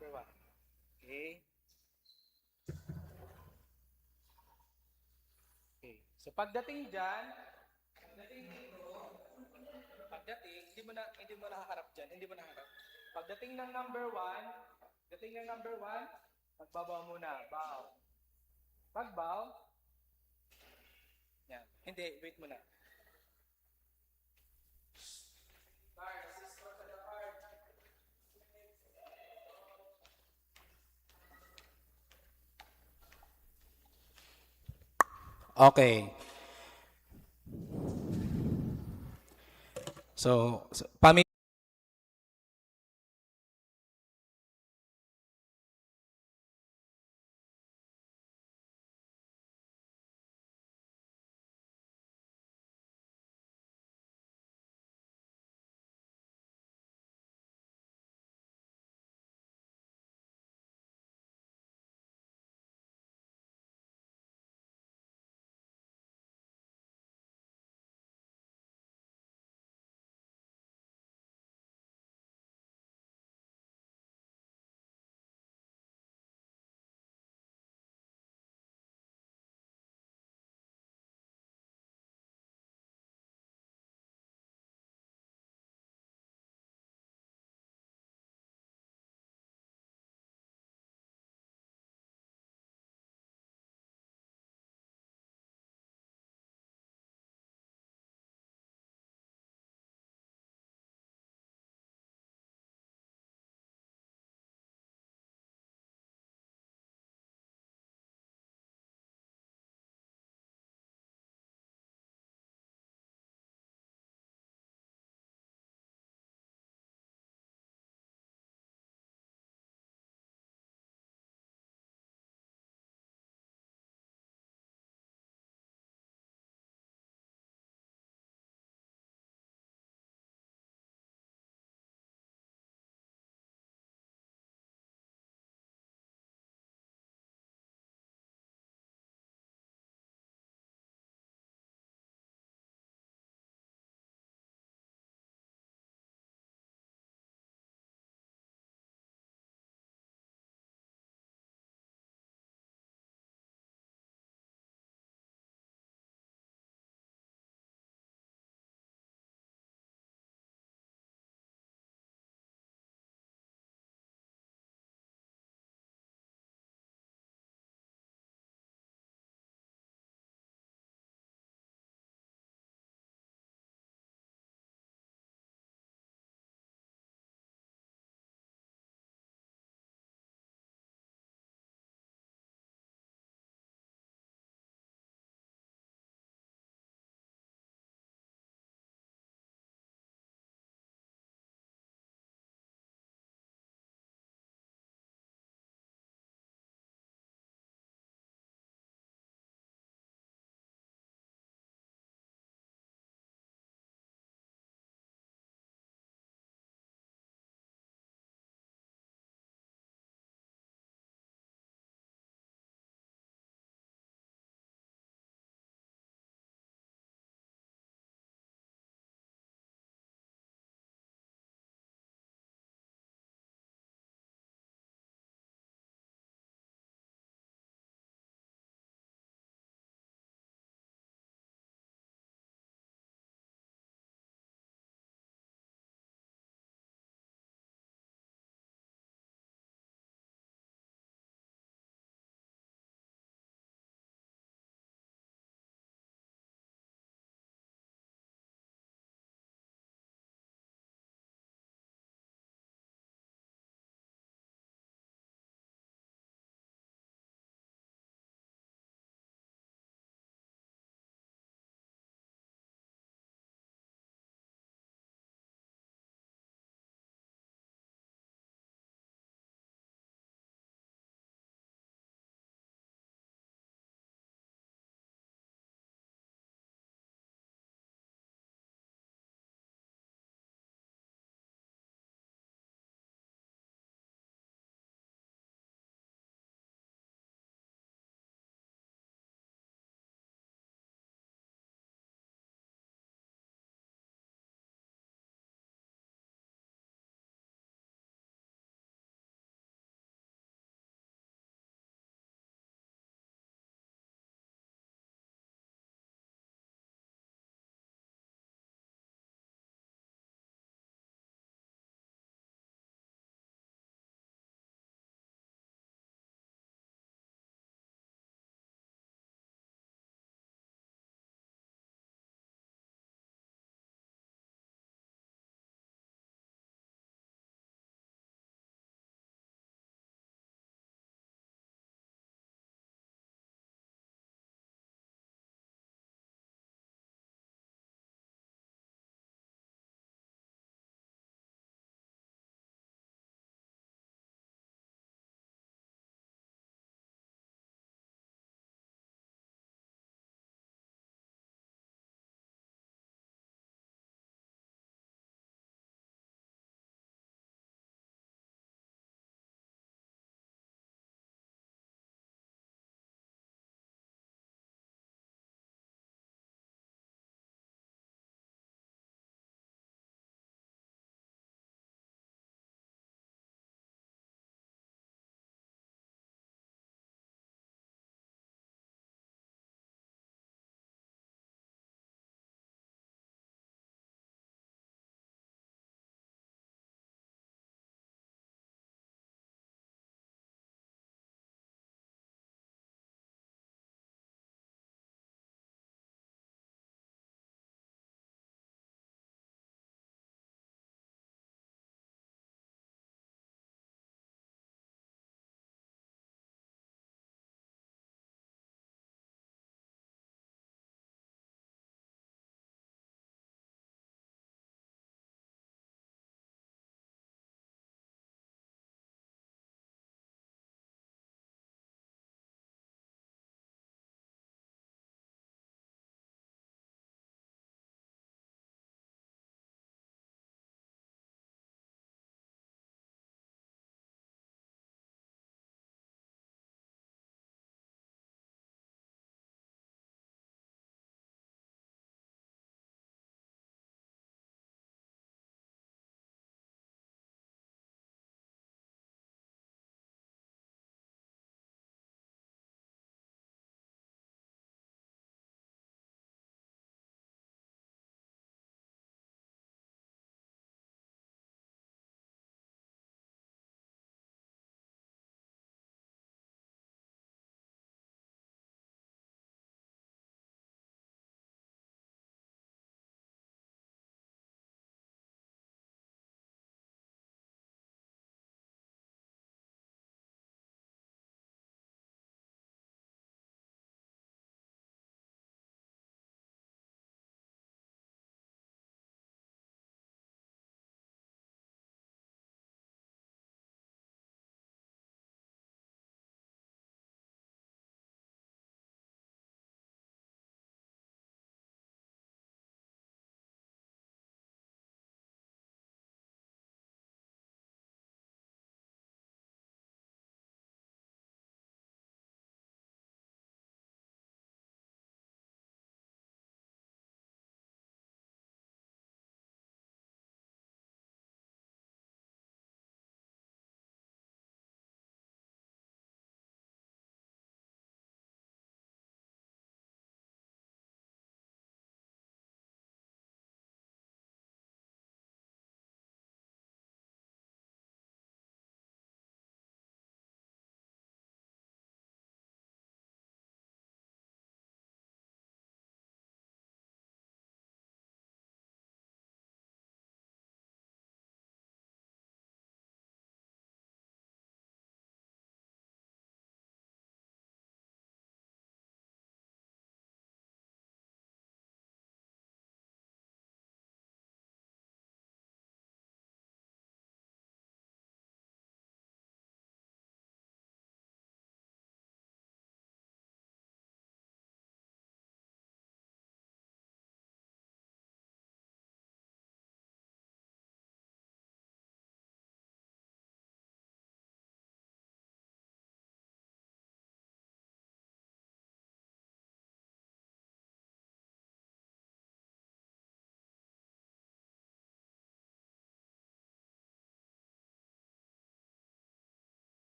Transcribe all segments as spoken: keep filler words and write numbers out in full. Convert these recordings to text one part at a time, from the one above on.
Number one. Okay. Okay. So, pagdating dyan, pagdating dito, pagdating, hindi mo na, hindi mo na haharap dyan, hindi mo na harap. Pagdating ng number one, pagdating ng number one, magbabaw muna, bow. Pag-bow, yan. Hindi, wait muna. Okay. So, so pami-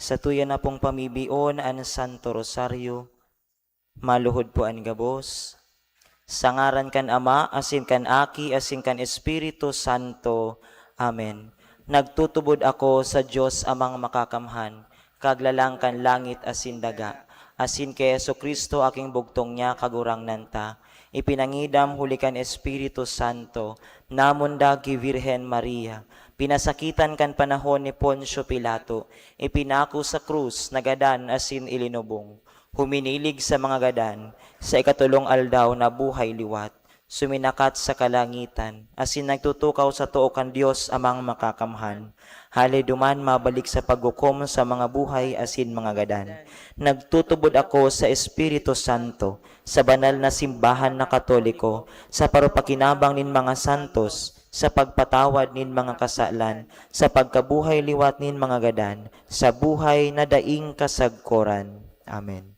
Satuya na pong pamibion an Santo Rosario. Maluhod po an gabos. Sa ngaran kan Ama, asin kan Aki, asin kan Espiritu Santo. Amen. Nagtutubod ako sa Dios Amang Makakamhan, Kaglalang kan langit asin daga, asin ki Jesu-Cristo, aking bugtong niya, Kagurangnan ta, ipinangidam huli kan Espiritu Santo, namundag ki Virgen Maria, pinasakitan kan panahon ni Poncio Pilato, ipinako sa krus, nagadan asin ilinubong, huminilig sa mga gadan, sa ikatolong aldaw nabuhay liwat, suminakat sa kalangitan, asin nagtutukaw sa too kan Dios Amang Makakamhan. Hale duman mabalik sa paghukom sa mga buhay asin mga gadan. Nagtutubod ako sa Espiritu Santo, sa banal na simbahan na Katoliko, sa parupakinabang nin mga santos, sa pagpatawad nin mga kasalan, sa pagkabuhay liwat nin mga gadan, sa buhay na daing kasagkoran. Amen.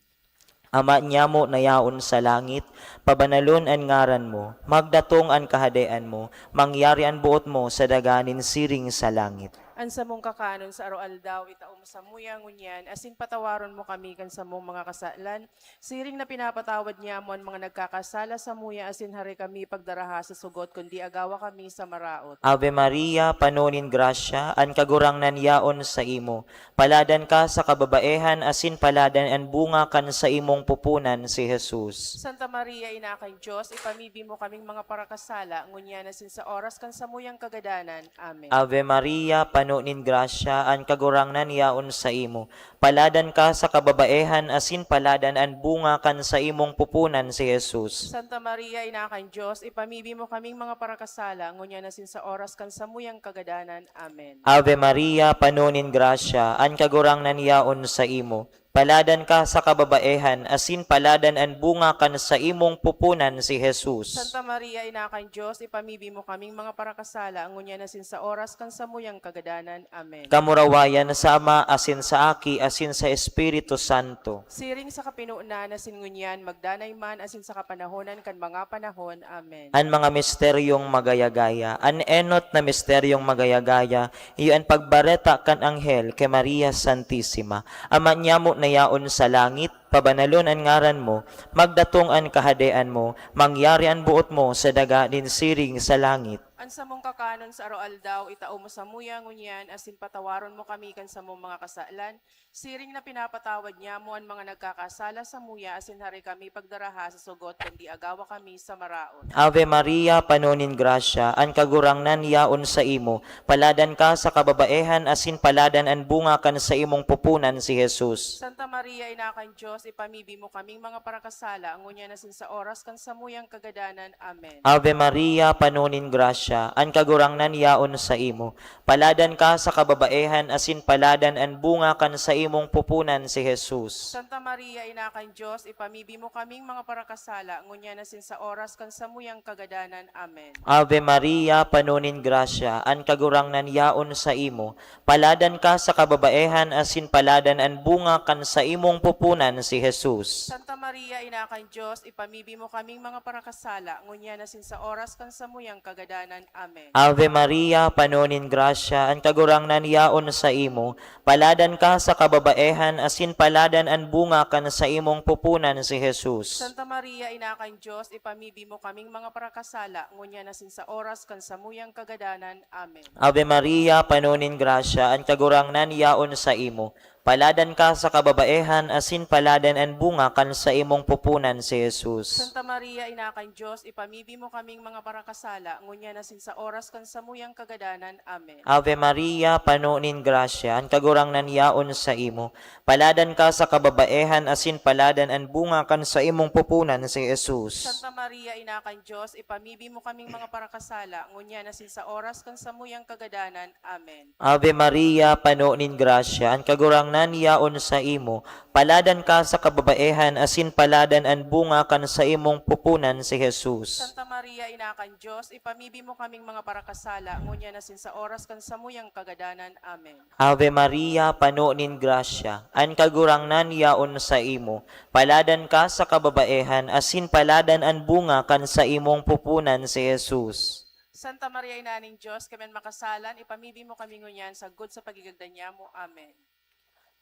Ama nyamo na yaon sa langit, pabanalon an ngaran mo, magdatong an kahadean mo, mangyari an boot mo sa daga nin siring sa langit. An samong kakanon sa aroaldaw, itao mo samuya ngunyan, asin patawaron mo kami kan samong mga kasalan, siring na pinapatawad nyamo an mga nagkakasala samuya, asin hare kami pagdaraha sa sugot, kundi agawa kami sa maraot. Ave Maria, pano nin grasya, an Kagurangnan yaon saimo. Paladan ka sa kababaehan, asin paladan an bunga kan saimong pupunan, si Jesus. Santa Maria, Ina kan Dios, ipamibi mo kaming mga parakasala, ngunyan asin sa oras kan samuyang kagadanan. Amen. Ave Maria, pano nin grasya, an Kagurangnan yaon saimo. Paladan ka sa kababaehan, asin paladan an bunga kan saimong pupunan, si Jesus. Santa Maria, Ina kan Dios, ipamibi mo kaming mga parakasala, ngunyan asin sa oras kan samuyang kagadanan. Amen. Ave Maria, pano nin grasya, an Kagurangnan yaon saimo. Paladan ka sa kababaehan, asin paladan an bunga kan saimong pupunan, si Jesus. Santa Maria, Ina kan Dios, ipamibi mo kaming mga parakasala, ngunyan asin sa oras kan samuyang kagadanan. Amen. Kamurawayan sa Ama, asin sa Aki, asin sa Espiritu Santo. Siring sa kapinonan, asin ngunyan, magdanay man, asin sa kapanahonan kan mga panahon. Amen. An mga misteryong magayagaya. An enot na misteryong magayagaya, iyo an pagbareta kan anghel ki Maria Santisima. Ama nyamo na yaon sa langit, pabanalon an ngaran mo, magdatong an kahadean mo, mangyari an boot mo sa daga nin siring sa langit. An samong kakanon sa aroaldaw, itao mo samuya ngunyan, asin patawaron mo kami kan samong mga kasalan, siring na pinapatawad nyamo an mga nagkakasala samuya, asin hare kami pagdaraha sa sugot, kundi agawa kami sa maraot. Ave Maria, pano nin grasya, an Kagurangnan yaon saimo. Paladan ka sa kababaehan, asin paladan an bunga kan saimong pupunan, si Jesus. Santa Maria, Ina kan Dios, ipamibi mo kaming mga parakasala, ngunyan asin sa oras kan samuyang kagadanan. Amen. Ave Maria, pano nin grasya, an Kagurangnan yaon saimo. Paladan ka sa kababaehan, asin paladan an bunga kan saimong pupunan, si Jesus. Santa Maria, Ina kan Dios, ipamibi mo kaming mga parakasala, ngunyan asin sa oras kan samuyang kagadanan. Amen. Ave Maria, pano nin grasya, an Kagurangnan yaon saimo. Paladan ka sa kababaehan, asin paladan an bunga kan saimong pupunan, si Jesus. Santa Maria, Ina kan Dios, ipamibi mo kaming mga parakasala, ngunyan asin sa oras kan samuyang kagadanan. Amen. Ave Maria, pano nin grasya, an Kagurangnan yaon saimo. Paladan ka sa kababaehan, asin paladan an bunga kan saimong pupunan, si Jesus. Santa Maria, Ina kan Dios, ipamibi mo kaming mga parakasala, ngunyan asin sa oras kan samuyang kagadanan. Amen. Ave Maria, pano nin grasya, an Kagurangnan yaon saimo. Paladan ka sa kababaehan, asin paladan an bunga kan saimong pupunan, si Jesus. Santa Maria, Ina kan Dios, ipamibi mo kaming mga parakasala, ngunyan asin sa oras kan samuyang kagadanan. Amen. Ave Maria, pano nin grasya, an Kagurangnan yaon saimo. Paladan ka sa kababaehan, asin paladan an bunga kan saimong pupunan, si Jesus. Santa Maria, Ina kan Dios, ipamibi mo kaming mga parakasala, ngunyan asin sa oras kan samuyang kagadanan. Amen. Ave Maria, pano nin grasya, an Kagurangnan yaon saimo. Paladan ka sa kababaehan, asin paladan an bunga kan saimong pupunan, si Jesus. Santa Maria, Ina kan Dios, ipamibi mo kaming mga parakasala, ngunyan asin sa oras kan samuyang kagadanan. Amen. Ave Maria, pano nin grasya, an Kagurangnan yaon saimo. Paladan ka sa kababaehan, asin paladan an bunga kan saimong pupunan, si Jesus. Santa Maria, Ina nin Dios, kami an makasalan, ipamibi mo kami ngunyan sagkod sa pagigagdan nyamo. Amen.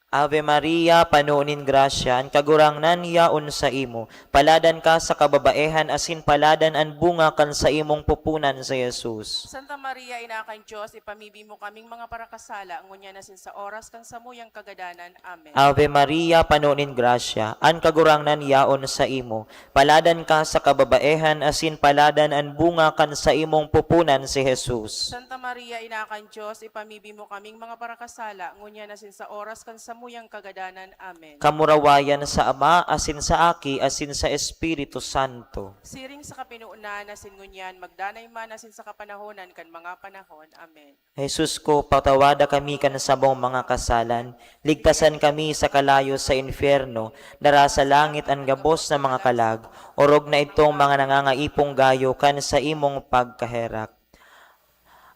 Ave Maria, pano nin grasya, an Kagurangnan yaon saimo. Paladan ka sa kababaehan, asin paladan an bunga kan saimong pupunan, si Jesus. Santa Maria, Ina kan Dios, ipamibi mo kaming mga parakasala, ngunyan asin sa oras kan samuyang kagadanan. Amen. Ave Maria, pano nin grasya, an Kagurangnan yaon saimo. Paladan ka sa kababaehan, asin paladan an bunga kan saimong pupunan, si Jesus. Santa Maria, Ina kan Dios, ipamibi mo kaming mga parakasala, ngunyan asin sa oras kan samuyang kagadanan. Amen. Kamurawayan sa Ama, asin sa Aki, asin sa Espiritu Santo. Siring sa kapinonan, asin ngunyan, magdanay man, asin sa kapanahonan kan mga panahon. Amen. Jesus ko, patawada kami kan samong mga kasalan, ligtasan kami sa kalayo sa impyerno, dara sa langit an gabos na mga kalag, orog na itong mga nangangaipong gayo kan saimong pagkaherak.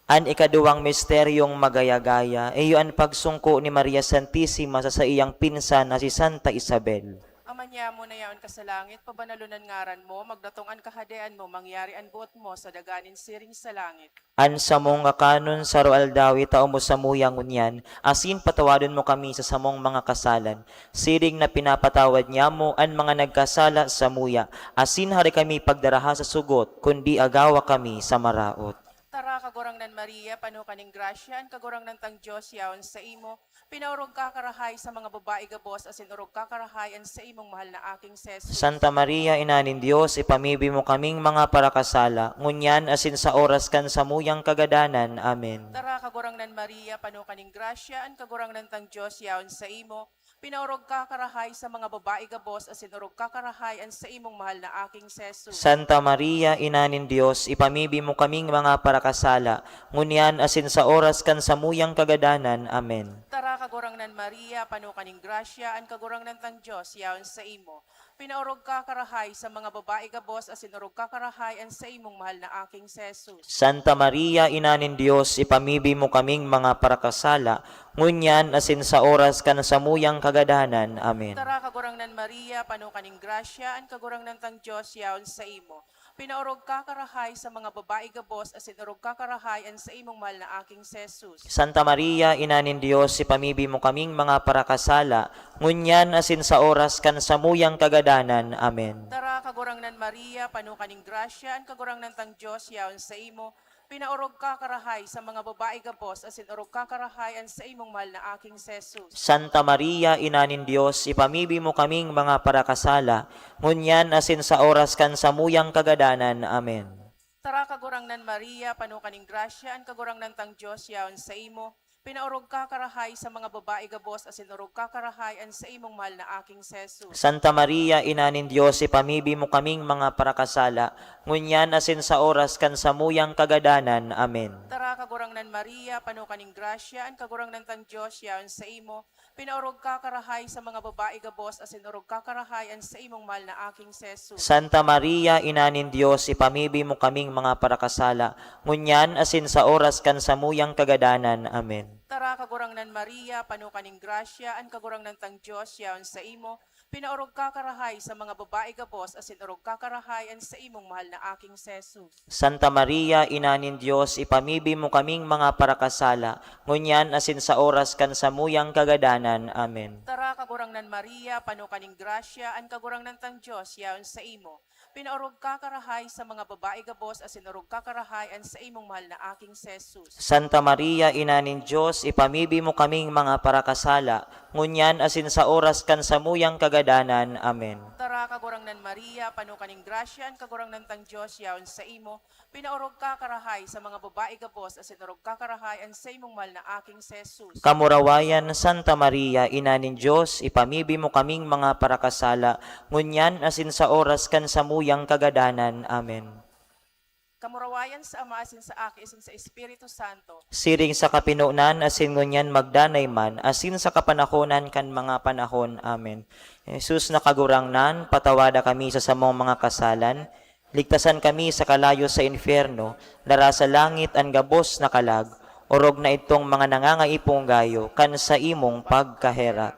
An ikaduwang misteryong magaya-gaya, iyo an pagsungko ni Maria Santisima sa saiyang pinsan na si Santa Isabel. Ama niamo na yaon ka sa langit, pabanalon an ngaran mo, magdatong an kahadean mo, mangyari an boot mo sa daga nin siring sa langit. An samong kakanon sa aroaldaw itao mo samuya ngunyan, asin patawadon mo kami sa samong mga kasalan, siring na pinapatawad niamo an mga nagkasala samuya, asin hare kami pagdaraha sa sugot, kundi agawa kami sa maraot. Tara, Kagurangnan Maria, pano ka nin grasya, an Kagurangnan tang Dios yaon saimo. Pinaorog ka karahay sa mga babae gabos, asin orog ka karahay an saimong mahal na aking si Jesus. Santa Maria, Ina nin Dios, ipamibi mo kaming mga parakasala, ngunyan asin sa oras kan samuyang kagadanan. Amen. Tara, Kagurangnan Maria, pano ka nin grasya, an Kagurangnan tang Dios yaon saimo. Pinaorog ka karahay sa mga babae gabos, asin orog ka karahay an saimong mahal na aking si Jesus. Santa Maria, Ina nin Dios, ipamibi mo kaming mga parakasala, ngunyan asin sa oras kan samuyang kagadanan. Amen. Tara, Kagurangnan Maria, pano ka nin grasya, an Kagurangnan tang Dios yaon saimo. Pinaorog ka karahay sa mga babae gabos, asin orog ka karahay an saimong mahal na aking si Jesus. Santa Maria, Ina nin Dios, ipamibi mo kaming mga parakasala, ngunyan asin sa oras kan samuyang kagadanan. Amen. Tara, Kagurangnan Maria, pano ka nin grasya, an Kagurangnan tang Dios yaon saimo. Pinaorog ka karahay sa mga babae gabos, asin orog ka karahay an saimong mahal na aking si Jesus. Santa Maria, Ina nin Dios, ipamibi mo kaming mga parakasala, ngunyan asin sa oras kan samuyang kagadanan. Amen. Tara, Kagurangnan Maria, pano ka nin grasya, an Kagurangnan tang Dios yaon saimo. Pinaorog ka karahay sa mga babae gabos, asin orog ka karahay an saimong mahal na aking si Jesus. Santa Maria, Ina nin Dios, ipamibi mo kaming mga parakasala, ngunyan asin sa oras kan samuyang kagadanan. Amen. Tara, Kagurangnan Maria, pano ka nin grasya, an Kagurangnan tang Dios yaon saimo. Pinaorog ka karahay sa mga babae gabos, asin orog ka karahay an saimong mahal na aking si Jesus. Santa Maria, Ina nin Dios, ipamibi mo kaming mga parakasala, ngunyan asin sa oras kan samuyang kagadanan. Amen. Tara, Kagurangnan Maria, pano ka nin grasya, an Kagurangnan tang Dios yaon saimo. Pinaorog ka karahay sa mga babae gabos, asin orog ka karahay an saimong mahal na aking si Jesus. Santa Maria, Ina nin Dios, ipamibi mo kaming mga parakasala, ngunyan asin sa oras kan samuyang kagadanan. Amen. Tara, Kagurangnan Maria, pano ka nin grasya, an Kagurangnan tang Dios yaon saimo. Pinaorog ka karahay sa mga babae gabos, asin orog ka karahay an saimong mahal na aking si Jesus. Santa Maria, Ina nin Dios, ipamibi mo kaming mga parakasala, ngunyan asin sa oras kan samuyang kagadanan. Amen. Tara, Kagurangnan Maria, pano ka nin grasya, an Kagurangnan tang Dios yaon saimo. Pinaorog ka karahay sa mga babae gabos, asin orog ka karahay an saimong mahal na aking si Jesus. Santa Maria, Ina nin Dios, ipamibi mo kaming mga parakasala, ngunyan asin sa oras kan samuyang kagadanan. Amen. Tara, Kagurangnan Maria, pano ka nin grasya, an Kagurangnan tang Dios yaon saimo. Pinaorog ka karahay sa mga babae gabos, asin orog ka karahay an saimong mahal na aking si Jesus. Kamurawayan, Santa Maria, Ina nin Dios, ipamibi mo kaming mga parakasala, ngunyan asin sa oras kan samuyang kagadanan. Amen. Kamurawayan sa Ama, asin sa Aki, asin sa Espiritu Santo. Siring sa kapinonan, asin ngunyan magdanay man, asin sa kapanahonan kan mga panahon. Amen. Jesus na Kagurangnan, patawada kami sa samong mga kasalan, ligtasan kami sa kalayo sa impyerno, dara sa langit an gabos na kalag, orog na idtong mga nangangaipong gayo kan saimong pagkaherak.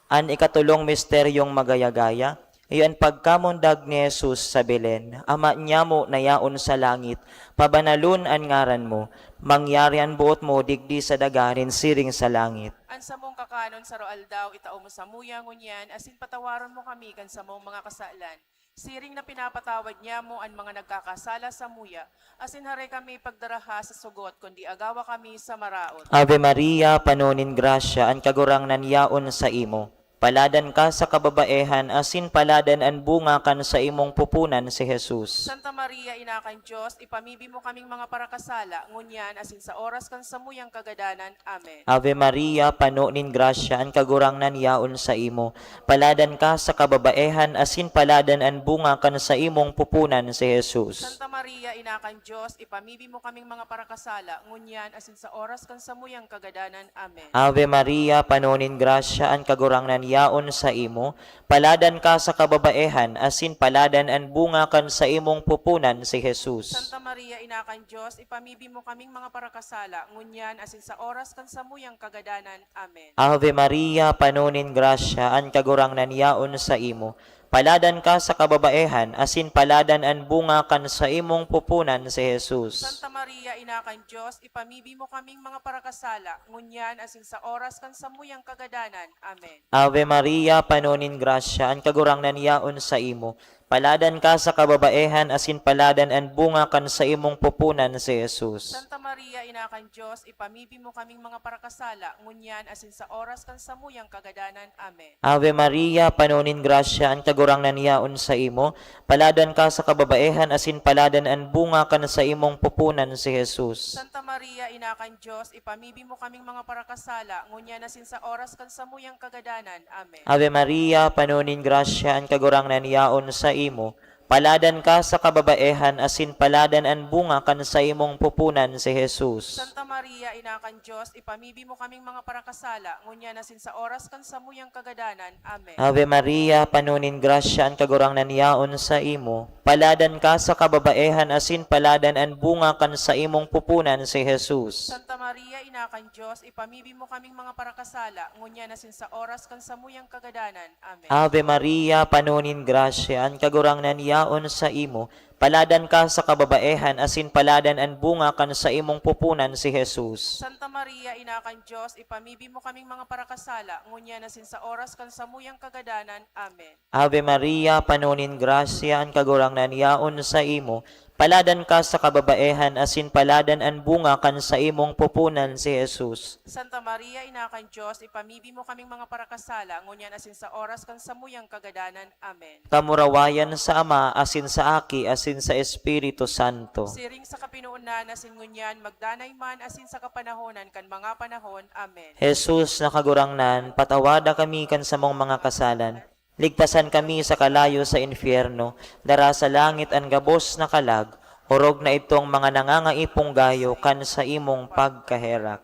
An ikatolong misteryong magaya-gaya, Iyo an pagkamundag ni Jesus sa Belen. Ama nyamo na yaon sa langit, pabanalon an ngaran mo. Mangyari an boot mo digdi sa daga nin siring sa langit. An samong kakanon sa aroaldaw, itao mo samuya ngunyan, asin patawaron mo kami kan samong mga kasalan. Siring na pinapatawad nyamo an mga nagkakasala samuya, asin hare kami pagdaraha sa sugot, kundi agawa kami sa maraot. Ave Maria, pano nin grasya, an Kagurangnan yaon saimo. Paladan ka sa kababaehan, asin paladan an bunga kan saimong pupunan, si Jesus. Santa Maria, Ina kan Dios, ipamibi mo kaming mga parakasala, ngunyan asin sa oras kan samuyang kagadanan. Amen. Ave Maria, pano nin grasya, an Kagurangnan yaon saimo. Paladan ka sa kababaehan, asin paladan an bunga kan saimong pupunan, si Jesus. Santa Maria, Ina kan Dios, ipamibi mo kaming mga parakasala, ngunyan asin sa oras kan samuyang kagadanan. Amen. Ave Maria, pano nin grasya, an Kagurangnan yaon saimo. Paladan ka sa kababaehan, asin paladan an bunga kan saimong pupunan, si Jesus. Santa Maria, Ina kan Dios, ipamibi mo kaming mga parakasala, ngunyan asin sa oras kan samuyang kagadanan. Amen. Ave Maria, pano nin grasya, an Kagurangnan yaon saimo. Paladan ka sa kababaehan, asin paladan an bunga kan saimong pupunan, si Jesus. Santa Maria, Ina kan Dios, ipamibi mo kaming mga parakasala, ngunyan asin sa oras kan samuyang kagadanan. Amen. Ave Maria, pano nin grasya, an Kagurangnan yaon saimo. Paladan ka sa kababaehan, asin paladan an bunga kan saimong pupunan, si Jesus. Santa Maria, Ina kan Dios, ipamibi mo kaming mga parakasala, ngunyan asin sa oras kan samuyang kagadanan. Amen. Ave Maria, pano nin grasya, an Kagurangnan yaon saimo. Paladan ka sa kababaehan, asin paladan an bunga kan saimong pupunan, si Jesus. Santa Maria, Ina kan Dios, ipamibi mo kaming mga parakasala, ngunyan asin sa oras kan samuyang kagadanan. Amen. Ave Maria, pano nin grasya, an Kagurangnan yaon saimo. Paladan ka sa kababaehan, asin paladan an bunga kan saimong pupunan, si Jesus. Santa Maria, Ina kan Dios, ipamibi mo kaming mga parakasala, ngunyan asin sa oras kan samuyang kagadanan. Amen. Ave Maria, pano nin grasya, an Kagurangnan yaon saimo. Paladan ka sa kababaehan, asin paladan an bunga kan saimong pupunan, si Jesus. Santa Maria, Ina kan Dios, ipamibi mo kaming mga parakasala, ngunyan asin sa oras kan samuyang kagadanan. Amen. Ave Maria, pano nin grasya, an Kagurangnan yaon saimo. Paladan ka sa kababaehan, asin paladan an bunga kan saimong pupunan, si Jesus. Santa Maria, Ina kan Dios, ipamibi mo kaming mga parakasala, ngunyan asin sa oras kan samuyang kagadanan. Amen. Ave Maria, pano nin grasya, an Kagurangnan yaon saimo. Paladan ka sa kababaehan, asin paladan an bunga kan saimong pupunan, si Jesus. Santa Maria, Ina kan Dios, ipamibi mo kaming mga parakasala, ngunyan asin sa oras kan samuyang kagadanan. Amen. Kamurawayan sa Ama, asin sa Aki, asin sa Espiritu Santo. Siring sa kapinonan, asin ngunyan, magdanay man, asin sa kapanahonan kan mga panahon. Amen. Jesus na Kagurangnan, patawada kami kan samong mga kasalan. Ligtasan kami sa kalayo sa impyerno, dara sa langit an gabos na kalag, orog na idtong mga nangangaipo gayo kan saimong pagkaherak.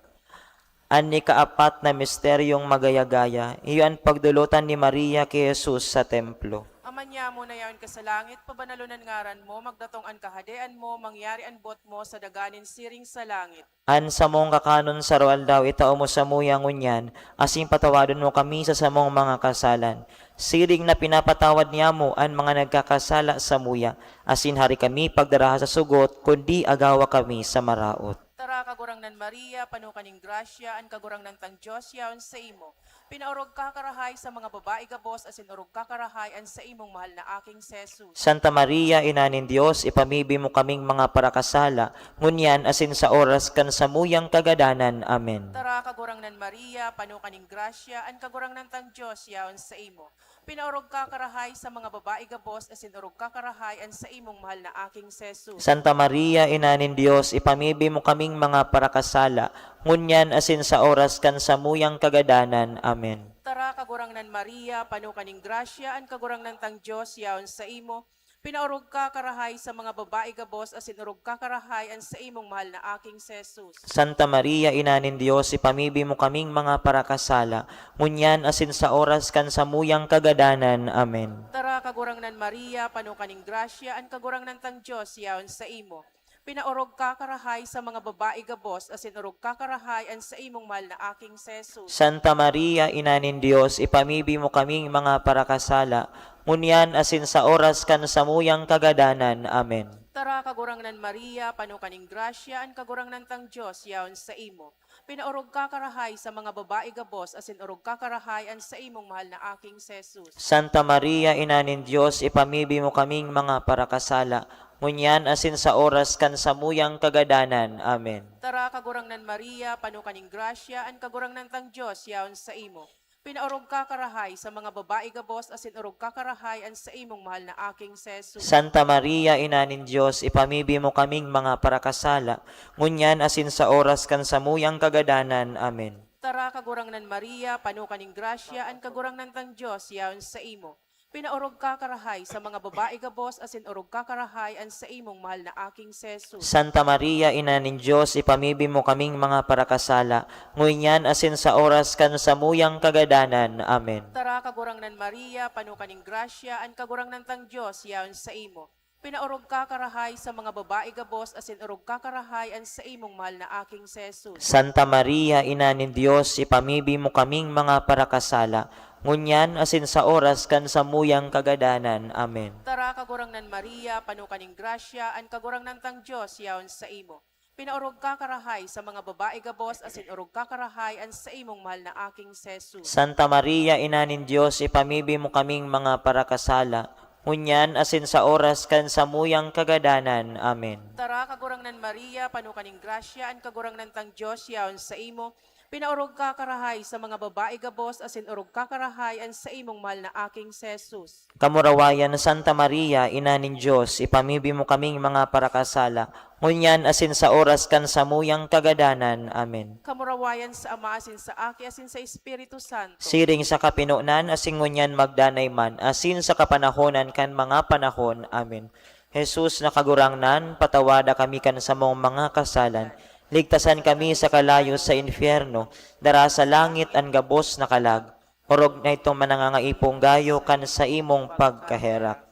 An ikaapat na misteryong magaya-gaya, iyo an pagdolotan ni Maria ki Jesus sa templo. Ama nyamo na yaon ka sa langit, pabanalon an ngaran mo, magdatong an kahadean mo, mangyari an boot mo sa daga nin siring sa langit. An samong kakanon sa aroaldaw itao mo samuya ngunyan, asin patawadon mo kami sa samong mga kasalan, siring na pinapatawad nyamo an mga nagkakasala samuya, asin hare kami pagdaraha sa sugot, kundi agawa kami sa maraot. Tara, Kagurangnan Maria, pano ka nin grasya, an Kagurangnan tang Dios yaon saimo. Pinaorog ka karahay sa mga babae gabos, asin orog ka karahay an saimong mahal na Aking si Jesus. Santa Maria, Ina nin Dios, ipamibi mo kaming mga parakasala, ngunyan asin sa oras kan samuyang kagadanan. Amen. Tara, Kagurangnan Maria, pano ka nin grasya, an Kagurangnan tang Dios yaon saimo. Pinaorog ka karahay sa mga babae gabos, asin orog ka karahay an saimong mahal na Aking si Jesus. Santa Maria, Ina nin Dios, ipamibi mo kaming mga parakasala, ngunyan asin sa oras kan samuyang kagadanan. Amen. Tara, Kagurangnan Maria, pano ka nin grasya, an Kagurangnan tang Dios yaon saimo. Pinaorog ka karahay sa mga babae gabos, asin orog ka karahay an saimong mahal na Aking si Jesus. Santa Maria, Ina nin Dios, ipamibi mo kaming mga parakasala, ngunyan asin sa oras kan samuyang kagadanan. Amen. Tara, Kagurangnan Maria, pano ka nin grasya, an Kagurangnan tang Dios yaon saimo. Pinaorog ka karahay sa mga babae gabos, asin orog ka karahay an saimong mahal na Aking si Jesus. Santa Maria, Ina nin Dios, ipamibi mo kaming mga parakasala, ngunyan asin sa oras kan samuyang kagadanan. Amen. Tara, Kagurangnan Maria, pano ka nin grasya, an Kagurangnan tang Dios yaon saimo. Pinaorog ka karahay sa mga babayi gabos, asin orog ka karahay an saimong mahal na aki, si Jesus. Santa Maria, Ina nin Dios, ipamibi mo kaming mga parakasala, ngunyan asin sa oras kan samuyang kagadanan. Amen. Tara, Kagurangnan Maria, pano ka nin grasya, an Kagurangnan tang Dios yaon saimo. Pinaorog ka karahay sa mga babayi gabos, asin orog ka karahay an saimong mahal na aki, si Jesus. Santa Maria, Ina nin Dios, ipamibi mo kaming mga parakasala, ngunyan asin sa oras kan samuyang kagadanan. Amen. Tara, Kagurangnan Maria, pano ka nin grasya, an Kagurangnan tang Dios yaon saimo. Pinaorog ka karahay sa mga babayi gabos, asin orog ka karahay an saimong mahal na aki, si Jesus. Santa Maria, Ina nin Dios, ipamibi mo kaming mga parakasala, ngunyan asin sa oras kan samuyang kagadanan. Amen. Tara, Kagurangnan Maria, pano ka nin grasya, an Kagurangnan tang Dios yaon saimo. Pinaorog ka karahay sa mga babayi gabos, asin orog ka karahay an saimong mahal na aki, si Jesus. Santa Maria, Ina nin Dios, ipamibi mo kaming mga parakasala, ngunyan asin sa oras kan samuyang kagadanan. Amen. Tara, Kagurangnan Maria, pano ka nin grasya, an Kagurangnan tang Dios yaon saimo. Pinaorog ka karahay sa mga babayi gabos, asin orog ka karahay an saimong mahal na aki, si Jesus. Santa Maria, Ina nin Dios, ipamibi mo kaming mga parakasala, ngunyan asin sa oras kan samuyang kagadanan. Amen. Tara, Kagurangnan Maria, pano ka nin grasya, an Kagurangnan tang Dios yaon saimo. Pinaorog ka karahay sa mga babayi gabos, asin orog ka karahay an saimong mahal na aki, si Jesus. Kamurawayan, Santa Maria, Ina nin Dios, ipamibi mo kaming mga parakasala, ngunyan asin sa oras kan samuyang kagadanan. Amen. Kamurawayan sa Ama, asin sa Aki, asin sa Espiritu Santo. Siring sa kapinonan, asin ngunyan magdanay man, asin sa kapanahonan kan mga panahon. Amen. Jesus na Kagurangnan, patawada kami kan samong mga kasalan, ligtasan kami sa kalayo sa impyerno, dara sa langit an gabos na kalag, orog na itong manangangaipong gayo kan saimong pagkaherak.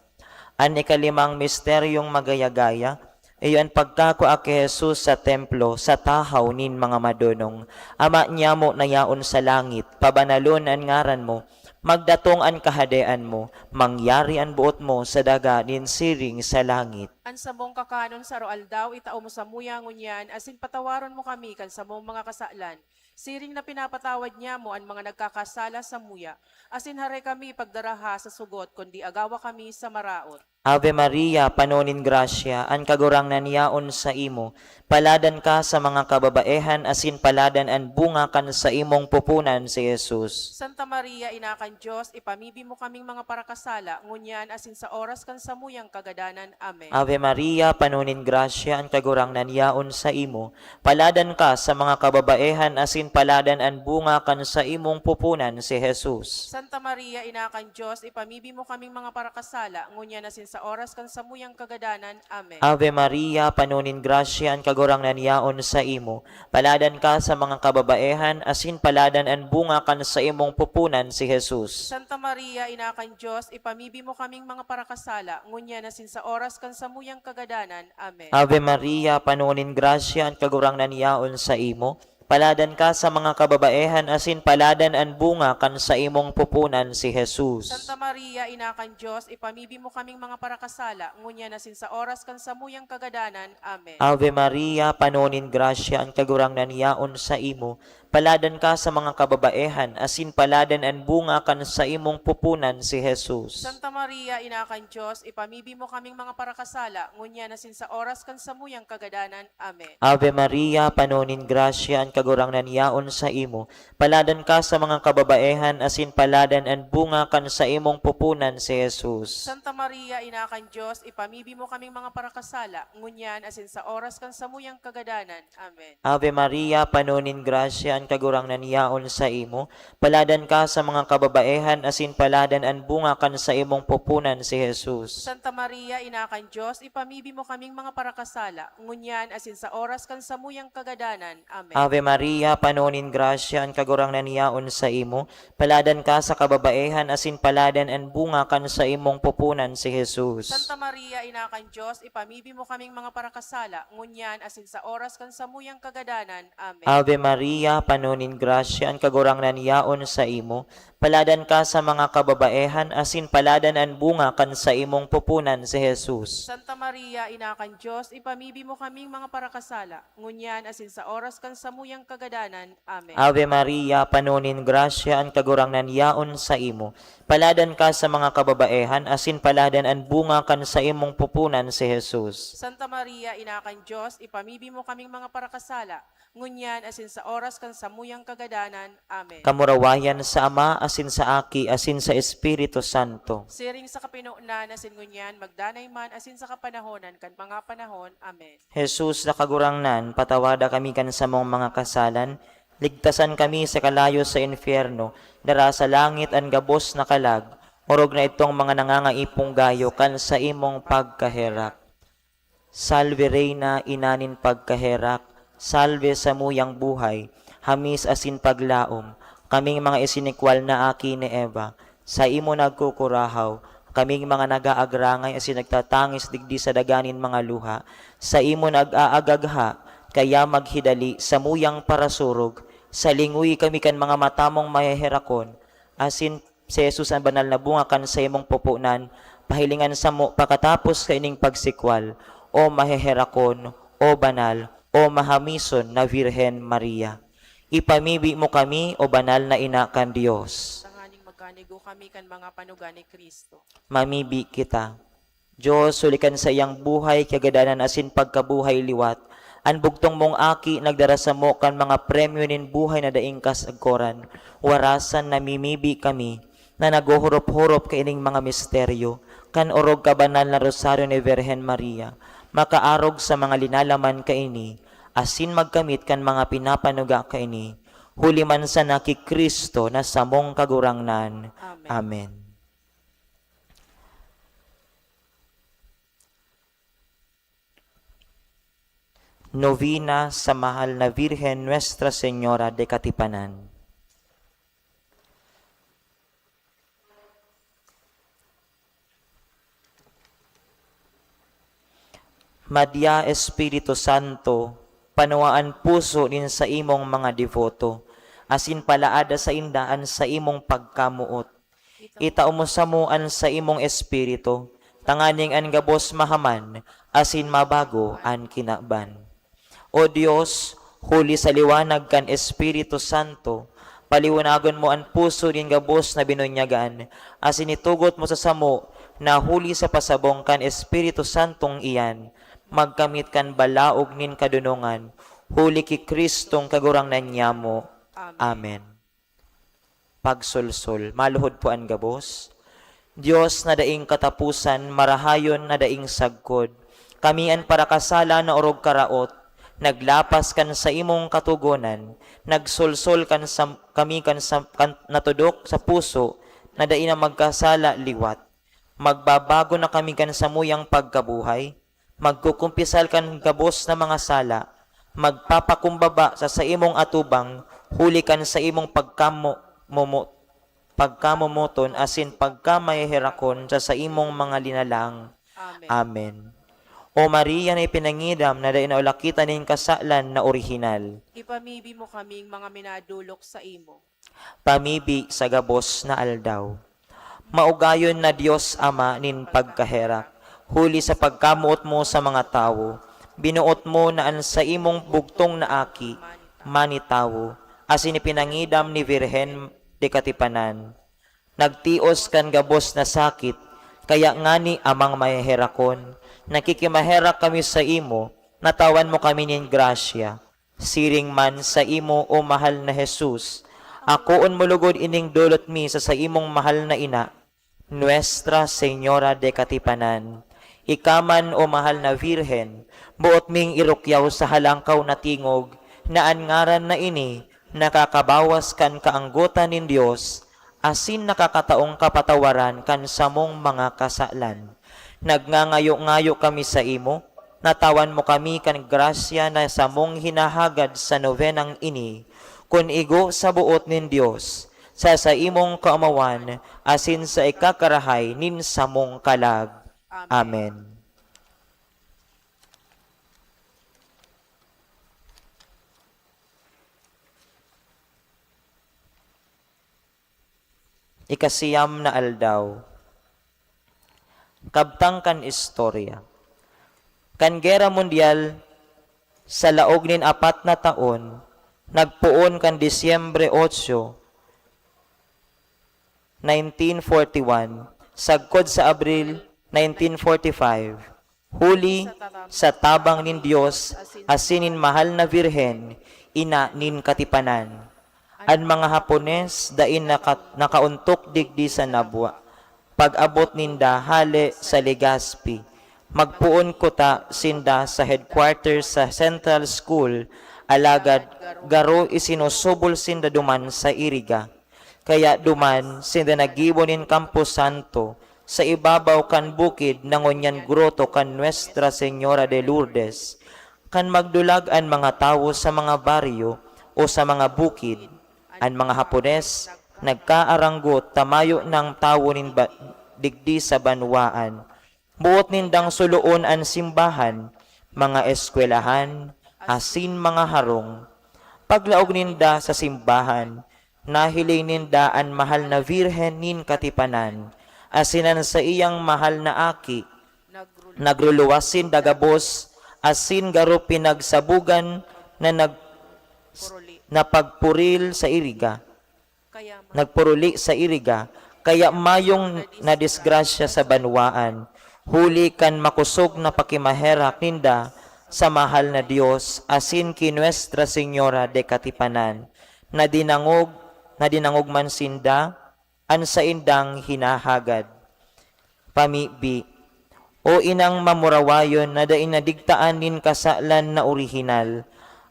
An ikalimang misteryong magaya-gaya, iyo an pagkakua ki Jesus sa templo, sa tahaw nin mga madonong. Ama nyamo na yaon sa langit, pabanalon an ngaran mo, magdatong an kahadean mo, mangyari an boot mo sa daga nin siring sa langit. An samong kakanon sa aroaldaw, itao mo samuya ngunyan, asin patawaron mo kami kan samong mga kasalan, siring na pinapatawad nyamo an mga nagkakasala samuya, asin hare kami pagdaraha sa sugot, kundi agawa kami sa maraot. Ave Maria, pano nin grasya, an Kagurangnan yaon saimo. Paladan ka sa mga kababaehan, asin paladan an bunga kan saimong pupunan, si Jesus. Santa Maria, Ina kan Dios, ipamibi mo kaming mga parakasala, ngunyan asin sa oras kan samuyang kagadanan. Amen. Ave Maria, pano nin grasya, an Kagurangnan yaon saimo. Paladan ka sa mga kababaehan asin paladan an bunga kan saimong pupunan, si Jesus. Santa Maria, Ina kan Dios, ipamibi mo kaming mga parakasala, ngunyan asin sa oras kan samuyang kagadanan. Amen. Ave Maria, pano nin grasya, an Kagurangnan yaon saimo. Paladan ka sa mga kababaehan asin paladan an bunga kan saimong pupunan, si Jesus. Santa Maria, Ina kan Dios, ipamibi mo kaming mga parakasala, ngunyan asin sa oras kan samuyang kagadanan. Amen. Ave Maria, pano nin grasya, an Kagurangnan yaon saimo. Paladan ka sa mga kababaehan asin paladan an bunga kan saimong pupunan, si Jesus. Santa Maria, Ina kan Dios, ipamibi mo kaming mga parakasala, ngunyan asin sa oras kan samuyang kagadanan. Amen. Ave Maria, pano nin grasya, an Kagurangnan yaon saimo. Paladan ka sa mga kababaehan, asin paladan an bunga kan saimong pupunan, si Jesus. Santa Maria, Ina kan Dios, ipamibi mo kaming mga parakasala, ngunyan asin sa oras kan samuyang kagadanan. Amen. Ave Maria, pano nin grasya, an Kagurangnan yaon saimo. Paladan ka sa mga kababaehan, asin paladan an bunga kan saimong pupunan, si Jesus. Santa Maria, Ina kan Dios, ipamibi mo kaming mga parakasala, ngunyan asin sa oras kan samuyang kagadanan. Amen. Ave Maria, pano nin grasya, an Kagurangnan yaon saimo. Paladan ka sa mga kababaehan, asin paladan an bunga kan saimong pupunan, si Jesus. Santa Maria, Ina kan Dios, ipamibi mo kaming mga parakasala, ngunyan asin sa oras kan samuyang kagadanan. Amen. Ave Maria, pano nin grasya, an Kagurangnan yaon saimo. Paladan ka sa kababaehan, asin paladan an bunga kan saimong pupunan, si Jesus. Santa Maria, Ina kan Dios, ipamibi mo kaming mga parakasala, ngunyan asin sa oras kan samuyang kagadanan. Amen. Ave Maria, pano nin grasya, an Kagurangnan yaon saimo. Paladan ka sa mga kababaehan, asin paladan an bunga kan saimong pupunan, si Jesus. Santa Maria, Ina kan Dios, ipamibi mo kaming mga parakasala, ngunyan asin sa oras kan samuyang kagadanan. Amen. Ave Maria, pano nin grasya, an Kagurangnan yaon saimo. Paladan ka sa mga kababaehan, asin paladan an bunga kan saimong pupunan, si Jesus. Santa Maria, Ina kan Dios, ipamibi mo kaming mga parakasala, ngunyan asin sa oras kan samuyang kagadanan. Amen. Kamurawayan sa Ama, asin sa Aki, asin sa Espiritu Santo. Siring sa kapinonan, asin ngunyan, magdanay man, asin sa kapanahonan kan mga panahon. Amen. Jesus na Kagurangnan, patawada kami kan samong mga kasalan, ligtasan kami sa kalayo sa impyerno, dara sa langit an gabos na kalag, orog na itong mga nangangaipong gayo kan saimong pagkaherak. Salve, Reina, ina nin pagkaherak, salve samuyang buhay, hamis asin paglaom, kaming mga isinikwal na aki ni Eva, saimo nagkukurahaw, kaming mga nag-aagrangay asin nagtatangis digdi sa daga nin mga luha, saimo nag-aagagha, kaya maghidali samuyang parasurog, salingoy kami kan mga mata mong maheherakon, asin si Jesus an banal na bunga kan saimong pupunan, pahilingan samo pakatapos kaining pagsikwal, O maheherakon, O banal, O mahamison na Virgen Maria. Ipamibi mo kami, O banal na Ina kan Dios. Tanganing magkanigo kami kan mga panuga ni Cristo. Mamibi kita. Dios, huli kan saiyang buhay, kagadanan asin pagkabuhay liwat, an bugtong mong Aki nagdara samo kan mga premyo nin buhay na daing kasagkoran. Warasan namimibi kami na naghuhurop-hurop kaining mga misteryo kan orog kabanal na Rosaryo ni Virgen Maria, makaarog sa mga linalaman kaini, asin magkamit kan mga pinapanuga kaini, huli man sana ki Cristo na samong Kagurangnan. Amen. Amen. Novena sa Mahal na Virgen Nuestra Señora de Katipanan. Madya Espiritu Santo, panua an puso nin saimong mga deboto, asin palaada sainda an saimong pagkamoot. Itao mo samo an saimong espiritu, tanganing an gabos mahaman asin mabago an kinaban. O Dios, huli sa liwanag kan Espiritu Santo, paliwanagon mo an puso nin gabos na binunyagan, asin itugot mo sa samo na huli sa pasabong kan Espiritu Santong iyan, magkamit kan balaog nin kadonongan, huli ki Cristong Kagurangnan nyamo. Amen. Amen. Pagsolsol. Maluhod po an gabos. Dios na daing kataposan, marahayon na daing sagkod, kami an parakasala na orog karaot, naglapas kan saimong katogonan, nagsolsol kan sam-, kami kan sam-, kan natudok sa puso na dai na magkasala liwat. Magbabago na kami kan samuyang pagkabuhay, magkukumpisal kan gabos na mga sala, magpapakumbaba sa saimong atubang huli kan saimong pagkamo-, momo-, pagkamomoton asin pagkamaheherakon sa saimong mga linalang. Amen. Amen. O Maria na ipinangidam na dai naulakitan nin kasalan na orihinal. Ipamibi mo kaming mga minadolok saimo. Pamibi sa gabos na aldaw. Maugayon na Dios Ama nin pagkaherak, huli sa pagkamoot mo sa mga tawo, binoot mo na an saimong bugtong na Aki manitawo, asin ipinangidam ni Virgen de Katipanan. Nagtios kan gabos na sakit, kaya ngani, Amang Maheherakon, nakikimaherak kami saimo, natawan mo kami nin grasya. Siring man saimo, O mahal na Jesus, akoon mo logod ining dolot mi sa saimong mahal na ina, Nuestra Señora de Katipanan. Ika man, O mahal na Virgen, boot ming irukyaw sa halangkaw na tingog na an ngaran na ini nakakabawas kan kaanggotan nin Dios, asin nakakataong kapatawaran kan samong mga kasalan. Nagngangayo-ngayo kami saimo, Natawan mo kami kan grasya na samong hinahagad sa novenang ini, kun igo sa boot nin Dios, sa saimong kaomawan, asin sa ikakarahay nin samong kalag. Amen. Ikasiyam na aldaw. Kabtang kan istorya. Kan Gera Mundial, sa laog nin apat na taon, nagpoon kan Disyembre otso, nineteen forty-one, sagkod sa Abril nineteen forty-five, huli sa tabang nin Dios asin nin Mahal na Birhen, Ina nin Katipanan. An mga Hapones dai naka-, nakaontok digdi sa Nabua. Pag-abot ninda hale sa Legazpi, magpoon kuta sinda sa headquarters sa Central School, alagad garo isinusubol sinda duman sa Iriga. Kaya duman sinda naggibo nin Campo Santo, sa ibabaw kan bukid na ngunyan groto kan Nuestra Señora de Lourdes. Kan magdulag an mga tawo sa mga baryo o sa mga bukid, an mga Hapones nagkaaranggot ta mayo nang tawo nin ba-, digdi sa banwaan. Boot nindang suloon an simbahan, mga eskwelahan, asin mga harong. Paglaog ninda sa simbahan, nahiling ninda an Mahal na Birhen nin Katipanan, asin an saiyang mahal na aki. Nagruluwas sinda gabos, asin garo pinagsabogan na nag-, na pagpuril sa Iriga. Nagpuruli sa Iriga, kaya mayong nadisgrasya sa banwaan, huli kan makosog na pakimaherak ninda sa Mahal na Dios asin ki Nuestra Señora de Katipanan, na dinangog, na dinangog man sinda an saindang hinahagad. Pamibi, O Inang mamurawayon na dai nadigtaan nin kasalan na orihinal,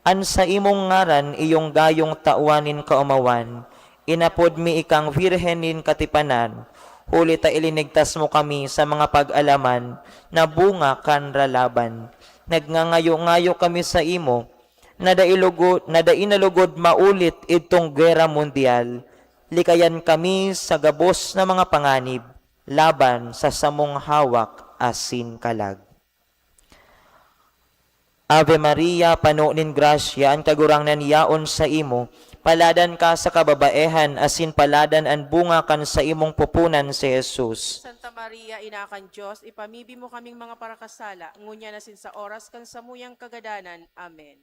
an saimong ngaran iyong gayong tawan nin kaomawan. Inapod mi ikang Birhen nin Katipanan, huli ta ilinigtas mo kami sa mga pag-alaman na bunga kan ralaban. Nagngangayo-ngayo kami saimo na dai lugod, na dai na lugod maulit idtong Gera Mundial. Likayan kami sa gabos na mga panganib laban sa samong hawak asin kalag. Ave Maria, pano nin grasya, an Kagurangnan yaon saimo. Paladan ka sa kababaehan, asin paladan an bunga kan saimong pupunan, si Jesus. Santa Maria, Ina kan Dios, ipamibi mo kaming mga parakasala, ngunyan asin sa oras kan samuyang kagadanan. Amen.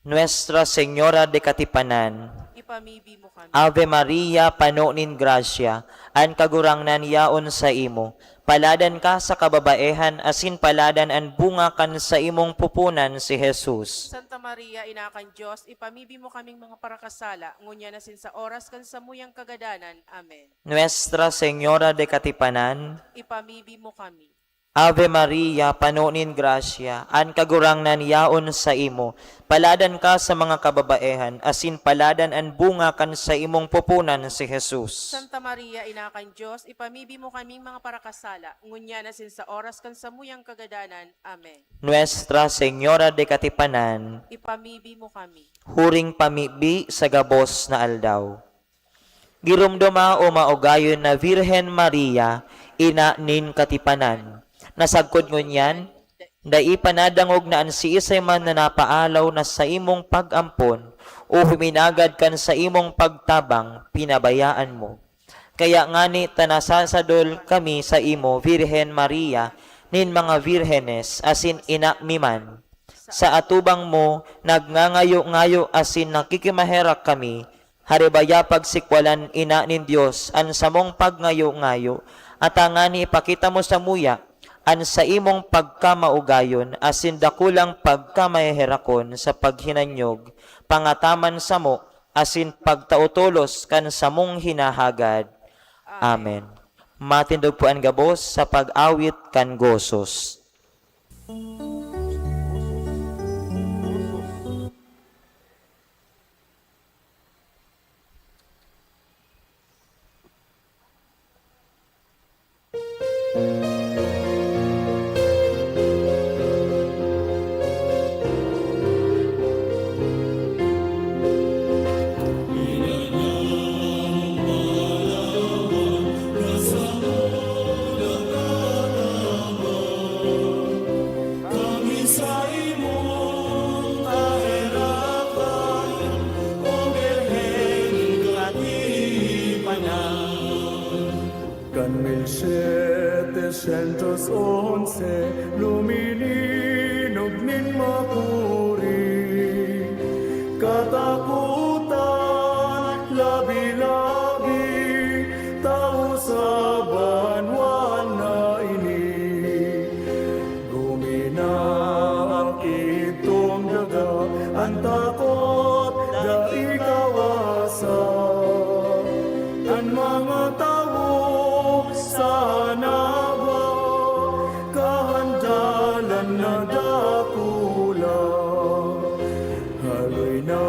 Nuestra Señora de Katipanan. Ipamibi mo kami. Ave Maria, pano nin grasya, an Kagurangnan yaon saimo. Paladan ka sa kababaehan, asin paladan an bunga kan saimong pupunan, si Jesus. Santa Maria, Ina kan Dios, ipamibi mo kaming mga parakasala, ngunyan asin sa oras kan samuyang kagadanan. Amen. Nuestra Señora de Katipanan. Ipamibi mo kami. Ave Maria, pano nin grasya, an Kagurangnan yaon saimo. Paladan ka sa mga kababaehan, asin paladan an bunga kan saimong pupunan, si Jesus. Santa Maria, Ina kan Dios, ipamibi mo kaming mga parakasala, ngunyan asin sa oras kan samuyang kagadanan. Amen. Nuestra Señora de Katipanan. Ipamibi mo kami. Huring pamibi sa gabos na aldaw. Giromdoma, o maugayon na Virgen Maria, ina nin katipanan, na sagkod ngunyan, dai pa nadangog na an siisay man na napaalaw na saimong pag-ampon o huminagad kan saimong pagtabang, pinabayaan mo. Kaya ngani ta nasasadol kami saimo, Virgen Maria, nin mga virgenes, asin ina mi man. Sa atubang mo, nagngangayo-ngayo asin nakikimaherak kami, Haribaya pagsikwalan, Ina nin Dios, an samong pagngayo-ngayo, at tangani ipakita mo samuya an saimong pagkamaugayon asin dakulang pagkamaheherakon sa paghinanyog, pangataman samo, asin pagtao tolos kan samong hinahagad. Amen. Matindog po an gabos sa pag-awit kan gosos. Kan mil setecientos once, lumininog nin makuri, katakotan, labi-labi, tawo sa banwaan na ini. Guminaak itong daga, an takot dai kawasa. An mga tawo sa naba, kahandalan na dakula. Haloy na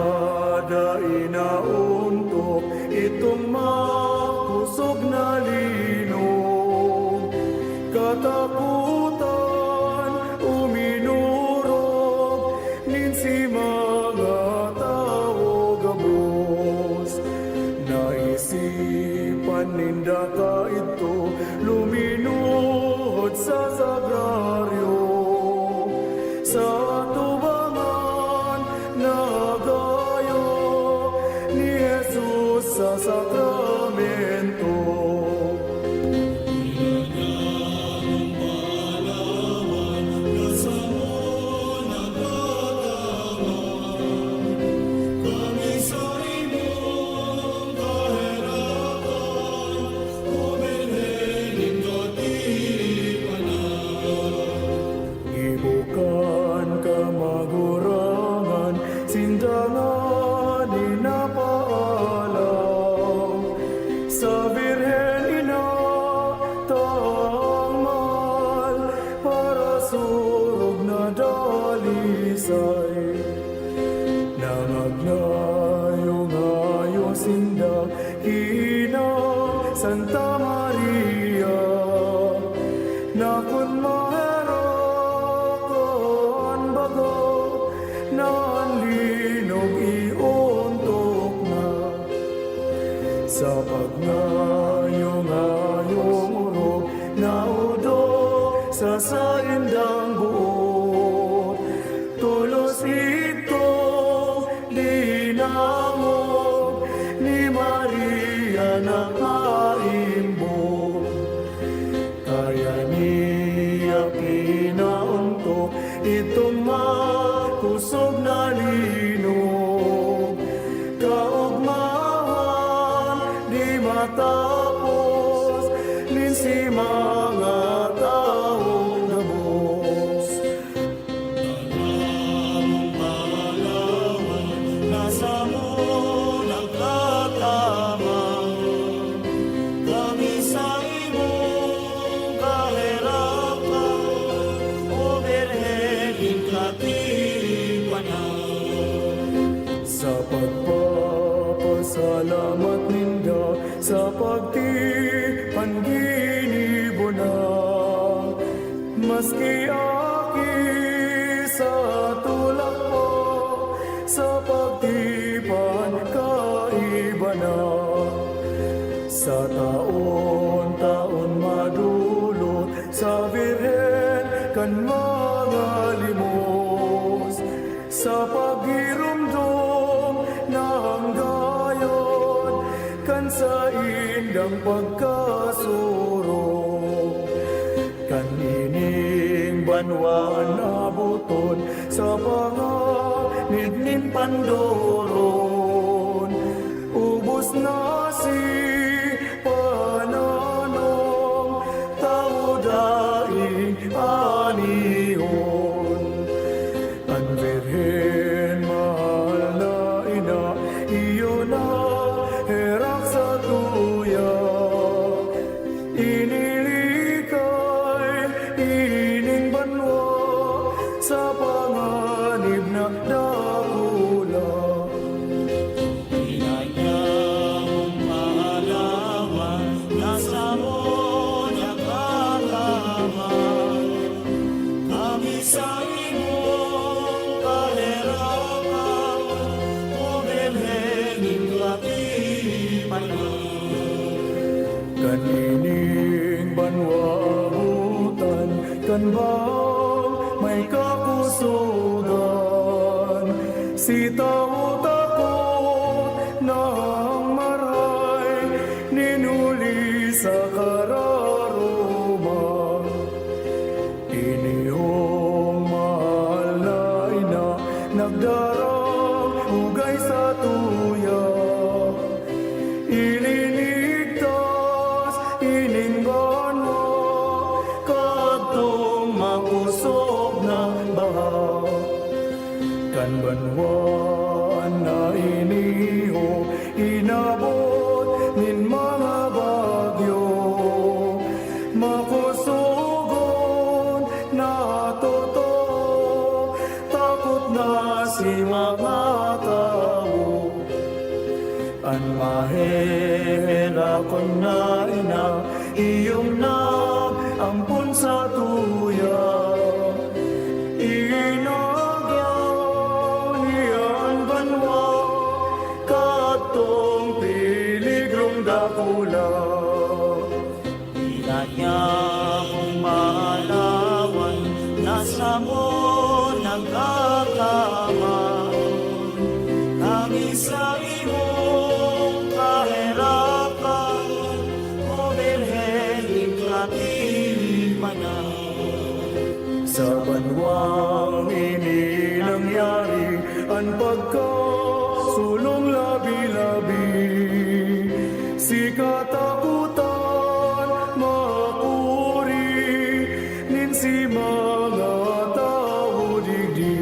dai naontok itong makosog na linog. Katakotan uminorog nin si mga tawo gabos. Naisipan ninda kaidto luminuhod sa sagraryo. Sa atubangan, nagayo ni Jesus sa sakramento. Gibo kan kamagurangan, sinda ngani napaalam sa Birhen Ina tang mahal, parasurog na dalisay. Nangagnayo-ngayo sinda ki Ina Santa Maria, na kun maherak an baga na an linog iontok na. Sa pagngayo-ngayong orog, naodok sa saindang boot. Tolos idto dinangog ni Maria na kaimbog. Kaya niya pinaontok itong makosog na linog. Kaogmahan di matapos nin si mga tawong gabos. Malamong paalawan na samo nagkataman kami sa imong kaherakan, O Birhen nin Katipanan. Sa pagpapasalamat ninda sa pagtipan ginibo na, maski aki sa tulak pa, sa pagtipan kaiba na. Sa taon-taon madolot sa Birhen kan mga limos, sa paghiromdom na hanggayon kan saindang pagkasurog. Kan ining banwaan aboton sa panganib nin pandoron, ubos na si pananom, tawo daing anihon. An Birhen, mahal na ina, iyo na herak sa tuya. Inilikay ining banwa sa panganib na dakula. Pinanyamong paalawan na samo nagkataman kami sa imong kaherakan, O Birhen nin Katipanan. Kan ining banwa abotan kan bang may kakusogan, si tawo takot nang maray nin huli sa kara- Ining banwa kadtong makosog na baha, kan banwa na iniho inabot nin mga bagyo, makosogon na totoo, takot na si mga tawo. An maheherakon na ina, iyong nag-ampon sa tuya. Inagaw niya an banwa kadtong peligrong dakula. Inaya kong malawan na samo nagkakama kami sa imong kaherakan, O Birhen nin Katipanan. Sa banwang ini nangyari an pagkasulong labi-labi. Si katakotan makuri nin si mga tawo digdi.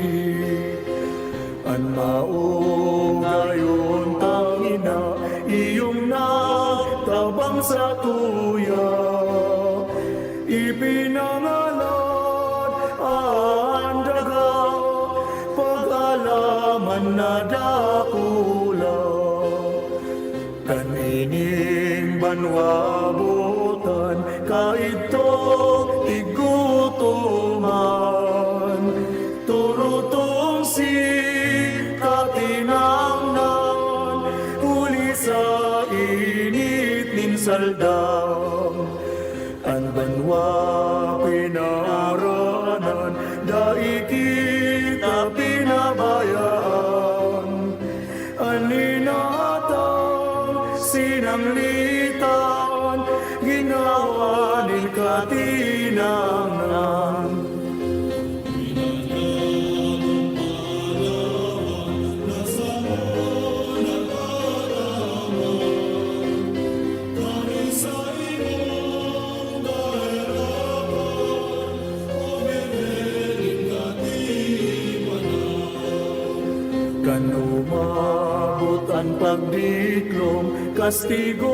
An maogayon tangina, iyong nagtabang sa tuya. Ipinangalad an daga, pag-alaman na dakula. Kan ining banwa butan, kaidto igutoman. Turutong si katinangnan, huli sa init nin saldang. An banwa pinaaranan, dai kita pinabayaan. An inatang sinanglitan, ginawa nin katinangnan. Kan umabot an pagdiklom, kastigo,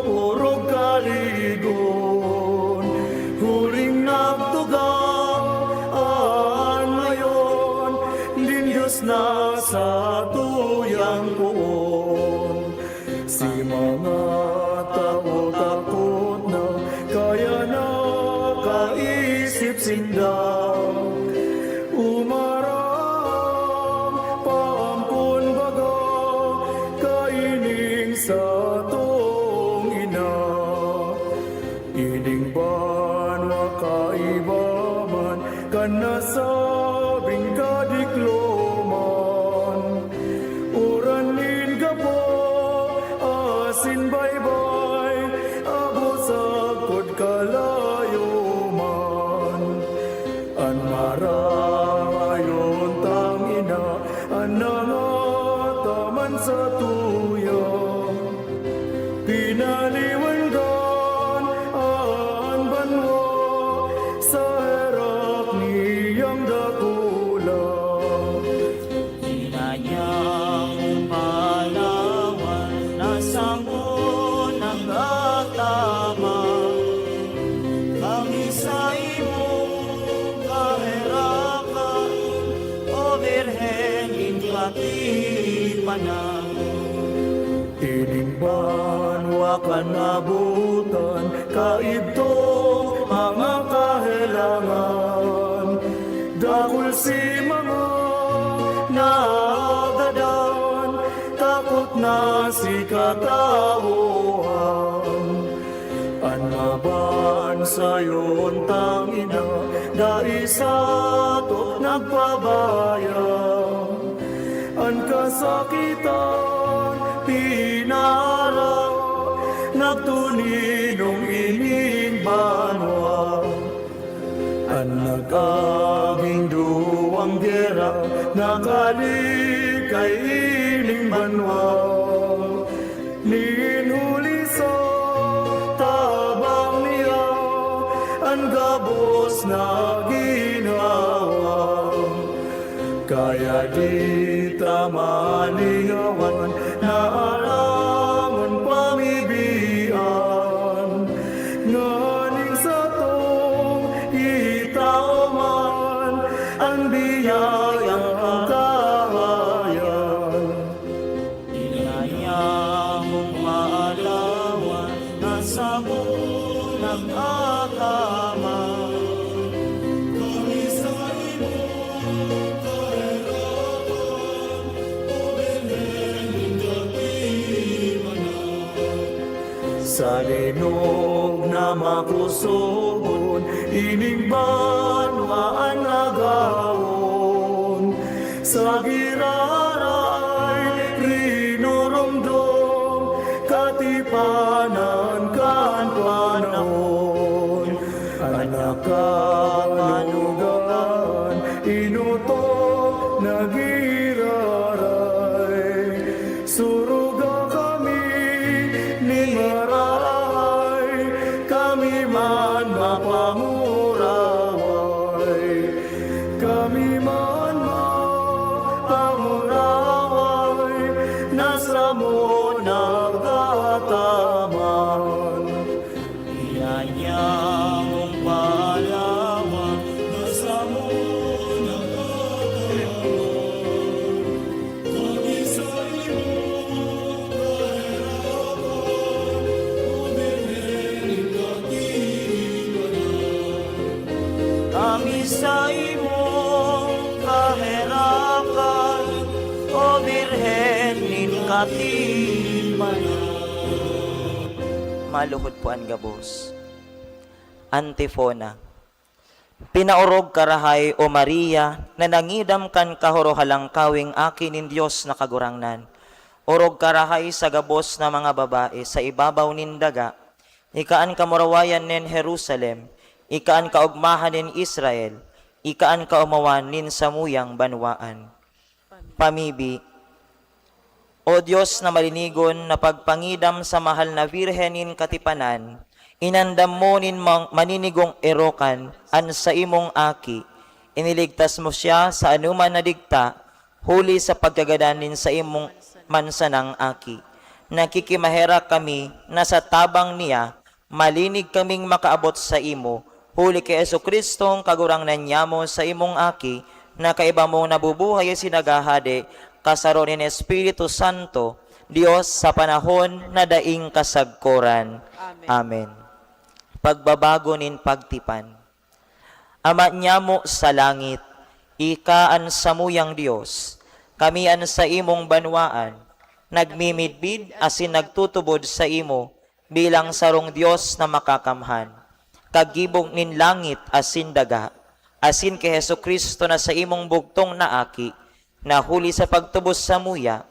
orog, kaligon, huling nagtugang an ngayon nin Dios na satuyang poon. Si mga tawo takot na, kaya nakaisip sinda. Umarang paampon baga kaining satong ina. Ining banwa kaiba man kan nasabing kadikloman. Uran nin gapo asin baybay, abo sagkod kalayo man. An marangayon tangina, an nangataman sa tuya. Pinaliwangan an banwa sa herak niyang dakula. Inanyang palawan na samo nagkatama kami sa imong kaherakan, O Birhen nin Katipanan. Ining banwa kan abutan kaidto mga kahelangan. Dakul si mga naagadan, takot na si katawohan. An mabansayon tangina, dai sato nagpabaya. An kasakitan pinara, nagtuninong ining banwa. An nag-aging duwang gera, nakalikay ining banwa. Nin huli sa ta- Kaya di ta malingawan na aram an pamibian nganing satong itao man an biyayang kahayan. Inanyamong maalawan na samo nag-ataman. Kami sa imo kaherakan, O Birhen nin Katipanan. Sa linog na makusobon, ining banwaan agawon. Sa giraray, rinurumdom, katipanan kan panahon. An nakakanugan, inutok na giraray. Suruga kami nin marahay, kami man mapamuraway. Kami man mapamuraway, na samo nagataman. Iyan niya mong paalawan, na samo nagkakaroon. Kami sa imo kaherakan, O Birhen nin Katipanan. Kami sa imo kaherakan, O Birhen nin Katipanan. Maluhod po an gabos. Antifona. Pinaorog ka rahay, O Maria, na nangidam kan kahorohalangkawing Aki nin Dios na Kagurangnan. Orog ka rahay sa gabos na mga babae sa ibabaw nin daga. Ika an kamurawayan nin Jerusalem, ika an kaogmahan nin Israel, ika an kaomawan nin samuyang banwaan. Pamibi. O Dios na malinigon, na pagpangidam sa mahal na Birhen nin Katipanan, inandam mo nin mang-, maninigong erokan an saimong Aki. Iniligtas mo siya sa anoman na digta, huli sa pagkagadan nin saimong man sanang Aki. Nakikimaherak kami na sa tabang niya, malinig kaming makaabot saimo, huli ki Jesu-Cristong Kagurangnan nyamo, saimong Aki, na kaiba mong nabubuhay asin naghahade, kasaro nin Espiritu Santo, Dios sa panahon na daing kasagkoran. Amen. Amen. Pagbabago nin pagtipan. Ama nyamo sa langit, ika an samuyang Dios, kami an saimong banwaan, nagmimidbid asin nagtutubod saimo, bilang sarong Dios na makakamhan. Kaggibo nin langit asin daga, asin ki Jesu-Cristo na saimong bugtong na Aki, na huli sa pagtubos samuya,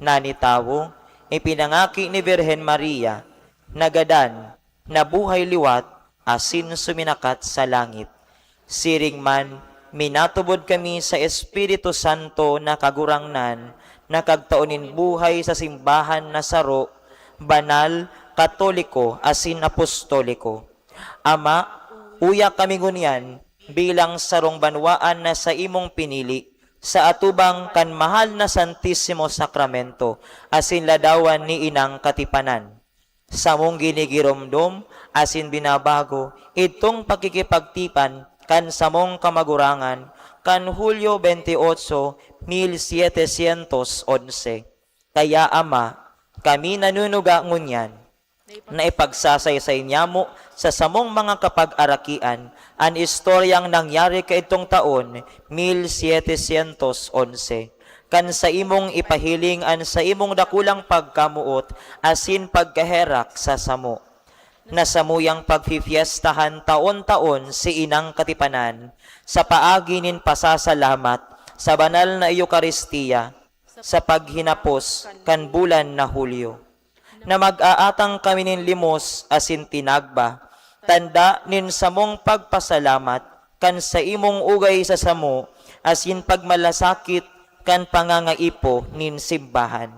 nanitawo, ipinangaki ni Birhen Maria, nagadan, nabuhay liwat, asin suminakat sa langit. Siring man, minatubod kami sa Espiritu Santo na Kagurangnan, na kagtao nin buhay sa simbahan na saro, banal, katoliko, asin apostoliko. Ama, uya kami ngunyan bilang sarong banwaan na saimong pinili, sa atubang kan mahal na Santisimo Sakramento, asin ladawan ni Inang Katipanan. Samong ginigiromdom asin binabago idtong pakikipagtipan kan samong kamagurangan kan Hulyo veintiocho, mil setecientos once. Kaya, Ama, kami nanunuga ngunyan na ipagsasaysay nyamo sa samong mga kapagarakian an istoryang nangyari kaidtong taon, mil setecientos once. Kan saimong ipahiling an saimong dakulang pagkamoot asin pagkaherak sa samo, na samuyang pagfifyestahan taon-taon si Inang Katipanan sa paagi nin pasasalamat sa banal na Eukaristia sa paghinapos kan bulan na Hulyo, na mag-aatang kami nin limos asin tinagba, tanda nin samong pagpasalamat kan saimong ugay sa samo asin pagmalasakit kan pangangaipo nin simbahan,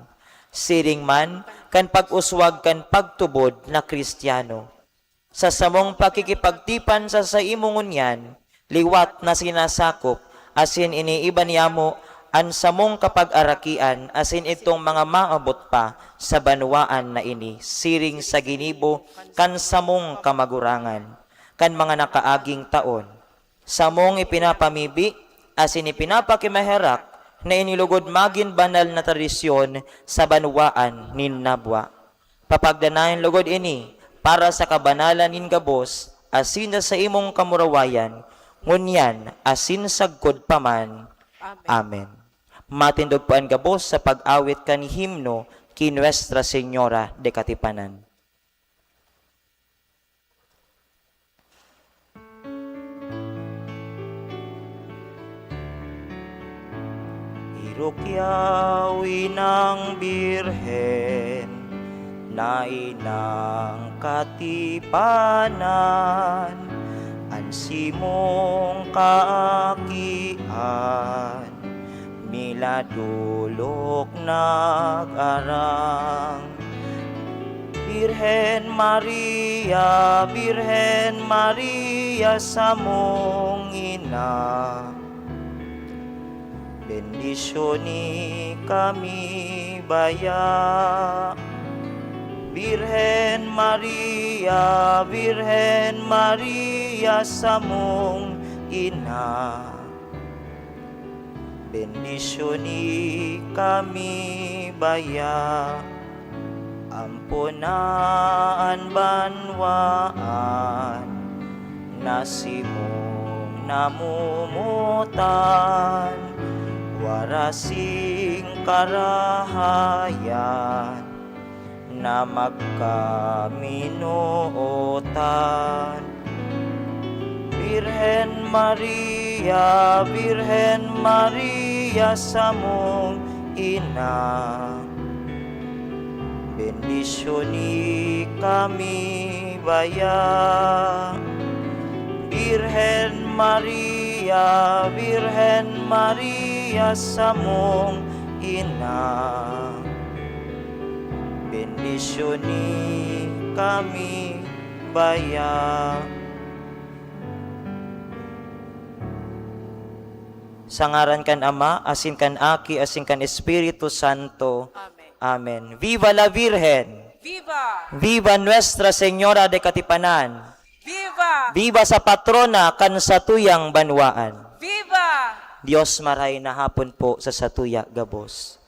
siring man kan pag-uswag kan pagtubod na Cristiano. Sa samong pakikipagtipan sa saimo ngunyan, liwat na sinasakop asin iniiba niyamo an samong kapagarakian asin idtong mga maabot pa sa banwaan na ini, siring sa ginibo kan samong kamagurangan, kan mga nakaaging taon. Samong ipinapamibi asin ipinapakimaherak na ini lugod magin banal na tradisyon sa banwaan nin Nabua. Papagdanayon lugod ini para sa kabanalan nin gabos asin sa saimong kamurawayan, ngunyan asin sagkod pa man. Amen. Amen. Matindog po an gabos sa pag-awit kan himno ki Nuestra Señora de Katipanan. Irukyaw inang Birhen na inang katipanan, an simong kaakian miladolok nag-arang. Birhen Maria, Birhen Maria, samong ina, bendisyoni kami baya. Birhen Maria, Birhen Maria, samong ina, bendisyoni kami baya. Ampo na an banwaan na simong namomotan, warasing karahayan na magkaminootan. Birhen Maria, Birhen Maria, samong ina, bendisyoni kami baya. Birhen Maria, Birhen Maria, samong ina, bendisyoni kami baya. Sa ngaran kan Ama, asin kan Aki, asin kan Espiritu Santo. Amen. Amen. Viva la Virgen! Viva! Viva Nuestra Señora de Katipanan! Viva! Viva sa patrona kan satuyang banwaan! Viva! Dios, maray na hapon po sa satuya gabos.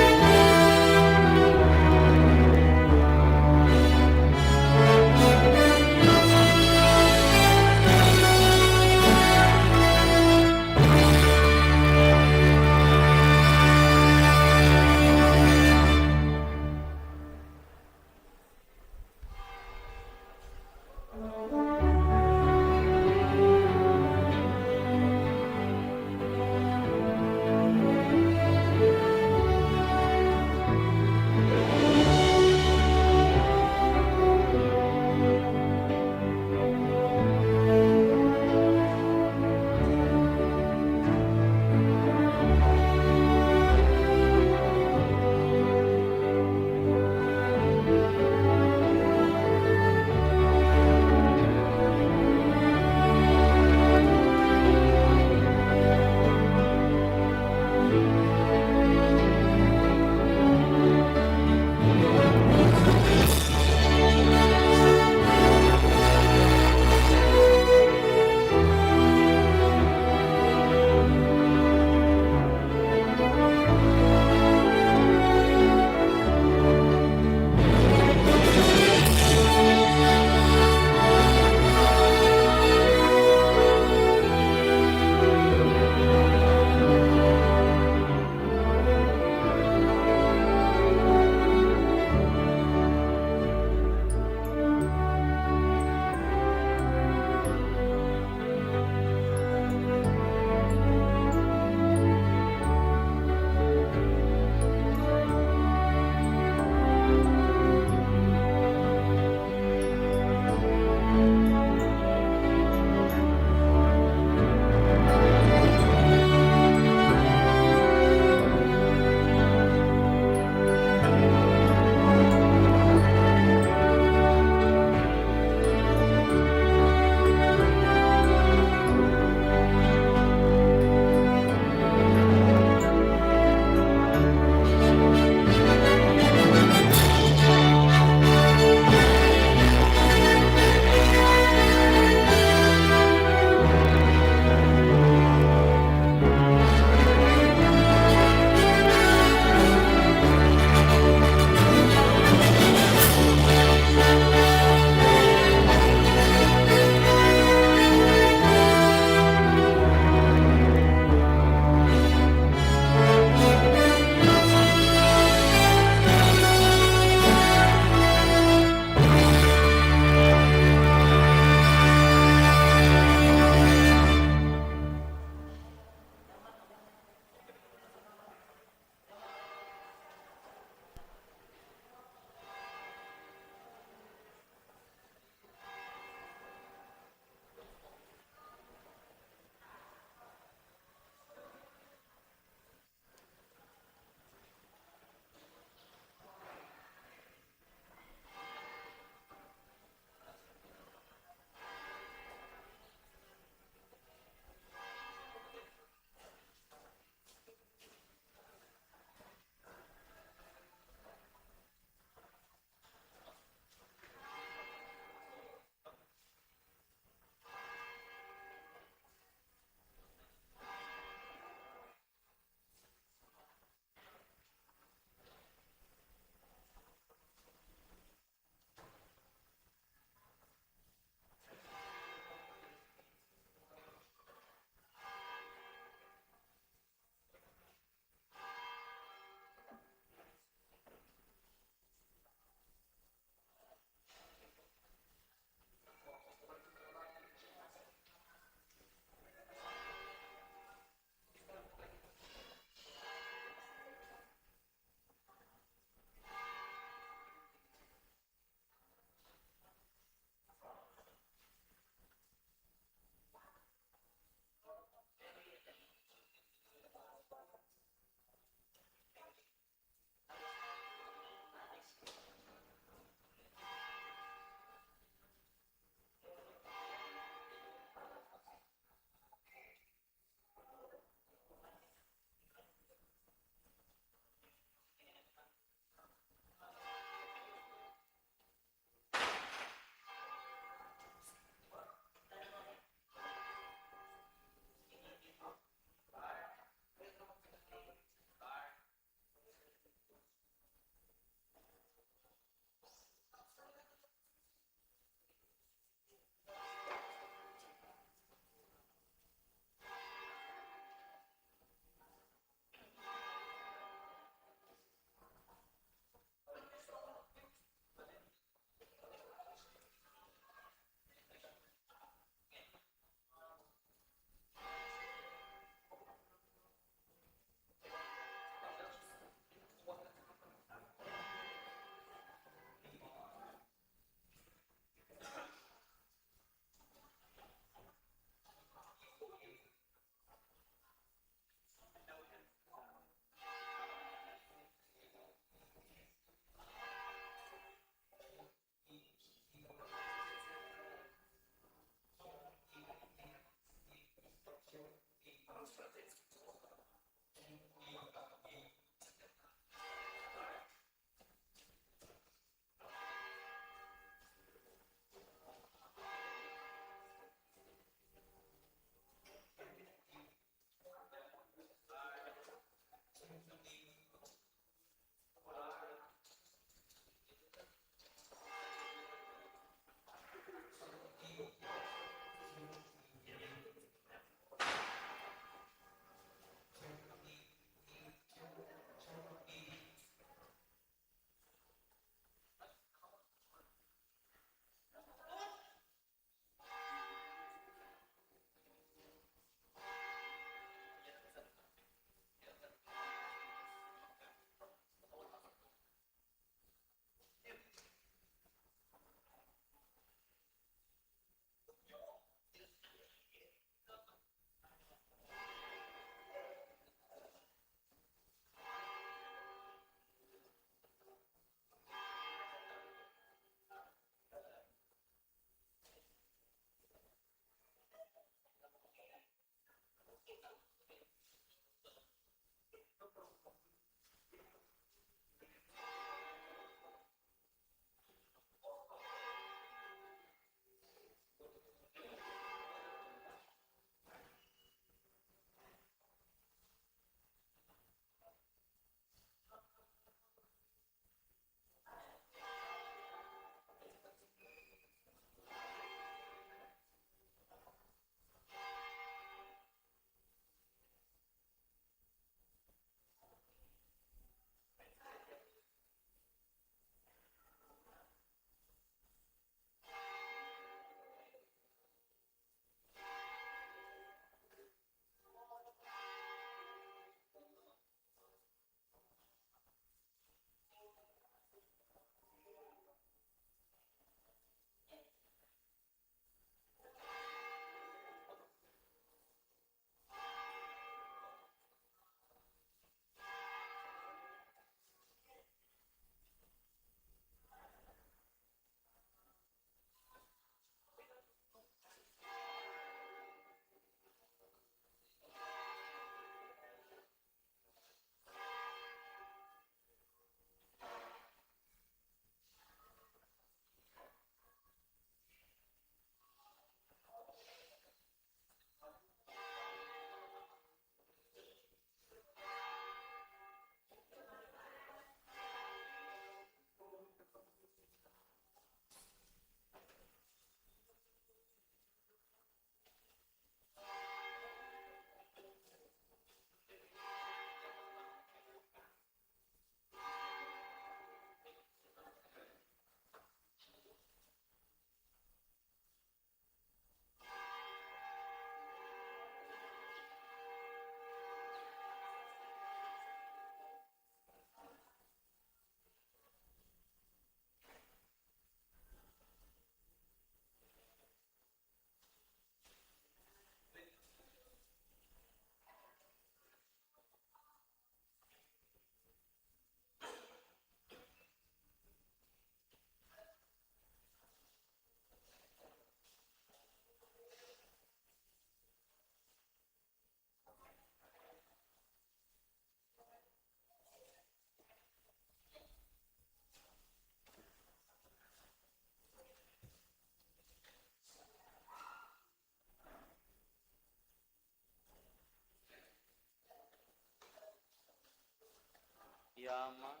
Yaman.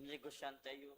Negosyante yun.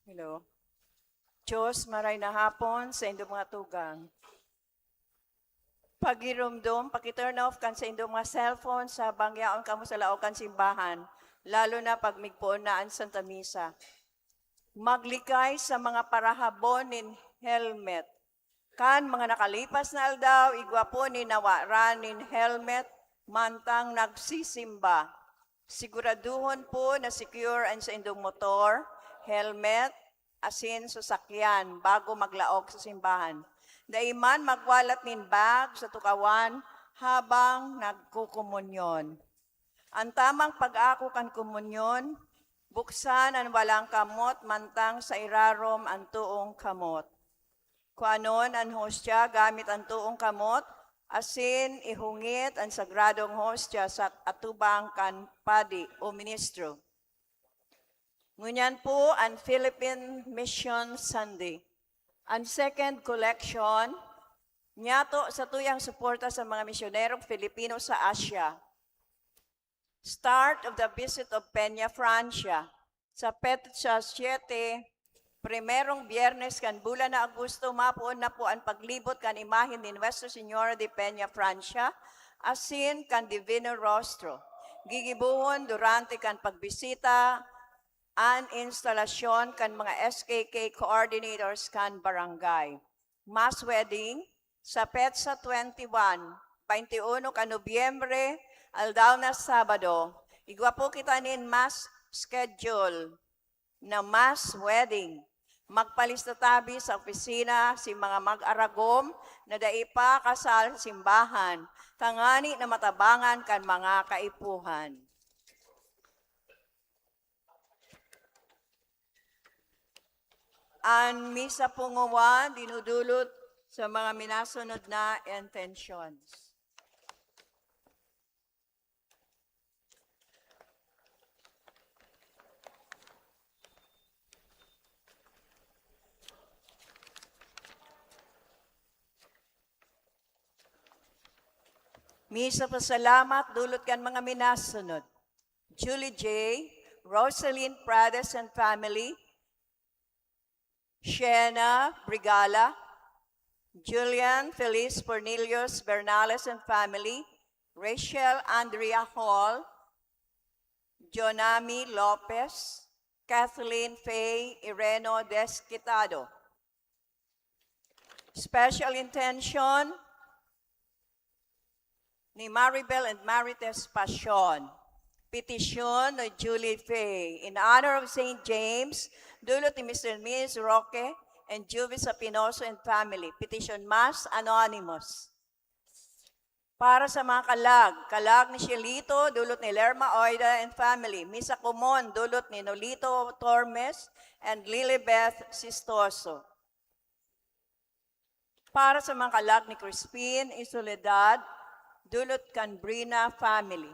Hello. Diyos, maray na hapon sa indong mga tugang. Pagiromdom, paki-turn off kan sa indong mga cellphone sa bangyaon kamo sa laog kan simbahan, lalo na pag migpoon na an Santa Misa. Maglikay sa mga parahabon nin helmet. Kan mga nakalipas na aldaw, igwa po nin nawaran nin helmet mantang nagsisimba. Siguraduhon po na secure an saindong motor, helmet, asin sasakyan bago maglaog sa simbahan. Dai man magwalat nin bag sa tukawan habang nagkukomunyon. An tamang pag-ako kan komunyon, buksan an walang kamot mantang sa irarom an toong kamot. Kuanon an hostya gamit an toong kamot, asin ihungit an sagradong hostya sa atubang kan padi o ministro. Ngunyan po an Philippine Mission Sunday. An second collection, nyato sa tuyang suporta sa mga misyonerong Filipino sa Asia. Start of the visit of Peña Francia. Sa petsa siete, primerong Biyernes kan bulan na Agosto, mapoon na po an paglibot kan imahen ni Nuestra Señora de Peña Francia asin kan Divino Rostro. Gigibohon durante kan pagbisita an instalasyon kan mga S K K coordinators kan barangay. Mass wedding, sa petsa twenty-one, twenty-uno kan Nobyembre, aldaw na Sabado, igwa po kita nin mass schedule na mass wedding. Magpalista tabi sa opisina si mga mag-aragom na dai pa kasal sa simbahan, tangani na matabangan kan mga kaipuhan. An misa po ngunyan dinudulot sa mga minasunod na intentions. Misa pasalamat, dulot kan mga minasunod. Julie J, Rosalyn Prades and family, Shena Brigala, Julian Feliz Cornelius Bernales and family, Rachel Andrea Hall, Jonami Lopez, Kathleen Faye Ireno Desquitado. Special intention ni Maribel and Marites Pasion. Petisyon ni Julie Faye. In honor of Saint James, dulot ni Mister and Miss Roque and Juvis Apinoso and family. Petition Mass, anonymous. Para sa mga kalag, kalag ni Shelito, dulot ni Lerma Oida and family. Misa Kumon, dulot ni Nolito Tormes and Lilibeth Sistoso. Para sa mga kalag ni Crispin y Soledad, dulot kan Brina family.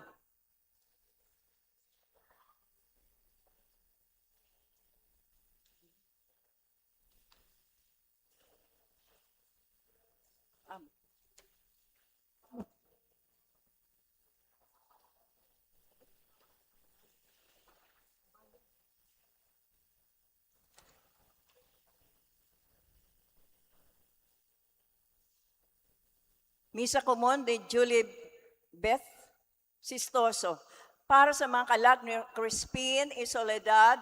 Misa Kumon ni Julie Beth Sistoso. Para sa mga kalag ni Crispin y Soledad,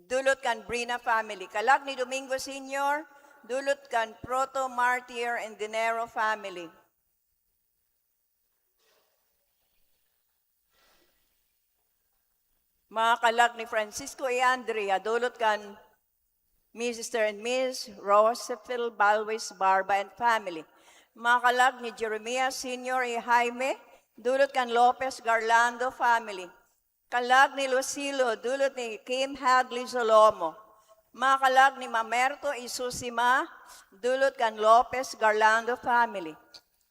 dulot kan Brina family. Kalag ni Domingo Senior, dulot kan Proto Martir and Dinero family. Mga kalag ni Francisco y Andrea, dulot kan Mister and Miss Rosefil Balwis Barba and family. Mga kalag ni Jeremias Senior y Jaime, dulot kan Lopez Garlando family. Kalag ni Lucilo, dulot ni Kim Hadley Solomo. Mga kalag ni Mamerto y Susima, dulot kan Lopez Garlando family.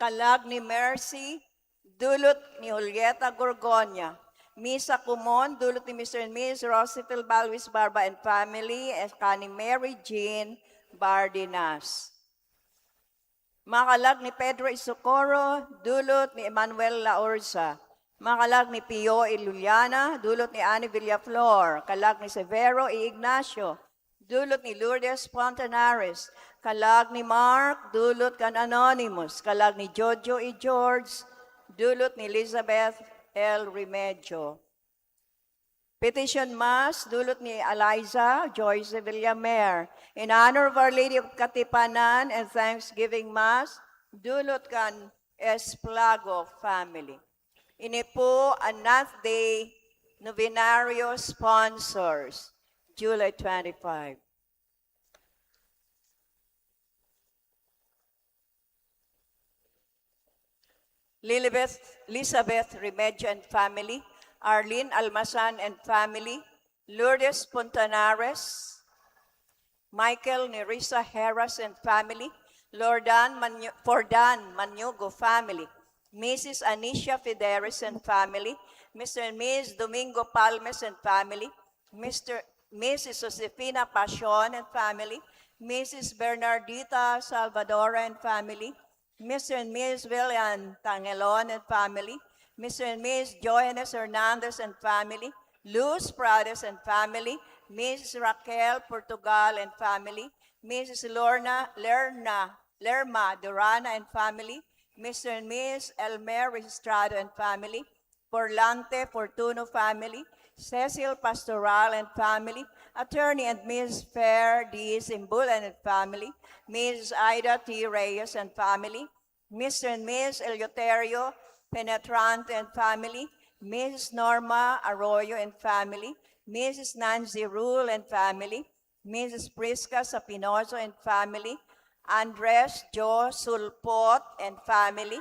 Kalag ni Mercy, dulot ni Julieta Gorgonia. Misa Kumon, dulot ni Mister and Miss Rosefil Balwis Barba and family, at kan ni Mary Jean Bardenas. Mga kalag ni Pedro y Socorro, dulot ni Emmanuel Laurza. Mga kalag ni Pio y Luliana, dulot ni Annie Villaflor. Kalag ni Severo y Ignacio, dulot ni Lourdes Fontanares. Kalag ni Mark, dulot kan Anonymous. Kalag ni Jojo y George, dulot ni Elizabeth L Remedio. Petition Mass, dulot ni Eliza Joyce Villamer. In honor of Our Lady of Katipanan and Thanksgiving Mass, dulot kan Esplago family. Ini po an Ninth Day Novenario sponsors, July twenty-five. Lilibeth, Elizabeth Remedio and family, Arlene Almasan and family, Lourdes Fontanares, Michael Nerissa Heras and family, Lordan Manyo-, Fordan Manyogo family, Missus Anicia Fideres and family, Mister and Miss Domingo Palmes and family, Mister, Missus Josefina Pasion and family, Missus Bernardita Salvador and family, Mister and Miss William Tangelon and family, Mister and Miss Johannes Hernandez and family, Luz Prades and family, Missus Raquel Portugal and family, Missus Lorna, Lerna, Lerma Durana and family, Mister and Miss Elmer Registrado and family, Porlante Fortuno family, Cecil Pastoral and family, Attorney and Miss Fair D. Simbulan and family, Missus Ida T. Reyes and family, Mister and Miss Eleuterio Penetrante and family, Missus Norma Arroyo and family, Missus Nancy Rule and family, Missus Prisca Sapinoso and family, Andres Jo Sulpot and family,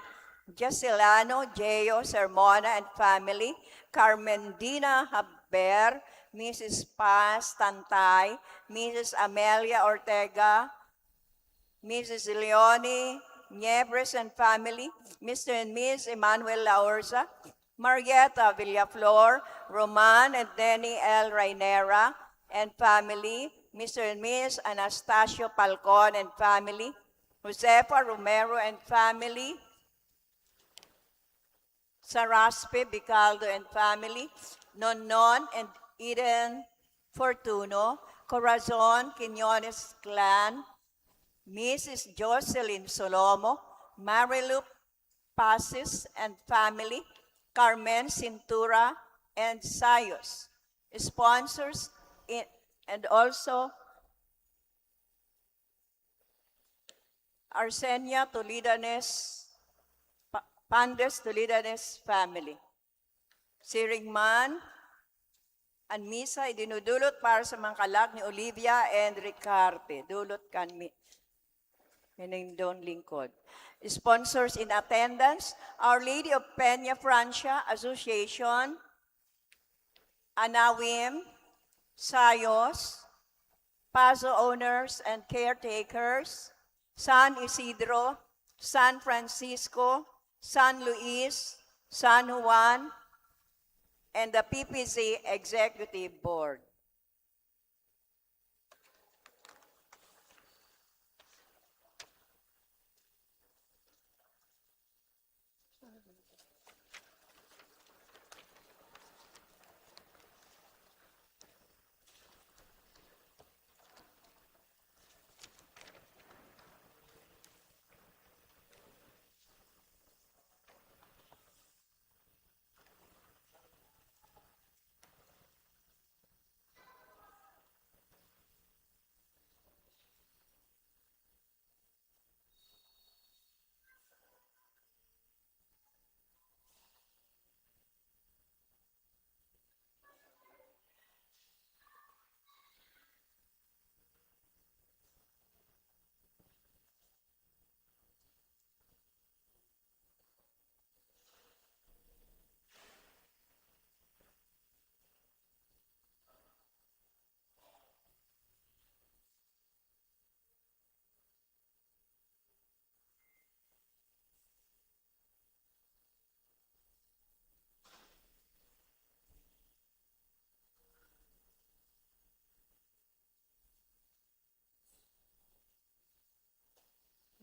Jacelano Jeo Sermona and family, Carmendina Haber, Missus Paz Tantay, Missus Amelia Ortega, Missus Leonie Niebres and family, Mister and Miss Emmanuel Laorza, Marieta Villaflor, Roman and Denny L Rainera and family, Mister and Miss Anastasio Falcon and family, Josefa Romero and family, Saraspe Bicaldo and family, Nonnon and Eden Fortuno, Corazon Quiñones clan, Missus Jocelyn Solomo, Marilu Pasis and family, Carmen Cintura and Sayos. Sponsors in, and also Arsenia Tolidanes, Pa-, Pandes Tolidanes family. Siring man, an misa idinudulot para sa mga kalag ni Olivia and Ricarte. Dulot kan mi-, minindong lingkod. Sponsors in attendance, Our Lady of Peña Francia Association, Anawim, Sayos, Pazo Owners and Caretakers, San Isidro, San Francisco, San Luis, San Juan, and the P P Z Executive Board.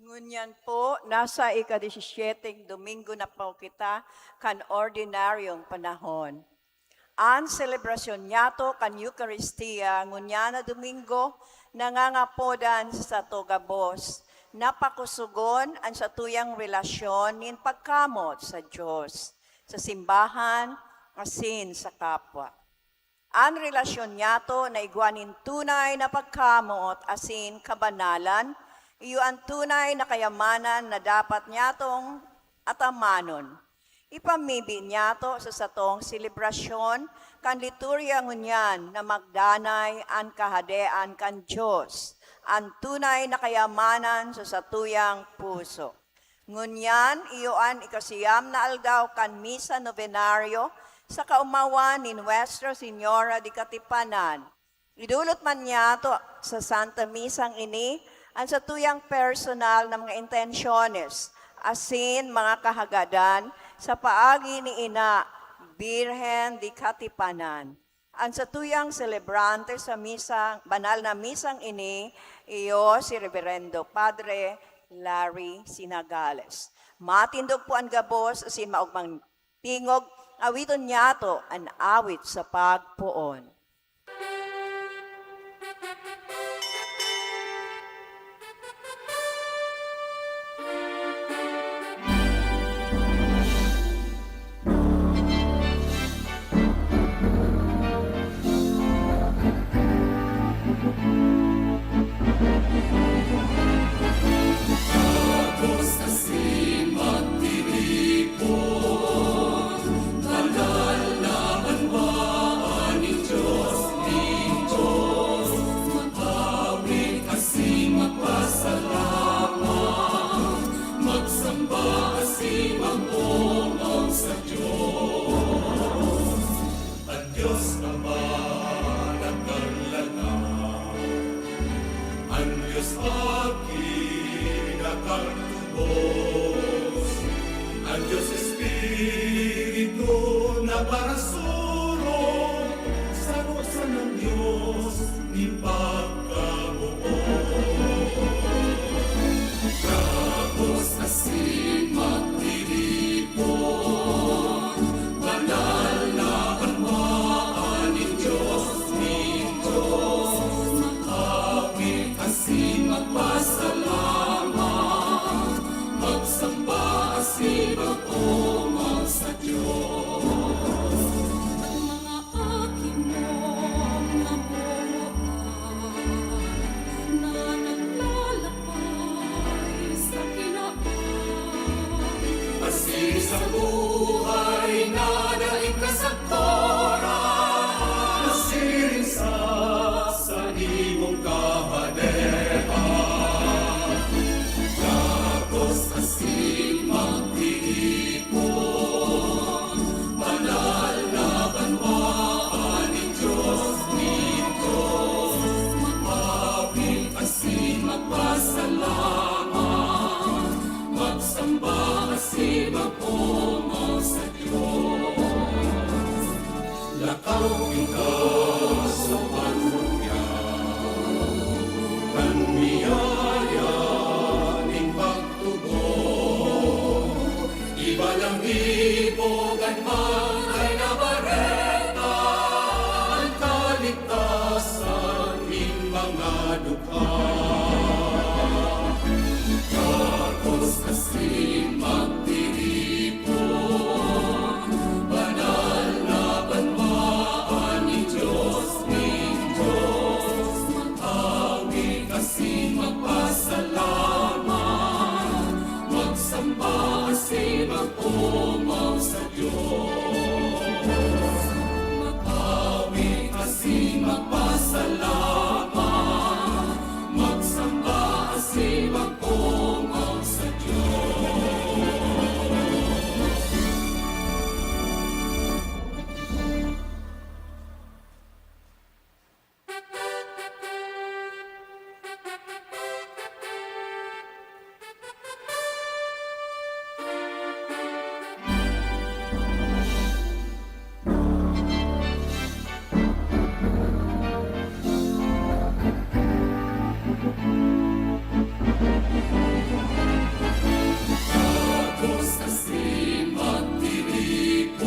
Ngunyan po, nasa ika-disisisyeteng Domingo na po kita kan ordinaryong panahon. An selebrasyon niyato kan Eukaristia ngunyan na Domingo nangangapodan sa sato gabos na pakosogon an satuyang relasyon nin pagkamoot sa Dios, sa simbahan, asin sa kapwa. An relasyon niyato na igwa nin tunay na pagkamoot asin kabanalan, iyo an tunay na kayamanan na dapat niyatong atamanon. Ipamibi niyato sa satong selebrasyon kan liturya ngunyan na magdanay an Kahadean kan Dios, an tunay na kayamanan sa satuyang puso. Ngunyan, iyo an ikasiyam na aldaw kan Misa Novenario sa kaomawan ni Nuestra Señora de Katipanan. Idulot man niyato sa Santa Misang ini an satuyang personal na mga intensyones asin mga kahagadan sa paagi ni Ina Birhen de Katipanan. An satuyang selebrante sa misa, banal na misang ini, iyo si Reverendo Padre Larry Sinagales. Matindog po an gabos asin maogmang tingog, awiton niyato an awit sa pagpoon. Aki, dakal tubos, an Dios Espiritu na parasurong, saro sanang Dios nin pagkabuo. Gabos asin magtiripon, banal na banwaan nin Dios, nin Dios, maawit asin magpasalamat, magsamba asin mag-omaw sa Dios. Mga aki mo, mga buhay na naglalakbay sa kinaban. Asin sa buhay na daing kasagkoran, nasiring sa, sa imong kahadean. Gabos asin magtiripon, banal na banwaan nin Dios, nin Dios, maawit asin magpasalamat, magsamba asin mag-omaw sa Dios. Lakaw kita sa panlungyan, kan biyaya nin pagtubod. Ibalangibo kan Banal na Bareta, an kaligtasan nin mga dukha. Gabos asin magtiripon, banal na banwaan nin Dios, nin Dios, mag-awit asin magpasalamat, magsamba asin mag-omaw sa Dios. Mag-awit asin magpasalamat, magsamba asin mag-omaw sa Dios. Gabos asin magtiripon,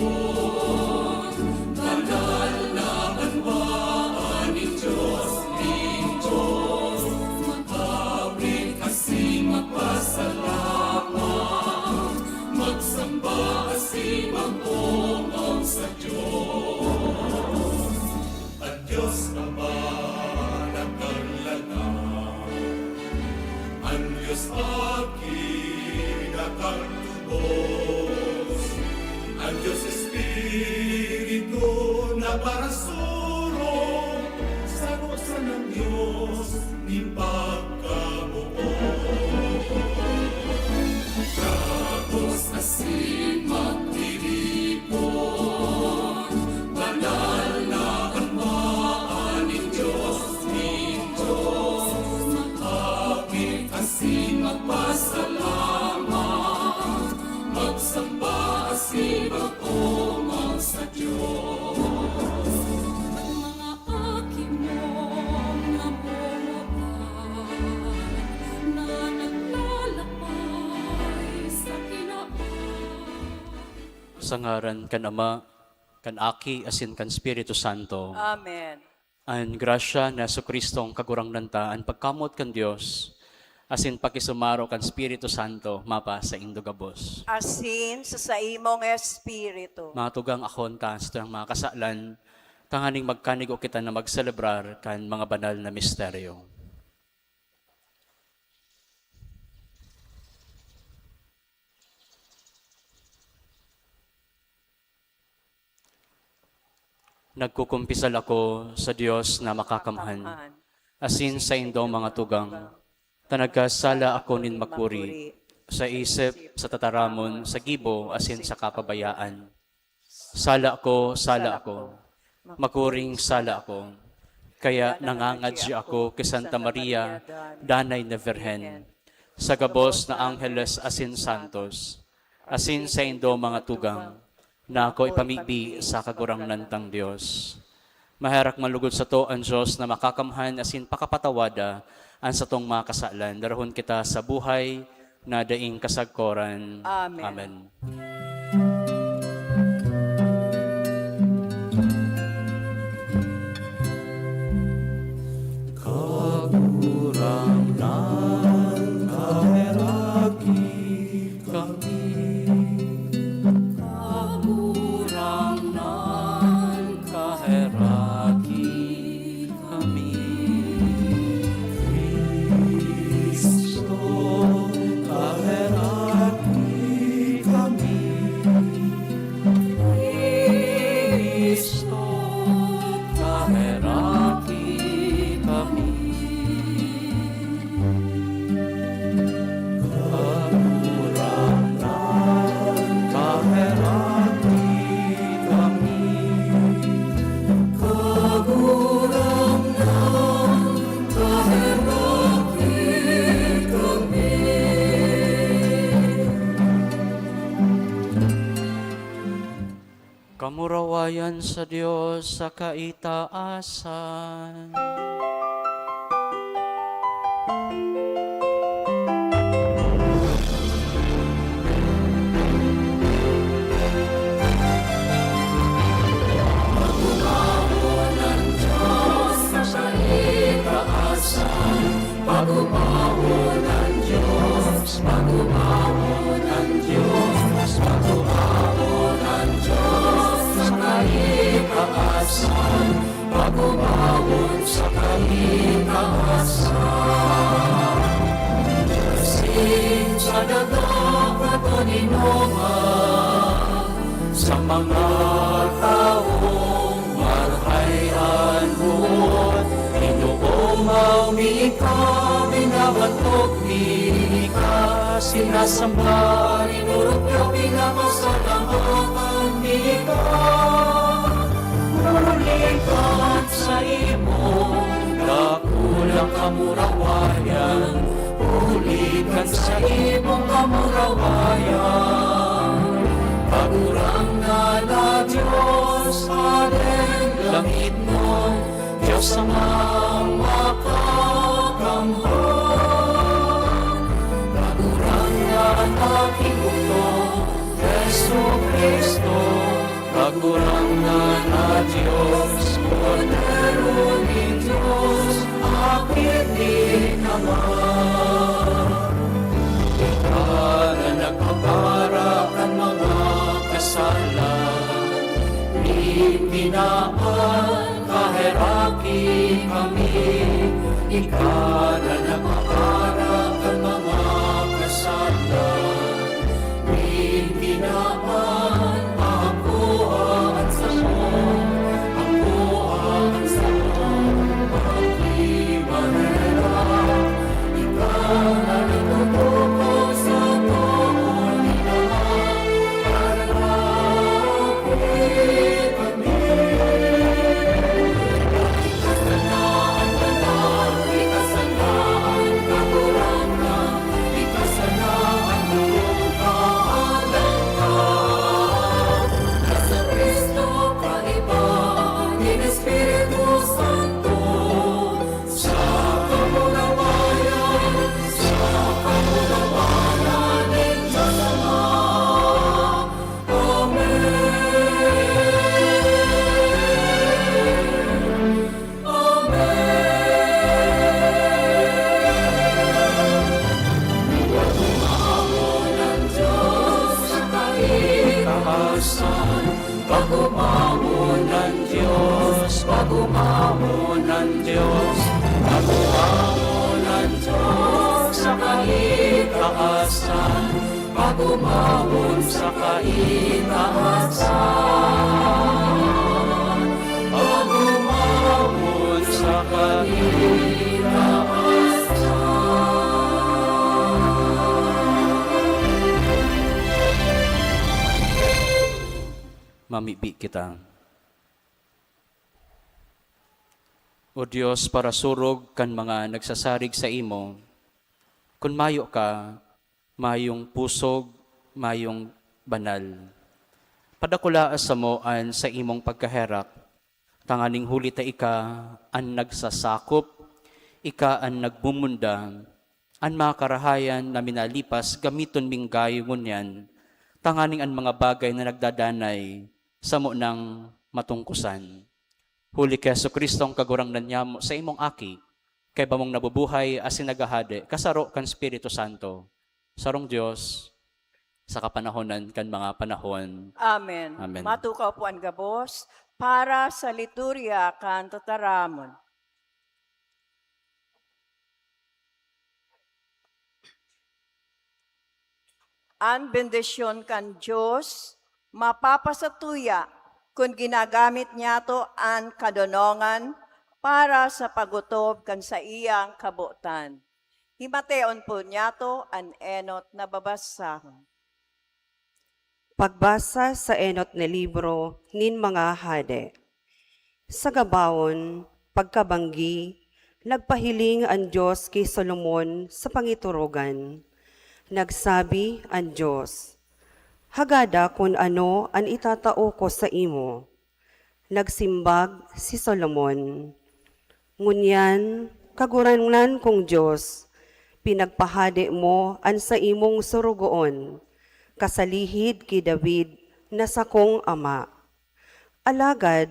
banal na banwaan nin Dios, nin Dios, mag-awit asin magpasalamat, magsamba asin mag-omaw sa Dios. An Dios Ama na kalagan, an Dios Aki na katubos, an Dios Espiritu na parasurong, saro sanang Dios nin pagkabuo. Gabos asin magtiripon, banal na banwaan nin Dios, nin Dios, mag-awit asin magpasalamat, magsamba asin mag-omaw sa Dios. Mga aki mo, mga buhay na naglalakbay sa kinaban. Sa ngaran kan Ama, kan Aki, asin kan Espiritu Santo. Amen. An grasya ni Jesu-Cristong Kagurangnan ta, an pagkamoot kan Dios, asin pakisumaro kan Espiritu Santo, mapasaindo gabos. Asin sa saimong espiritu. Mga tugang, akoon ta sa satuyang mga kasalan, tanganing magkanigo kita na magselebrar kan mga banal na misteryo. Nagkukumpisal ako sa Dios na makakamhan, asin saindong mga tugang, ta nagkasala ako nin makuri, sa isip, sa tataramon, sa gibo, asin sa kapabayaan. Sala ako, sala ako, makuring sala ako. Kaya nangangadya ako ki Santa Maria, Danay na Birhen, sa gabos na angheles asin santos, asin saindo mga tugang, na ako ipamibi sa Kagurangnan tang Dios. Maherak man lugod sato an Dios na Makakamhan asin pakapatawada an satong mga kasalan. Darahon kita sa buhay na daing kasagkoran. Amen. Amen. Kagurangnan, kaheraki kami. Kagurangnan, kaheraki kami. Cristo, kaheraki kami. Cristo, kaheraki kami. Kagurangnan, kaheraki kami. Kagurangnan, kaheraki kami. Kamurawayan sa Dios sa kaitaasan. Pag-omawon an Dios sa kaitaasan. Pag-omawon an Dios, pag-omawon an Dios, pag-omawon an Dios sa kaitaasan. Pag-omawon sa kaitaasan. Asin sa daga kan pag-inuman, sa mga tawong marahay an buot, inoomaw mi ika, binabantog mi ika, sinasamba, inurog ka, pinapasalamatan mi ika. Huli kan sa imong dakulang kamurawayan, huli kan sa imong kamurawayan. Kagurangnan na Dios, Hadeng langitnon, Dios Amang Makakamhan. Kagurangnan na Ginoo, Jesu-Cristo, Kagurangnan na Dios, Kordero nin Dios, Aki nin Ama. Ika na nagpapara kan mga kasalan nin tinawan, kaheraki kami. Ika na nagpapara kan mga kasalan nin tinawan, akoa an samo, akoa an samo, aki maherak. Ika na nagtutukaw sa too nin Ama, kaheraki kami. Ika sana an banal, ika sana an kagurangnan, ika sana an Kaadan-an. Jesu-Cristo, kaiba nin Espiritu Santo, sa kamurawayan, sa kamurawayan nin Dios Ama. Amen. Amen. Pag-omawon an Dios sa kaitaasan, pag-omawon an Dios, pag-omawon an Dios, pag-omawon an Dios sa kaitaasan. Pag-omawon sa kaitaasan. Pag-omawon sa kaitaasan. Mamibi kita. O Dios, parasurog kan mga nagsasarig saimo, kun mayo ka, mayong pusog, mayong banal. Padakulaa samo an saimong pagkaherak, tanganing huli ta ika an nagsasakop, ika an nagmumunda, an mga karahayan na minalipas gamiton ming gayo ngunyan, tanganing an mga bagay na nagdadanay samo nang matungkosan. Huli ki Jesu-Cristo an Kagurangnan nyamo, saimong Aki, kaiba mong nabubuhay asin naghahade, kasaro kan Espiritu Santo, sarong Dios, sa kapanahonan kan mga panahon. Amen. Amen. Matukaw po an gabos para sa liturya kan tataramon. An bendisyon kan Dios mapapasatuya kun ginagamit niyato an kadonongan para sa pag-otob kan saiyang kabotan. Himateon po niyato an enot na babasahon. Pagbasa sa enot na libro nin mga Hade. Sa gabawon, pagkabanggi, nagpahiling an Dios ki Solomon sa pangiturugan. Nagsabi an Dios, "Hagada kun ano an itatao ko saimo." Nagsimbag si Solomon, "Ngunyan, Kagurangnan kong Dios, pinagpahade mo an saimong sorogoon, kasalihid ki David na sakong ama. Alagad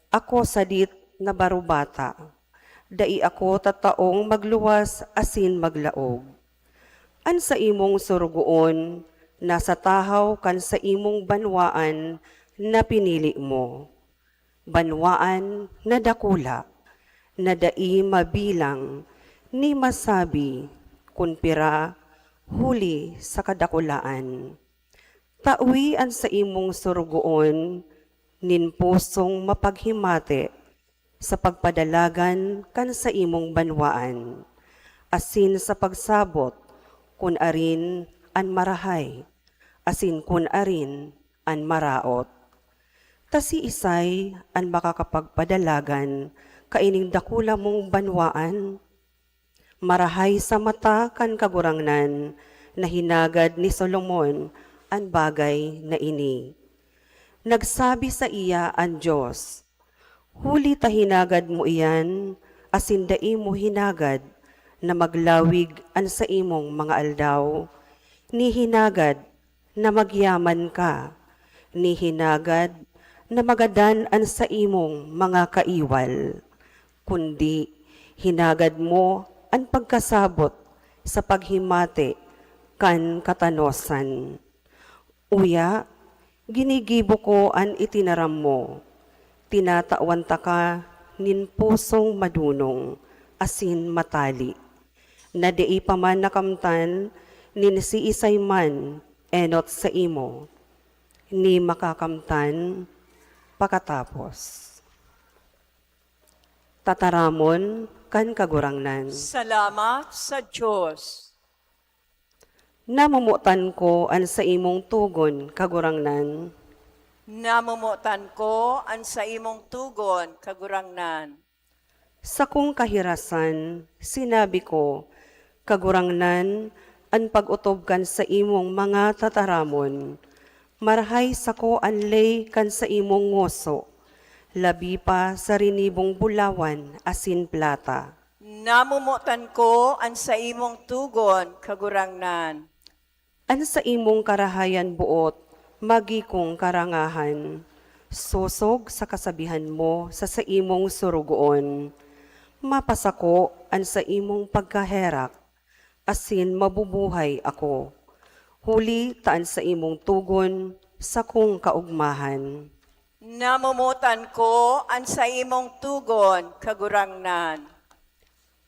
ako sadit na barobata, dai ako tataong magluwas asin maglaog. An saimong sorogoon nasa tahaw kan saimong banwaan na pinili mo, banwaan na dakula, na dai mabilang ni masabi kun pira huli sa kadakulaan. Tawi an saimong sorogoon nin pusong mapaghimate sa pagpadalagan kan saimong banwaan, asin sa pagsabot kun arin an marahay, asin kun arin an maraot. Ta siisay an makakapagpadalagan kaining dakula mong banwaan? Marahay sa mata kan Kagurangnan na hinagad ni Solomon an bagay na ini. Nagsabi saiya an Dios, 'Huli ta hinagad mo iyan, asin dai mo hinagad na maglawig an saimong mga aldaw, ni hinagad na magyaman ka, ni hinagad na magadan an saimong mga kaiwal, kundi hinagad mo an pagkasabot sa paghimate kan katanosan. Uya, ginigibo ko an itinaram mo. Tinatawan taka nin pusong madonong asin matali, na dai pa man nakamtan nin siisay man enot saimo, ni makakamtan pakatapos. Tataramon kan Kagurangnan. Salamat sa Dios. Namomotan ko an saimong togon, Kagurangnan. Namomotan ko an saimong togon, Kagurangnan. Sakong kahirasan, sinabi ko, "Kagurangnan, an pag-otob kan saimong mga tataramon, marahay sako an ley kan saimong ngoso, labi pa sa rinibong bulawan asin plata." Namomotan ko an saimong togon, Kagurangnan. An saimong karahayan boot magikong karangahan, sosog sa kasabihan mo sa saimong sorogoon. Mapasako an saimong pagkaherak, asin mabubuhay ako, huli ta an saimong togon sakong kaogmahan. Namomotan ko an saimong togon, Kagurangnan.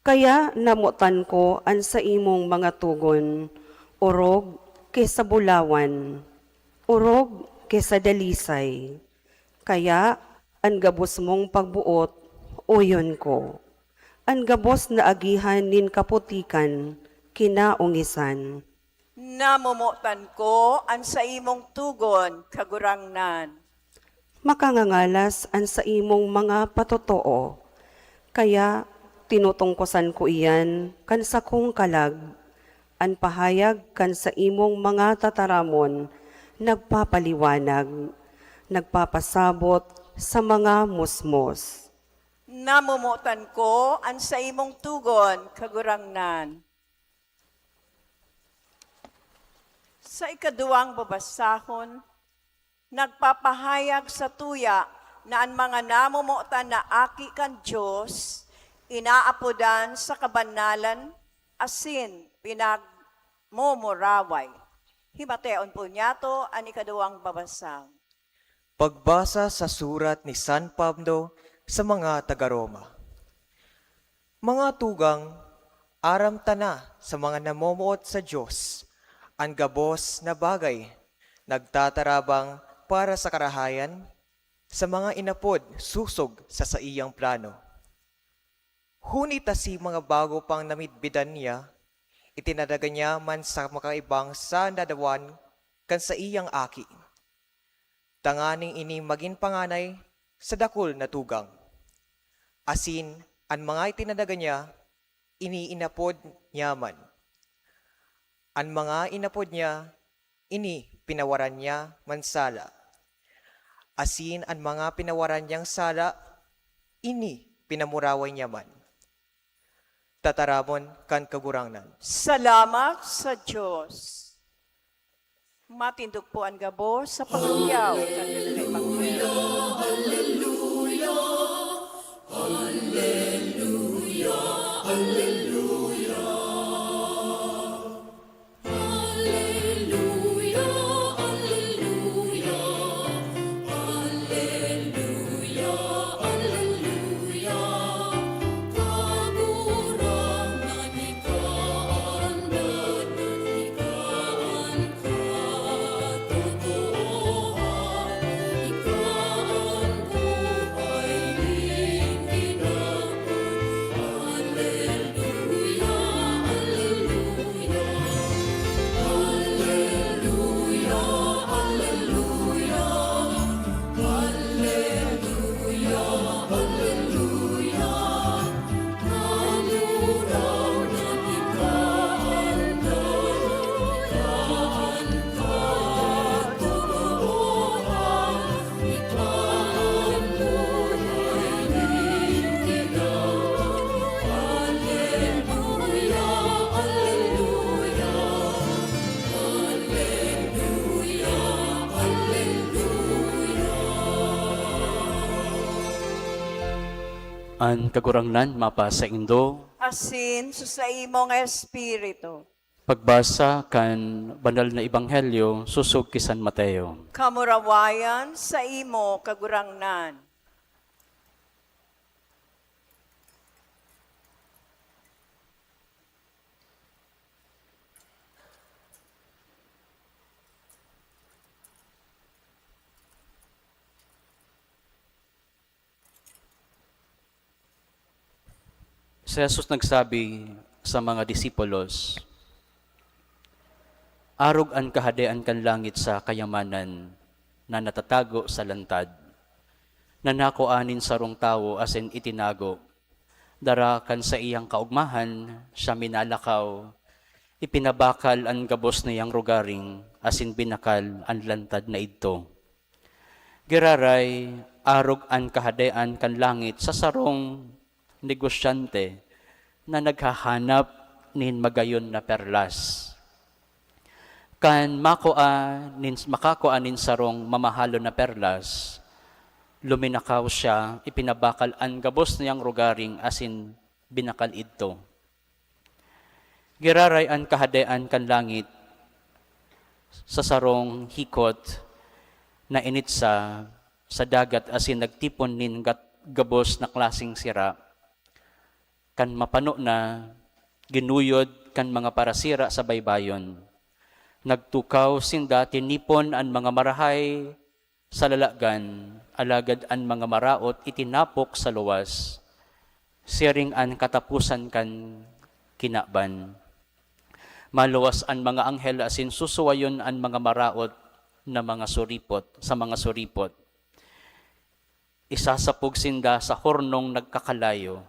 Kaya namotan ko an saimong mga togon, orog ki sa bulawan, orog ki sa dalisay. Kaya an gabos mong pagboot, oyon ko. An gabos na agihan nin kaputikan, kinaongisan. Namomotan ko an saimong togon, Kagurangnan. Makangangalas an saimong mga patotoo, Kaya tinutungkosan ko iyan kan sakong kalag, an pahayag kan saimong mga tataramon nagpapaliwanag, nagpapasabot sa mga musmos. Namomotan ko an saimong tugon, Kagurangnan. Sa ikaduwang babasahon, nagpapahayag sa tuya na an mga namomotan na aki kan Dios inaapodan sa kabanalan asin pinagmumuraway. Himateon po niyato an ikaduwang babasahon. Pagbasa sa surat ni San Pablo sa mga taga-Roma. Mga tugang, aram ta na sa mga namomoot sa Dios an gabos na bagay, nagtatarabang para sa karahayan, sa mga inapod sosog sa saiyang plano. Huni ta si mga bago pang namidbidan niya, itinadaga niya man sa makaibang sa nadawan kan saiyang aki. Tanganing ini magin panganay sa dakul na tugang. Asin, an mga itinadaga niya, ini inapod niya man. An mga inapod niya, ini pinawaran niya man sala. Asin an mga pinawaran niyang sala, ini pinamuraway niya man. Tataramon kan Kagurangnan. Salamat sa Dios. Matindog po an gabos sa pagyayaw kan Ebanghelyo. An Kagurangnan mapasaindo. Asin sa saimong espiritu. Pagbasa kan Banal na Ebanghelyo sosog ki San Mateo. Kamurawayan saimo, Kagurangnan. Si Jesus nagsabi sa mga disipulos, "Arog an Kahadean kan langit sa kayamanan na natatago sa lantad, na nakua nin sarong tawo asin itinago. Dara kan saiyang kaogmahan, siya minalakaw, ipinabakal an gabos niyang rogaring, asin binakal an lantad na idto." Giraray, arog an Kahadean kan langit sa sarong negosyante na naghahanap nin magayon na perlas. Kan makua nin, makakua nin sarong mamahalon na perlas, luminakaw siya, ipinabakal an gabos niyang rogaring asin binakal idto. Giraray an Kahadean kan langit sa sarong hikot na initsa sa dagat asin nagtipon nin gat-, gabos na klaseng sira. Kan mapano na, ginuyod kan mga parasira sa baybayon. Nagtukaw sinda, tinipon an mga marahay sa lalagan, alagad an mga maraot itinapok sa luwas, siring an kataposan kan kinaban. Maluwas an mga anghel asin susuwayon an mga maraot na mga suripot, sa mga suripot. Isasapog sinda sa hornong nagkakalayo,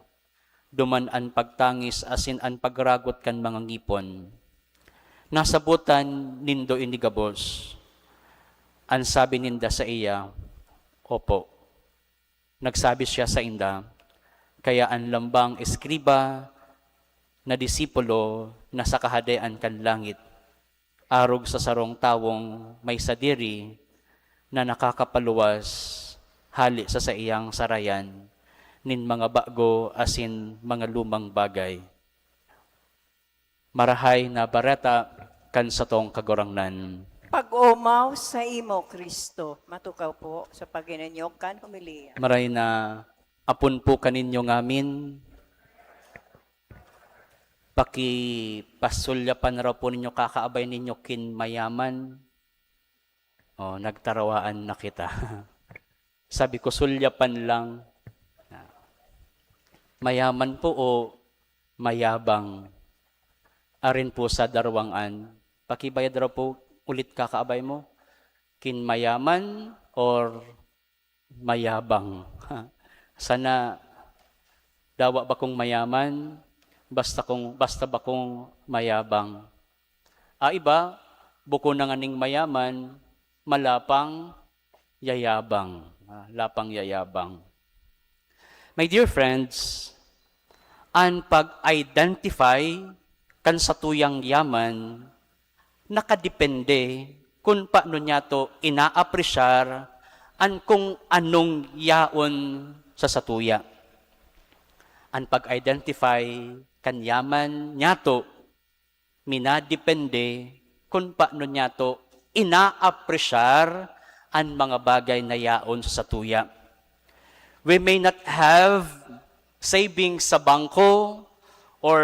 duman an pagtangis asin an pagragot kan mga ngipon. Nasabotan nindo ini gabos? An sabi ninda saiya, "Opo." Nagsabi siya sainda, "Kaya an lambang eskriba na disipulo na sa Kahadean kan langit, arog sa sarong tawong may sadiri na nakakapaluwas hale sa saiyang sarayan nin mga bago asin mga lumang bagay." Marahay na Bareta kan satong Kagurangnan. Pag-omaw saimo, Cristo. Matukaw po sa pag-inanyog kan homilya. Maray na apon po kaninyo ngamin. Pakipasulyapan raw po ninyo kakaabay ninyo kin mayaman. Oh, nagtarawaan na kita. Sabi ko, "Sulyapan lang." Mayaman po o mayabang? Arin po sa darwang an, pakibayad raw po ulit kakaabay mo. Kin mayaman or mayabang? Sana dawa bakong mayaman, basta kung, basta bakong mayabang. Ah, iba, bako na nganing mayaman, malapang yayabang. Ah, lapang yayabang. My dear friends, an pag-identify kan satuyang yaman nakadepende kun paano niyato inaapresyar an kung anong yaon sa satuya. An pag-identify kan yaman niyato minadepende kun paano niyato inaapresyar an mga bagay na yaon sa satuya. We may not have savings sa bangko or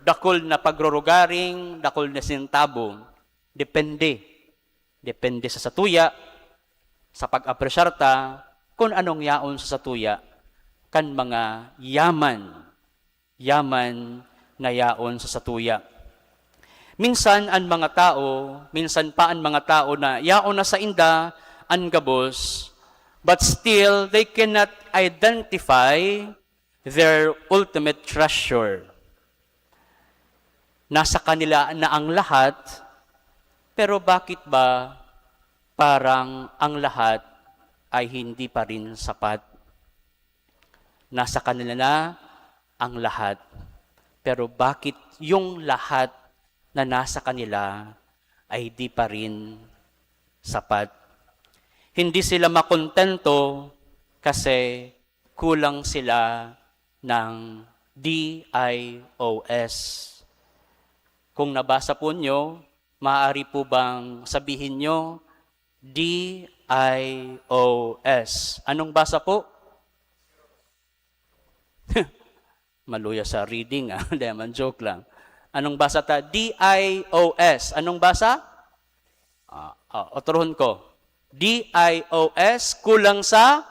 dakul na pagrurugaring, dakul na sentabo. Depende. Depende sa satuya, sa pag-apresyar ta kun anong yaon sa satuya kan mga yaman, yaman na yaon sa satuya. Minsan an mga tao, minsan pa an mga tao na yaon na sainda an gabos, but still they cannot identify their ultimate treasure. Nasa kanila na ang lahat, pero bakit ba parang ang lahat ay hindi pa rin sapat? Nasa kanila na ang lahat, pero bakit yung lahat na nasa kanila ay di pa rin sapat? Hindi sila makontento kasi kulang sila ng D I O S. Kung nabasa po nyo, maaari po bang sabihin nyo, D I O S? Anong basa po? Maluya sa reading, ah. Hindi, man, joke lang. Anong basa ta? D I O S. Anong basa? Ah, ah, otrohon ko. D I O S, kulang sa?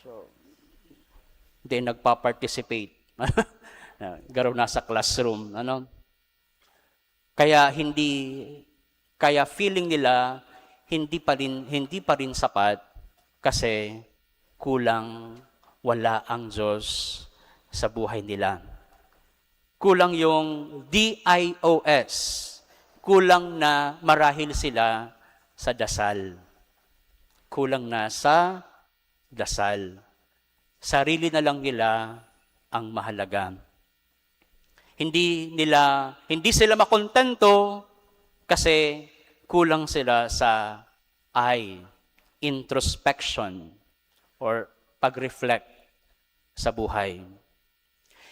So, hindi nagpa-participate. Ah, garo nasa classroom, ano? Kaya hindi, kaya feeling nila, hindi pa rin, hindi pa rin sapat kasi kulang, wala ang Diyos sa buhay nila. Kulang yung D I O S. Kulang na marahil sila sa dasal. Kulang na sa dasal. Sarili na lang nila ang mahalaga. Hindi nila, hindi sila makontento kasi kulang sila sa I, introspection, or pag-reflect sa buhay.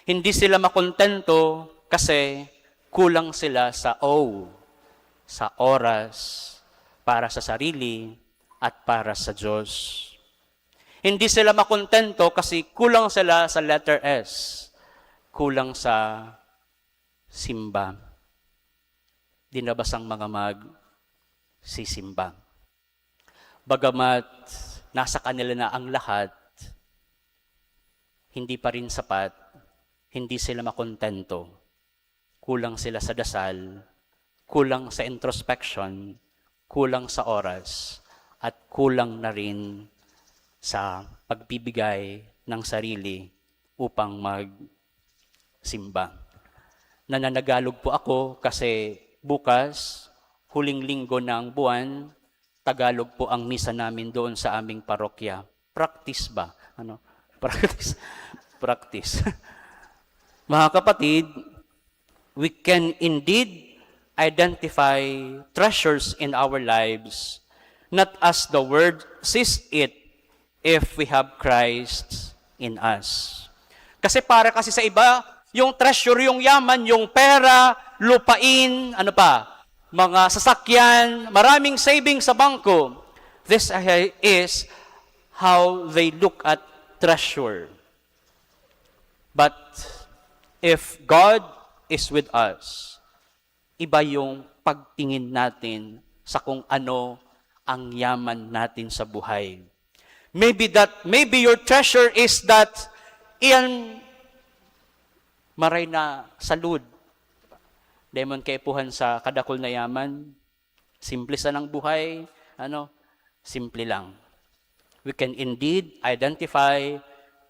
Hindi sila makontento kasi kulang sila sa O, sa oras, para sa sarili, at para sa Diyos. Hindi sila makontento kasi kulang sila sa letter S, kulang sa simba. Di na ba sang mga magsisimba? Bagamat nasa kanila na ang lahat, hindi pa rin sapat, hindi sila makontento. Kulang sila sa dasal, kulang sa introspection, kulang sa oras, at kulang na rin sa pagbibigay ng sarili upang magsimba. Nananagalog po ako kasi bukas, huling linggo ng buwan, Tagalog po ang misa namin doon sa aming parokya. Practice ba? Ano? Practice. Practice. Mga kapatid, we can indeed identify treasures in our lives, not as the world sees it, if we have Christ in us. Kasi para kasi sa iba, yung treasure, yung yaman, yung pera, lupain, ano pa, mga sasakyan, maraming savings sa bangko. This is how they look at treasure. But if God is with us, iba yung pagtingin natin sa kung ano ang yaman natin sa buhay. Maybe that, maybe your treasure is that iyan maray na salud. Demon kaipuhan sa kadakul na yaman. Simple sanang buhay, ano, simple lang. We can indeed identify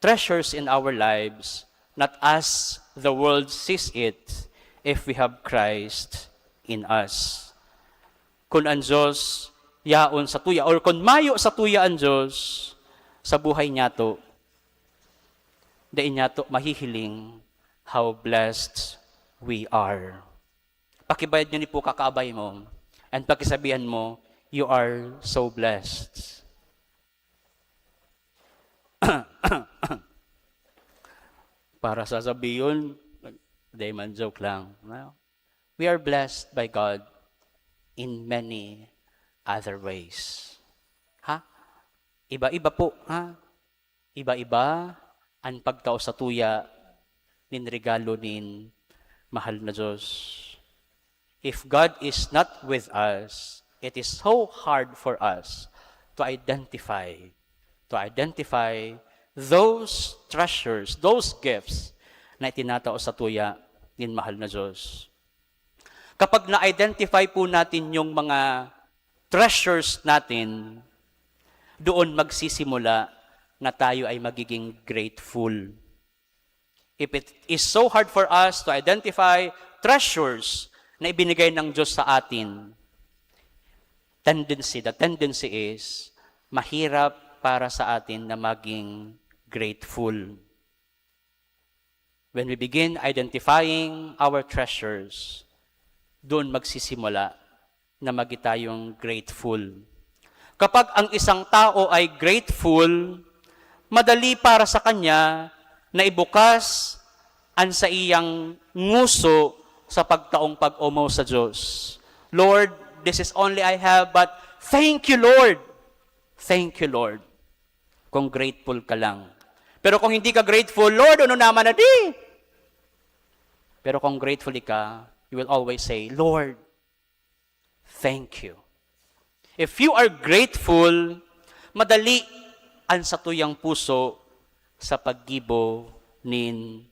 treasures in our lives, not as the world sees it, if we have Christ in us. Kun an Diyos yaon sa tuya, or kun mayo sa tuya an Diyos sa buhay niyato, dai niyato mahihiling how blessed we are. Pakibayad niyo ni po kakaabay mo, and pakisabihan mo, "You are so blessed." Para sasabiyon, di man, joke lang. No? We are blessed by God in many other ways. Ha? Iba-iba po, ha? Iba-iba an pagtao satuya nin regalo nin mahal na Diyos. If God is not with us, it is so hard for us to identify, to identify those treasures, those gifts na itinatao satuya nin mahal na Diyos. Kapag na-identify po natin yung mga treasures natin, doon magsisimula na tayo ay magiging grateful. If it is so hard for us to identify treasures na ibinigay ng Diyos sa atin, tendency, the tendency is, mahirap para sa atin na maging grateful. When we begin identifying our treasures, doon magsisimula na magi tayong grateful. Kapag ang isang tao ay grateful, madali para sa kanya na ibukas an saiyang nguso sa pagtaong pag-omaw sa Diyos. "Lord, this is only I have, but thank you, Lord. Thank you, Lord." Kung grateful ka lang. Pero kung hindi ka grateful, "Lord, ano naman na di?" Pero kung grateful ka, you will always say, "Lord, thank you." If you are grateful, madali an satuyang puso sa paggibo nin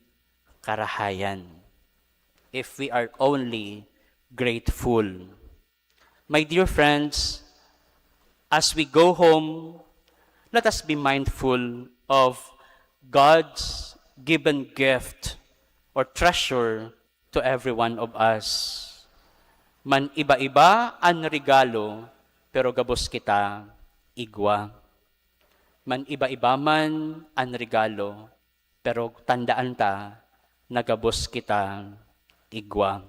karahayan. If we are only grateful. My dear friends, as we go home, let us be mindful of God's given gift or treasure to every one of us. Man iba-iba an regalo, pero gabos kita igwa. Man iba-iba man an regalo, pero tandaan ta na gabos kita igwa.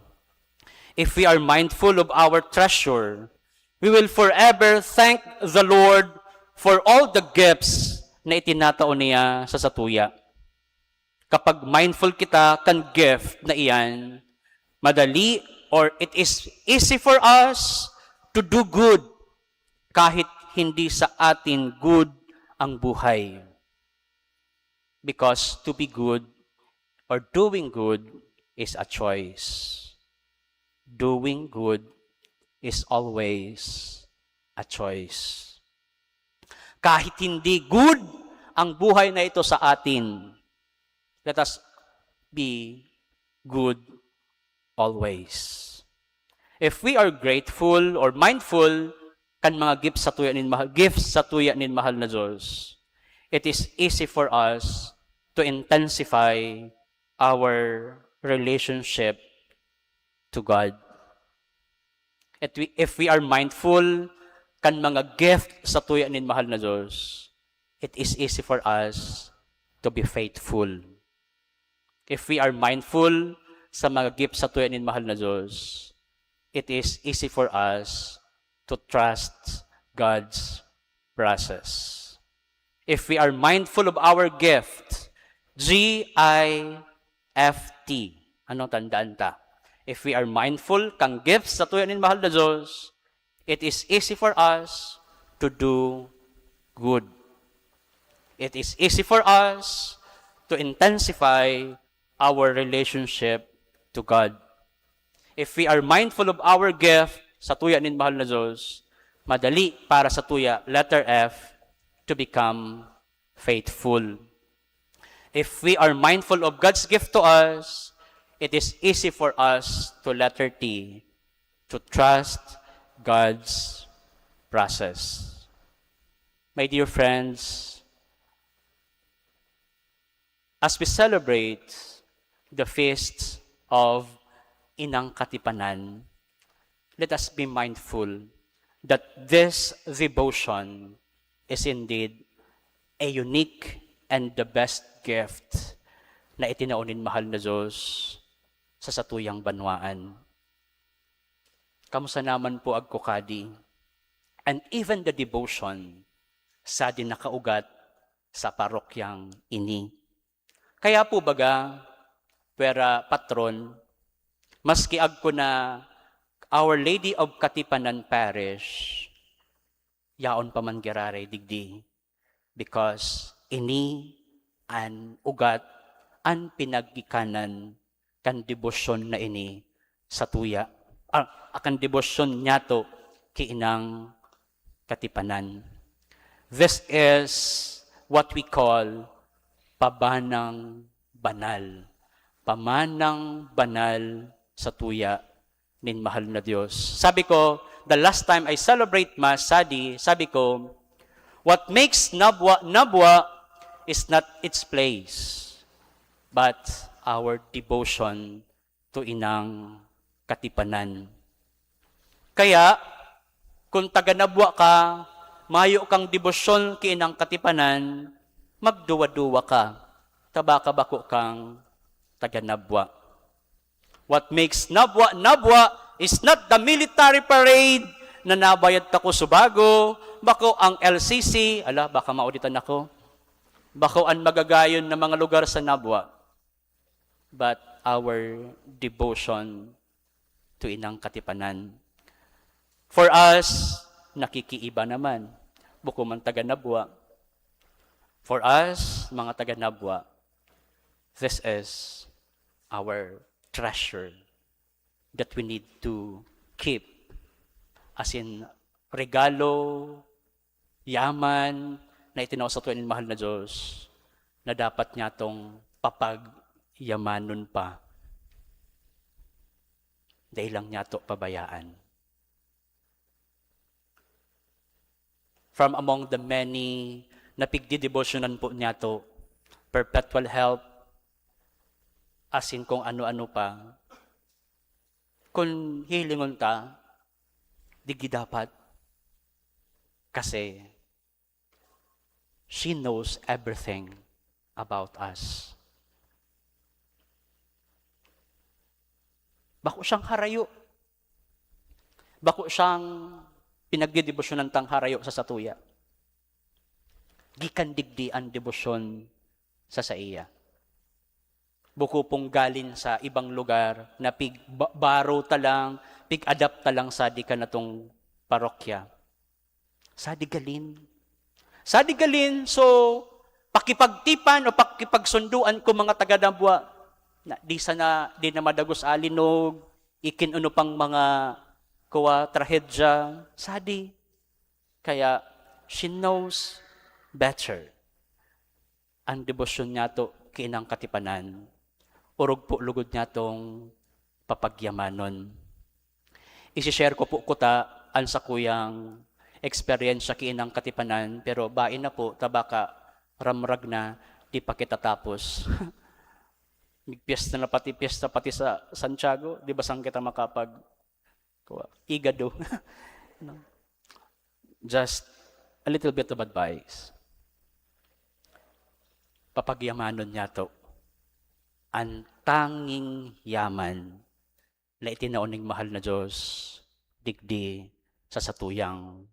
If we are mindful of our treasure, we will forever thank the Lord for all the gifts na itinatao niya sa satuya. Kapag mindful kita kan gift na iyan, madali or it is easy for us to do good kahit hindi sa atin good ang buhay. Because to be good or doing good is a choice. Doing good is always a choice. Kahit hindi good ang buhay na ito sa atin, let us be good always. If we are grateful or mindful kan mga gifts sa tuya nin mahal, gifts sa tuya nin mahal na Diyos, it is easy for us to intensify our relationship to God. At we, if we are mindful kan mga gift sa tuya nin mahal na Diyos, it is easy for us to be faithful. If we are mindful sa mga gift sa tuya nin mahal na Diyos, it is easy for us to trust God's process. If we are mindful of our gift, G I F T, ano, tandaan ta? If we are mindful kan gift sa tuya nin mahal na Diyos, it is easy for us to do good. It is easy for us to intensify our relationship to God. If we are mindful of our gift sa tuya nin mahal na Diyos, madali para sa tuya, letter F, to become faithful. If we are mindful of God's gift to us, it is easy for us to, letter T, to trust God's process. My dear friends, as we celebrate the feast of Inang Katipanan, let us be mindful that this devotion is indeed a unique and the best gift na itinao nin mahal na Diyos sa satuyang banwaan. Kamusta naman po agko kadi? And even the devotion sa din nakaugat sa parokyang ini. Kaya po baga, pwera patron, maski agko na Our Lady of Katipanan Parish, yaon pa man giraray digdi. Because ini an ugat, an pinaggikanan kan debosyon na ini sa tuya, ah, kan debosyon niyato ki Inang Katipanan. This is what we call pamanang banal. Pamanang banal sa tuya nin mahal na Diyos. Sabi ko, the last time I celebrate Mass, sadi, sabi ko, what makes Nabwa Nabwa is not its place, but our devotion to Inang Katipanan. Kaya, kung taga Nabwa ka, mayo kang debosyon ki Inang Katipanan, magduwa-duwa ka, ta baka bako kang taga Nabwa. What makes Nabwa Nabwa is not the military parade na nabayad tako subago, bako ang L C C, ala, baka mauditan ako, bako an magagayon na mga lugar sa Nabwa, but our devotion to Inang Katipanan. For us, nakikiiba naman. Bako man taga Nabwa. For us, mga taga Nabwa, this is our treasure that we need to keep. As in, regalo, yaman na itinao sa tuya nin mahal na Diyos na dapat niyatong papagyamanon pa. Dai lang niyato pabayaan. From among the many na pigdidebosyonan po niyato, perpetual help, as in kung ano-ano pa, kung hihilingon ta, digdi dapat. Kasi, she knows everything about us. Bako siyang harayo. Bako siyang pinagdidebosyonan tang harayo sa satuya. Gikan digdi an debosyon sa saiya. Bako pong galing sa ibang lugar na pig-, ba-, borrow ta lang, pig-adapt ta lang sa di kanatong parokya. Sadi galing. Sadi galing, so, pakipagtipan o pakipagsunduan ko mga taga Nabwa, na di sana, di na madagos alinog, ikin ano pang mga kuwa, trahedya, sadi. Kaya, she knows better an debosyon niyato ki Inang Katipanan. Orog po lugod niyatong papagyamanon. Isi-share ko po kuta an sakuyang eksperyensya ki Inang Katipanan, pero bain na po, ta baka Ramrag na, di pa kita tapos. May piyesta na pati, piyesta pati sa Santiago, di ba saan kita makapag-, kuwa, igado? No? Just a little bit of advice. Papagyamanon niyato an tanging yaman na itinao ning mahal na Diyos digdi sa satuyang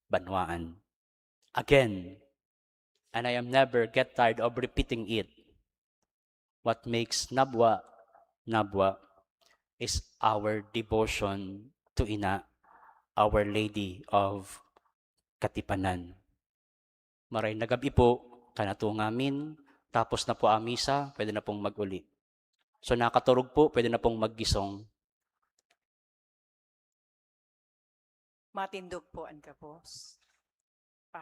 banwaan. Again, and I am never get tired of repeating it, what makes Nabua, Nabua is our devotion to Ina, Our Lady of Katipanan. Maray na gab-i po, kanato ngamin, tapos na po ang misa, pwede na pong mag-uli. So, nakaturog po, pwede na pong maggisong. Matindog po an gabos. Pa.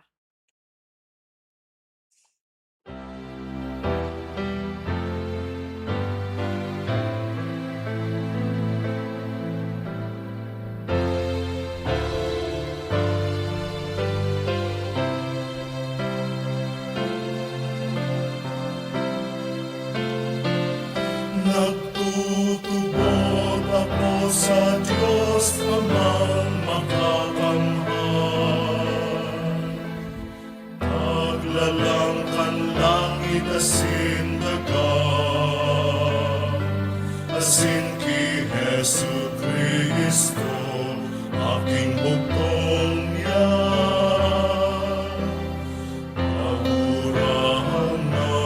Nagtutubod ako sa Diyos Amang Makakamhan, Maglalang kan langit asin daga, asin ki Jesu-Cristo, aking bugtong niya, Kagurangnan ta.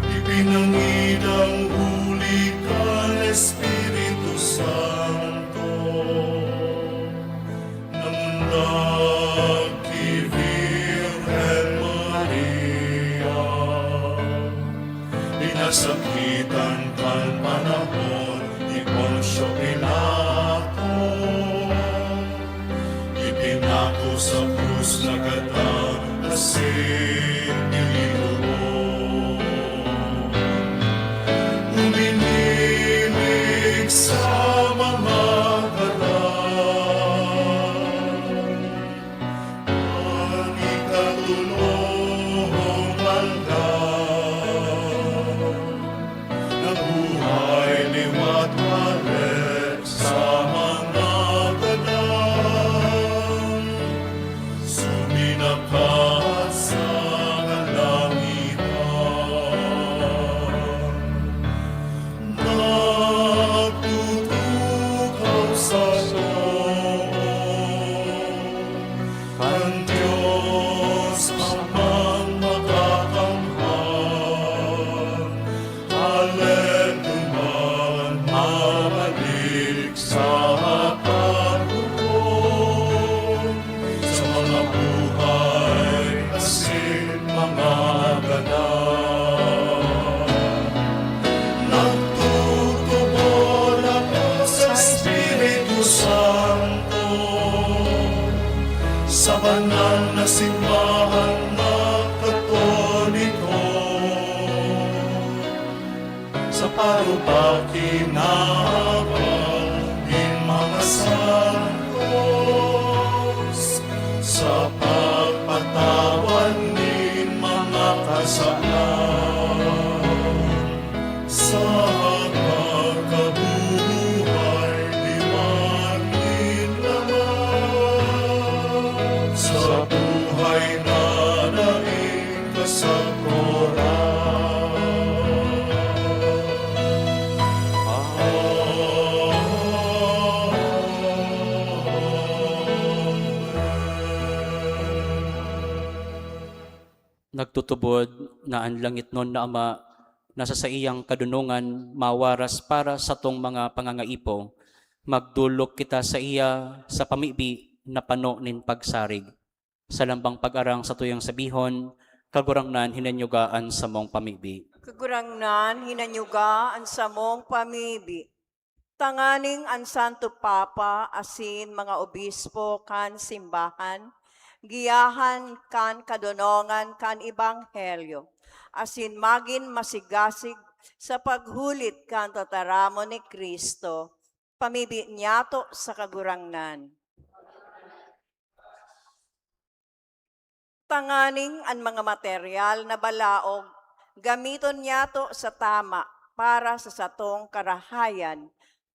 Ipinangidang huli kan Espiritu Santo, nangundag ki Virgen Maria. Pinasakitan kan panahon ni Poncio Pilato, ipinako sa krus, nagadan asin inilubong. Uminibig sa mga gadan. An ikatolong aldaw, nabuhay liwat balik sa mga gadan, suminakat sa kalangitan. Nagtutukaw sa too, kan Dios Amang Makakamhan, alento man mabalik sa paghukom sa mga buhay asin mga gadan. Nagtutubod ako sa Espiritu Santo, sa banal na simbahan na Katoliko, sa parobaki na abal nin mga santos, sa pagpatawad nin mga kasalan, sa pagkabuhay liwat nin laman, sa buhay na daing kasakoran. Amen. Nagtutubod na an langitnon na Ama na sa saiyang kadonongan mawaras para satong mga pangangaipo, magdolok kita saiya sa pamibi na pano nin pagsarig. Sa lambang pag-arang satuyang sabihon, Kagurangnan, hinanyuga an samong pamibi. Kagurangnan, hinanyuga an samong pamibi. Tanganing an Santo Papa asin mga obispo kan simbahan, giyahan kan kadonongan kan ebanghelyo, asin magin masigasig sa paghulit kan tataramon ni Cristo, pamibi niyato sa Kagurangnan. Tanganing an mga material na balaog gamiton niyato sa tama para sa satong karahayan,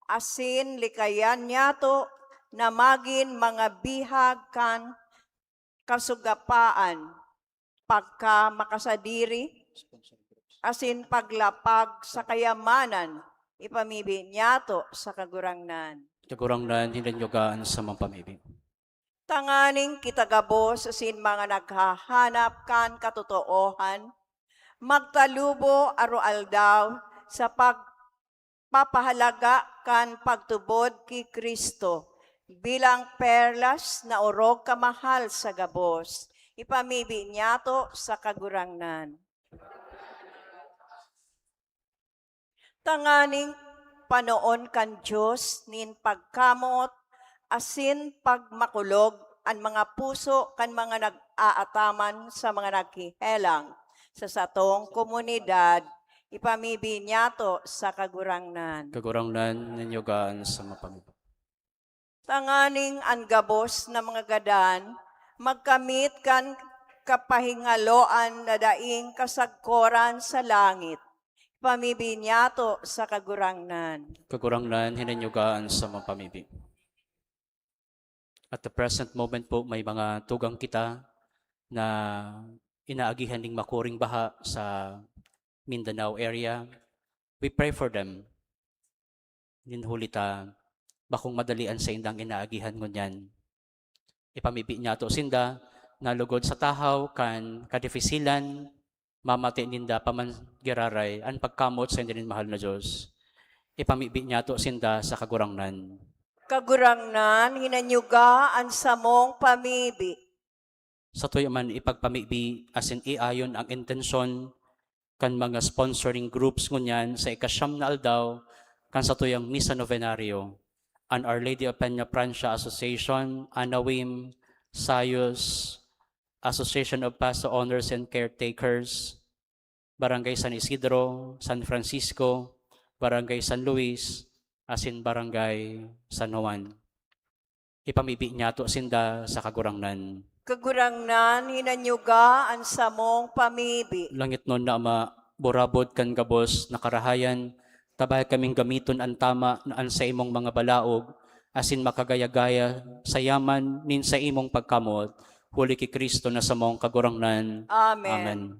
asin likayan niyato na magin mga bihag kan kasugapaan, pagkamakasadiri, asin paglapag sa kayamanan, ipamibi niyato sa Kagurangnan. Kagurangnan, hindan niyo gaan sa mga pamibi. Tanganing kita gabos asin mga naghahanap kan katotoohan, magtalubo aroaldaw sa pagpapahalaga kan pagtubod ki Cristo bilang perlas na orog kamahal sa gabos. Ipamibi niyato sa Kagurangnan. Tanganing panoon kan Dios nin pagkamoot asin pagmakulog an mga puso kan mga nag-aataman sa mga naghehelang sa satong komunidad, ipamibi niyato sa Kagurangnan. Kagurangnan, hindan niyo gaan sa mga pamibi. Tanganing an gabos na mga gadan magkamit kan kapahingaloan na daing kasagkoran sa langit. Pamibi niyato sa Kagurangnan. Kagurangnan, hindan niyo gaan sa mga pamibi. At the present moment po, may mga tugang kita na inaagihan ning makuring baha sa Mindanao area. We pray for them. Nin huli ta, bakong madali an saindang inaagihan ngunyan. Ipamibi niyato sinda na lugod sa tahaw kan kadifisilan, mamati ninda pa man giraray an pagkamoot sainda nin mahal na Dios. Ipamibi niyato sinda sa Kagurangnan. Kagurangnan, hinanyuga an samong pamibi. Satuya man ipagpamibi asin iayon ang intensyon kan mga sponsoring groups ngunyan sa ikasyam na aldaw kan satuyang Misa Novenario, an Our Lady of Peña Francia Association, ANAWIM, SAYUS, Association of Pasto Owners and Caretakers, Barangay San Isidro, San Francisco, Barangay San Luis, asin Barangay San Juan. Ipamibi niyato sinda sa Kagurangnan. Kagurangnan, hinanyuga an samong pamibi. Langitnon na Ama, burabod kan gabos na karahayan, tabae kaming gamiton an tama na an saimong mga balaog, asin makagaya-gaya sa yaman nin saimong pagkamoot, huli ki Cristo na samong Kagurangnan. Amen. Amen.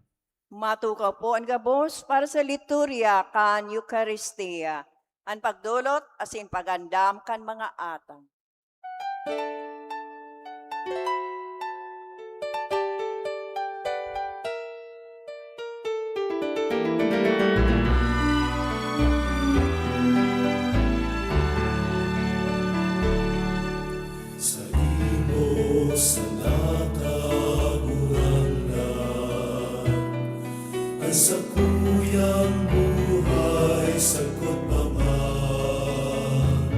Matukaw po an gabos para sa liturya kan Eukaristia, an pagdolot asin pag-andam kan mga atang. Saimo sana, Kagurangnan, an sakuyang buhay sagkod pa man.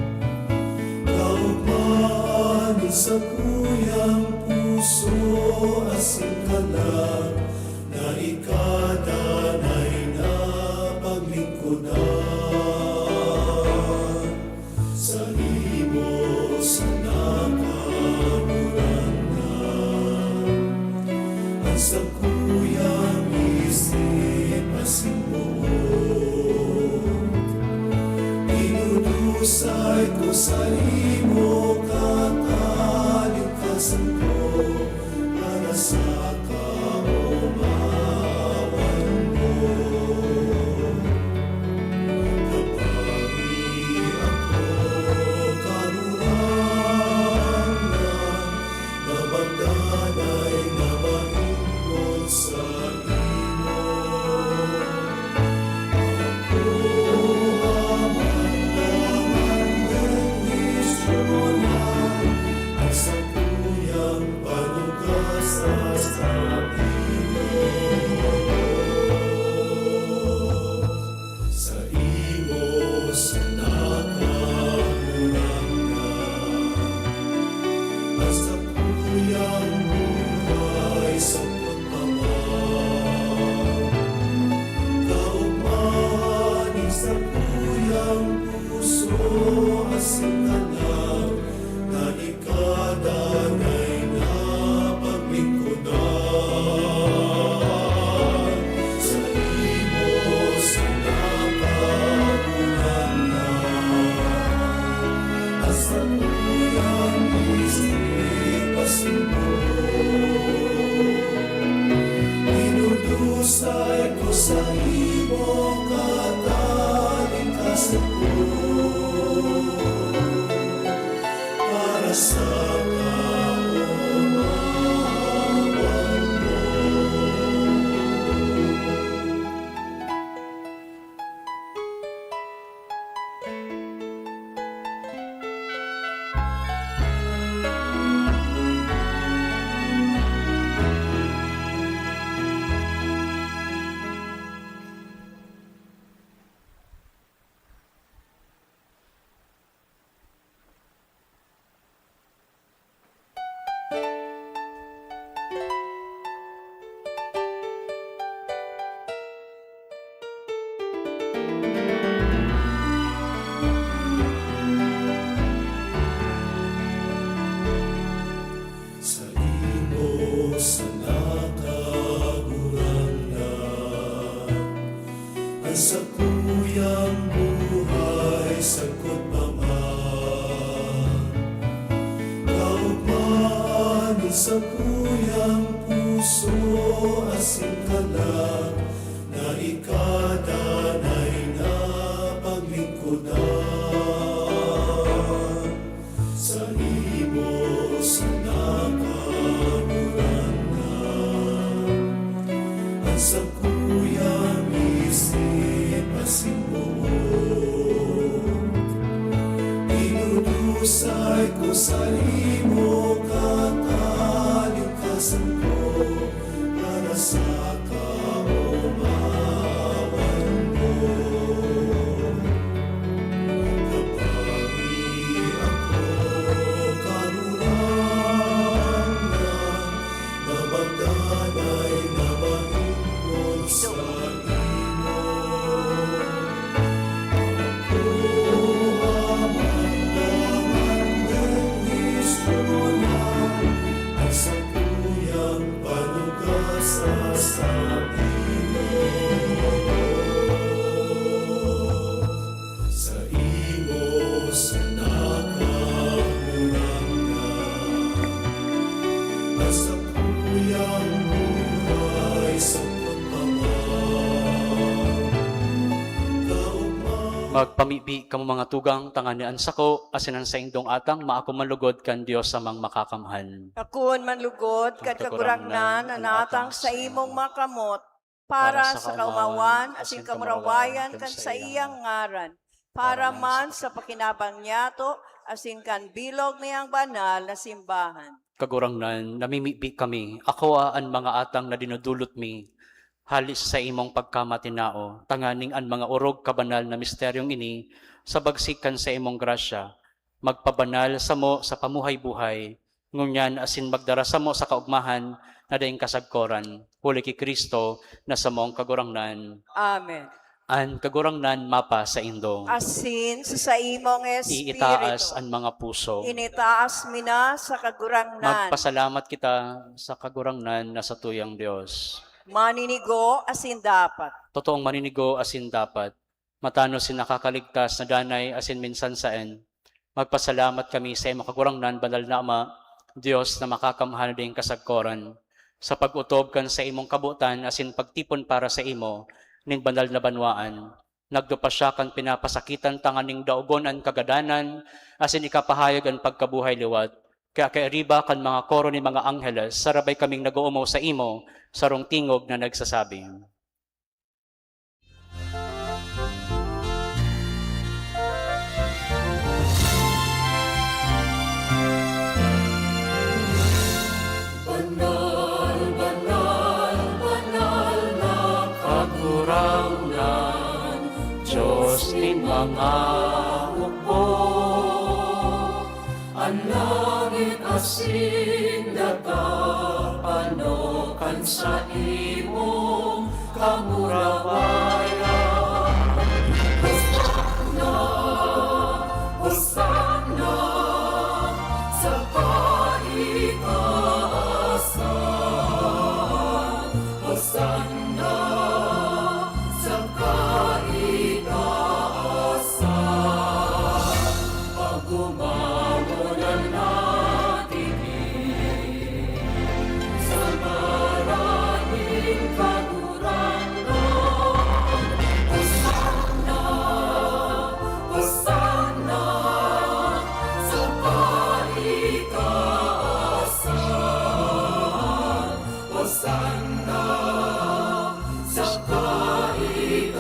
Kaogmahan nin sakuyang puso asin kalag na ika danay na paglingkodan. Saimo sana, Kagurangnan, an sakuyang isip asin boot. Idudusay ko saimo katalingkasan ko para sa kaomawan mo. Tabangi ako, Kagurangnan, na magdanay na malingkod saimo. Ako, Ama, ang bendisyonan, ang sakuyang panuga sa saimo. Saimo sana, Kagurangnan, an sakuyang buhay sagkod pa man. Kaogmahan nin sakuyang puso asin kalag na ika danay na paglingkodan. Sakuyang buhay sagkod pa man, kaugmaan nin sakuyang puso asin kalag na ika danay na paglingkodan. Saimo sana, Kagurangnan, an sakuyang isip asin boot. Idudusay ko saimo katalingkasan ko para sa kaomawan mo. Tabangi ako, Kagurangnan, na magdanay na maingkod saimo. Kuha man dangan bendisyonan an sakuyang panuga sa saimo. Saimo sana, Kagurangnan, an sakuyang buhay sagkod pa man, kaugma. Magpamibi kamo, mga tugang, tanganing an sako asin an saindong atang maako man lugod kan Dios Amang Makakamhan. Akoon man lugod kan Kagurangnan an atang saimong makamot, para sa kaomawan asin kamurawayan kan saiyang ngaran, para man sa pakinabang niyato asin kan bilog niyang banal na simbahan. Kagurangnan, namimibi kami, akoa an mga atang na dinudulot mi hale sa saimong pagkamatinao, tanganing an mga orog kabanal na misteryong ini, sa bagsik kan saimong grasya, magpabanal samo sa pamuhay-buhay, ngunyan asin magdara samo sa kaogmahan na daing kasagkoran, huli ki Cristo na samong Kagurangnan. Amen. An Kagurangnan mapasaindo. Asin sa saimong espiritu. Iitaas an mga puso. Initaas mi na sa Kagurangnan. Magpasalamat kita sa Kagurangnan na satuyang Dios. Maninigo asin dapat. Totoong maninigo asin dapat. Matanos sin nakakaligtas na danay asin minsan saen, magpasalamat kami saimo, Kagurangnan, Banal na Ama, Dios na makakamhan na daing kasagkoran, sa pag-otob kan saimong kabotan asin pagtipon para saimo nin banal na banwaan. Nagdupa siya kan pinapasakitan tanganing daogon an kagadanan asin ikapahayag an pagkabuhay liwat. Kaya kairiba kan mga koro nin mga angheles, sarabay kaming nag-oomaw saimo, sarong tingog na nagsasabi. Banal, banal, banal na Kagurangnan, Dios nin mga hukbo. An langit asin daga pano kan saimong kamurawayan. Hosanna, Hosanna sa kaitaasan. Hosanna sa kaitaasan. Pagumawon an natigin sa ngaran nin Kagurangnan. Hosanna, Hosanna sa kaitaasan. Hosanna sa kaitaasan.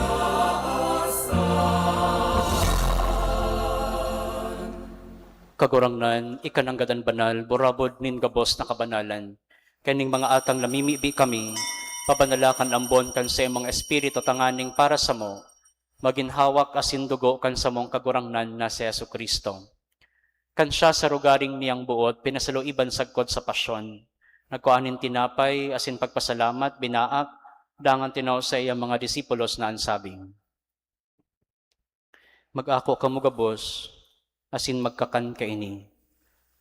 Kagurangnan, ika nanggad an banal, burabod nin gabos na kabanalan. Kaya ning mga atang namimibi kami, pabanala kan ambon kan saimong Espiritu tanganing para samo, magin hawak asin dugo kan samong Kagurangnan na si Jesu-Cristo. Kan siya sa rogaring niyang boot pinasaluiban sagkod sa pasyon, nagkua nin tinapay asin pagpasalamat, binaak, dangan tinao sa iyang mga disipulos na an sabing, "Mag-ako kamo gabos, asin magkakan kaini,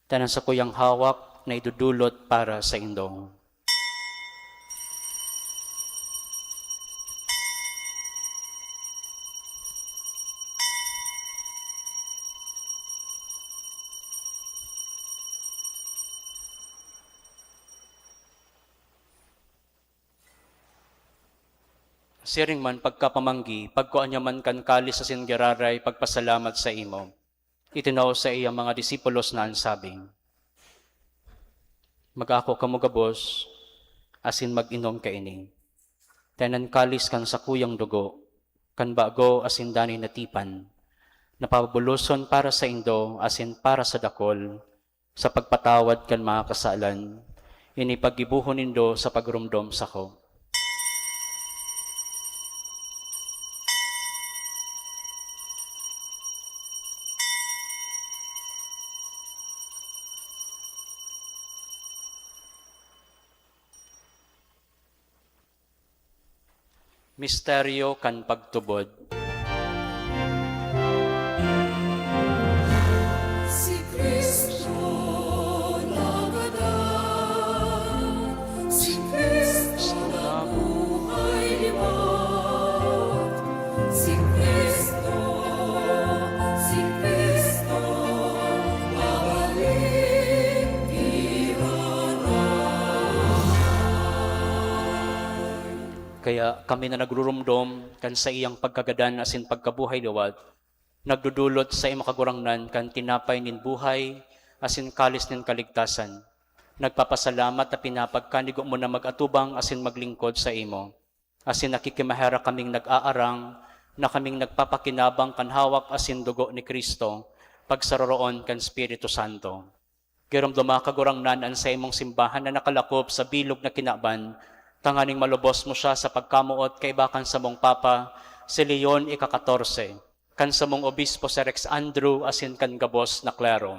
ta an sakuyang hawak na idudulot para saindo." Siring man pagkapamanggi, pagkua niya man kan kalis asin giraray pagpasalamat saimo, itinao sa iyang mga disipulos na an sabing, "Mag-ako kamo gabos asin mag-inom kaini. Ta iyan an kalis kan sakuyang dugo, kan bago asin danay na tipan, na pabubuloson para saindo asin para sa dakul, sa pagpatawad kan mga kasalan. Ini paggibohon nindo sa pagromdom sako." Misteryo kan pagtubod. Si Cristo nagadan, si Cristo nabuhay liwat, si Cristo, si Cristo babalik giraray. Kaya kami na nagruromdom kan saiyang pagkagadan asin pagkabuhay liwat, nagdodolot sa imo, Kagurangnan, kan tinapay nin buhay asin kalis nin kaligtasan. Nagpapasalamat ta pinapagkanigo mo na mag-atubang asin maglingkod saimo. Asin nakikimaherak kaming nag-aarang na kaming nagpapakinabang kan hawak asin dugo ni Cristo, pagsaroroon kan Espiritu Santo. Giromdoma, Kagurangnan, an saimong simbahan na nakalakop sa bilog na kinaban, tanganing malubos mo siya sa pagkamoot kaiba kan samong Papa, si Leon ika-katorse, kan samong Obispo, si Rex Andrew, asin kan gabos na klero.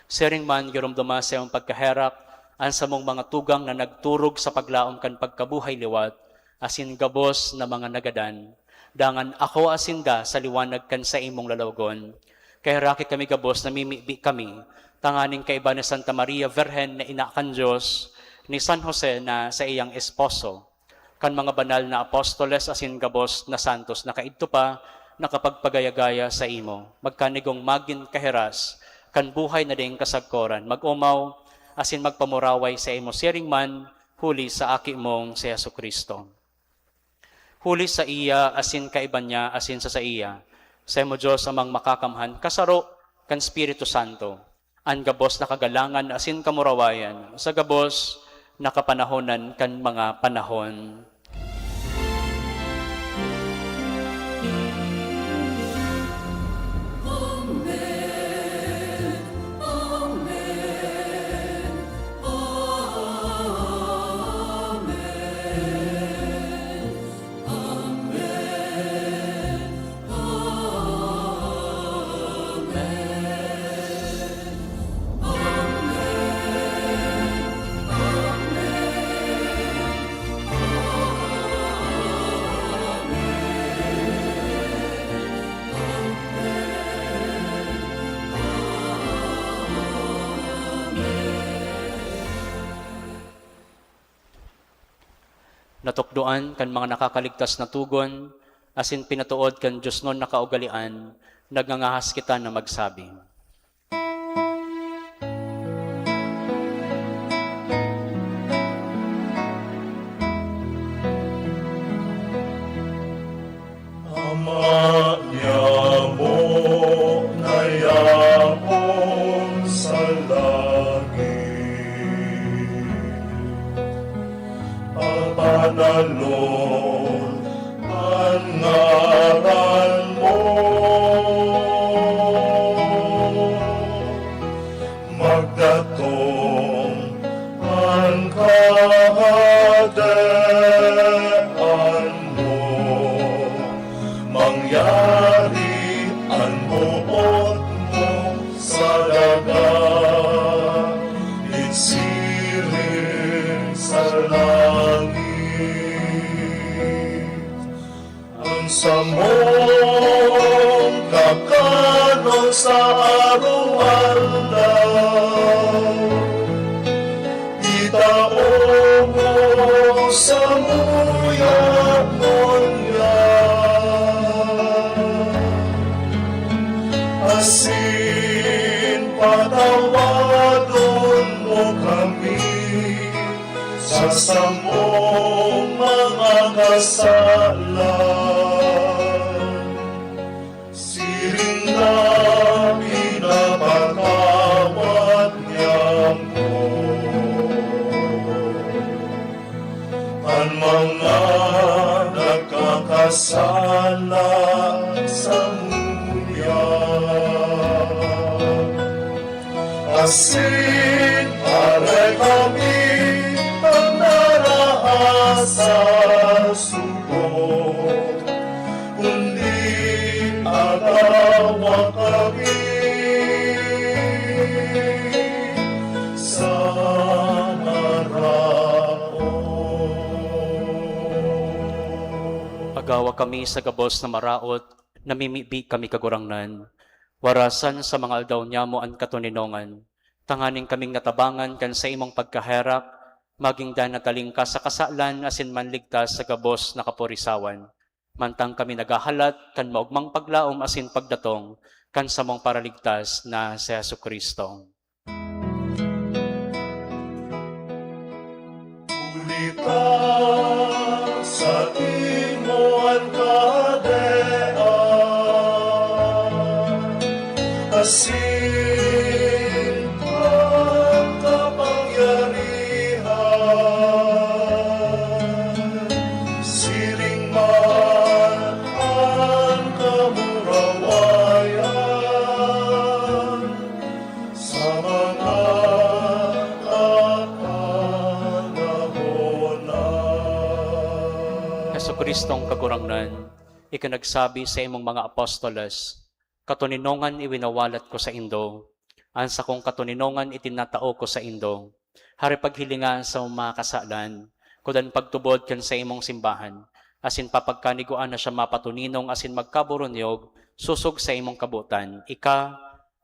Siring man, giromdoma sa iyong pagkaherak an samong mga tugang na nagturog sa paglaom kan pagkabuhay liwat, asin gabos na mga nagadan. Dangan akoa sinda sa liwanag kan saimong lalawagon. Kaheraki kami gabos, namimibi kami, tanganing kaiba ni Santa Maria Virgen na ina kan Dios, ni San Jose na saiyang esposo, kan mga banal na apostoles asin gabos na santos na kaidto pa nakapagpagaya-gaya saimo. Magkanigong magin kahiras kan buhay na daing kasagkoran, mag-omaw asin magpamuraway saimo siring man huli sa Aki mong si Jesu-Cristo. Huli saiya asin kaiba niya asin sa saiya, saimo Dios Amang Makakamhan, kasaro kan Espiritu Santo, an gabos na kagalangan asin kamurawayan sa gabos na kapanahonan kan mga panahon. Natukdoan kan mga nakakaligtas na togon, asin pinatood kan diosnon na kaugalean, nagngangahas kita na magsabi. Ama niamo na yapon sa langit, papananon an ngaran mo. Magdatong an Kahadean mo, mangyari an boot mo sa daga, nin siring sa langit. An samong kakanon sa araw-araw, itao mo samuya ngunyan. Asin patawadon mo kami sa samong mga sala, siring na pinapatawad niyamo an mga nagkakasala samuya. Asin aray kami an narahay sa sugo, kundi agawa kami sa maraot. Agawa kami sa gabos na maraot, namimibi kami, Kagurangnan. Warasan sa mga aldaw niyamo an katoninongan, tanganing kaming natabangan kan saimong pagkaherak, maging dai na talingkas sa kasalan asin manligtas sa gabos na kapurisawan. Mantang kami naghahalat kan maogmang paglaom asin pagdatong kan samong Paraligtas na si Jesu-Cristo. Huli ta saimo an kahadean, asin an kapangyarihan, siring man an kamurawayan, sa mga kapanahon na. Jesu-Cristong Kagurangnan, ika nagsabi sa imong mga apostoles, "Katoninongan iwinawalat ko saindo, an sakong katoninongan itinatao ko saindo." Hari paghilinga an samong mga kasalan, kudan pagtubod kan saimong simbahan, asin papagkanigwaan na siya mapatoninong asin magkaboronyog sosog sa imong kabotan, ika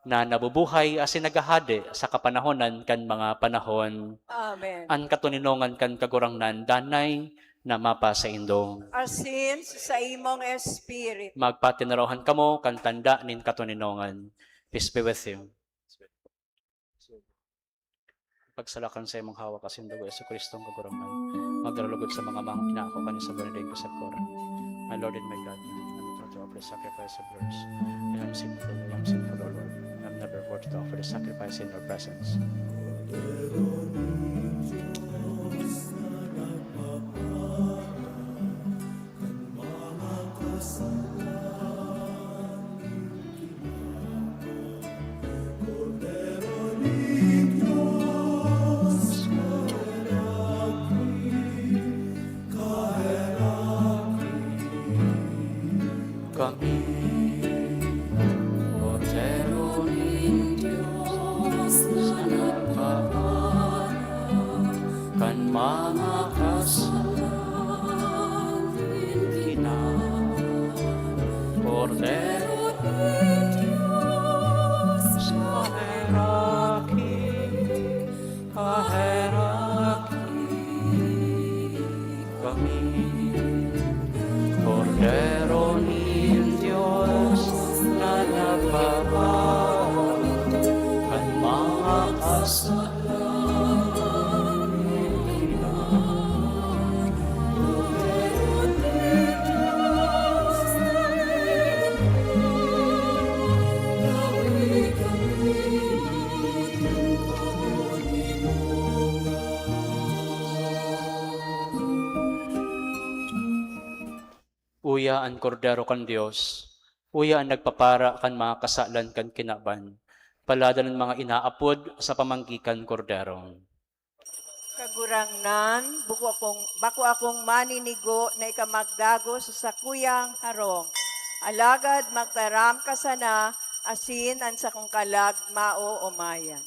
na nabubuhay asin naghahade sa kapanahonan kan mga panahon. Amen. An katoninongan kan Kagurangnan danay na mapasaindo. Asin sa imong espiritu. Magpatinarahan kamo kan tanda nin katoninongan. Peace be with you. Pagsalakan sa imong hawak asin dugo, Jesu-Cristong Kagurangnan, magaralugod sa mga amang inaako kan sa Bernadette Sagkora. My Lord and my God, I'm not worthy to offer the sacrifice of yours. I am sinful, I am sinful, O Lord. I am never worthy to offer the sacrifice in your presence. Kami, Kordero nin Dios na nagpapara kan mga kasalan nin kinaban. Kordero nin Dios, kaheraki, kaheraki kami. Kordero nin Dios na nagpapatawad kan mga kasalan. Uya an Kordero kan Dios, uya an nagpapara kan mga kasalan kan kinaban. Paladan an mga inaapod sa pamanggi kan Kordero. Kagurangnan, bako akong, bako akong maninigo na ika magdagos sa sakuyang harong. Alagad magtaram ka sana, asin an sakong kalag maoomayan.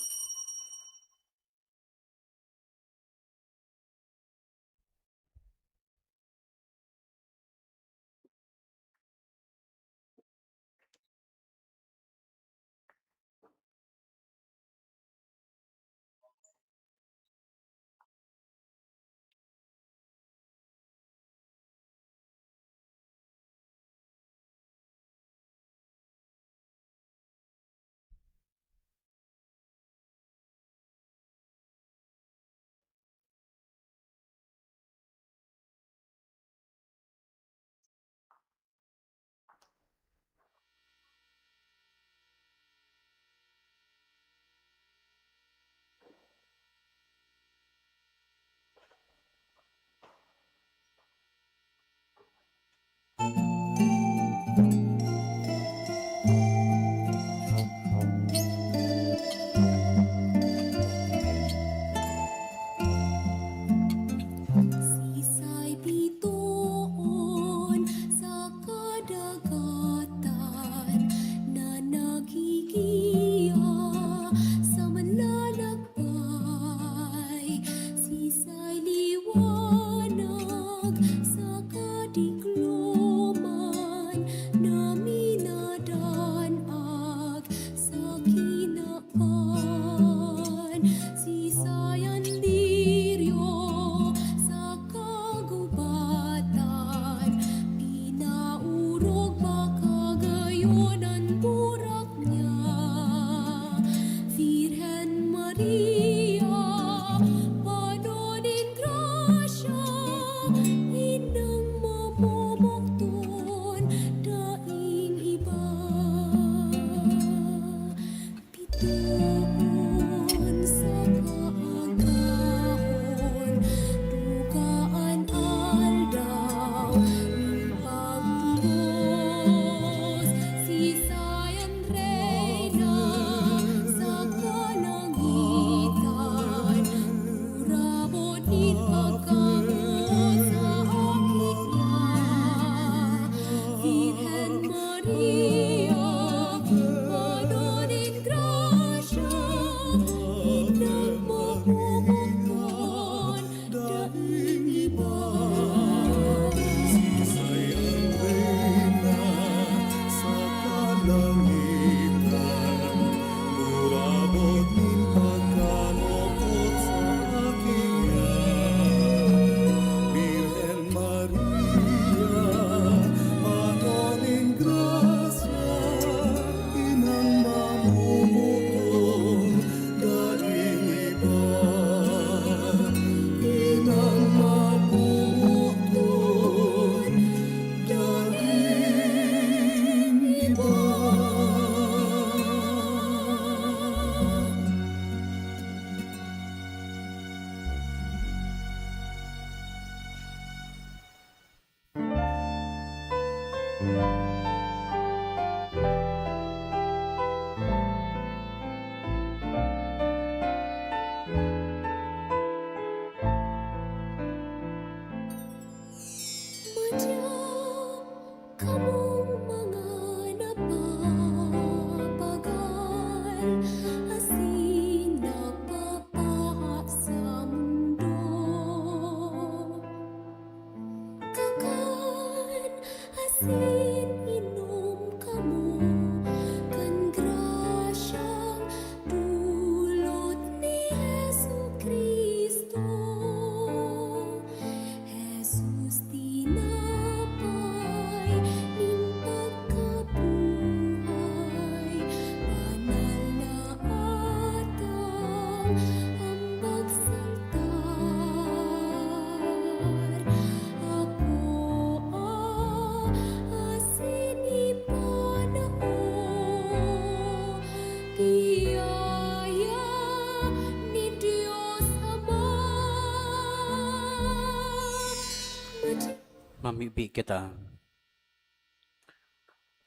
Mamibi kita.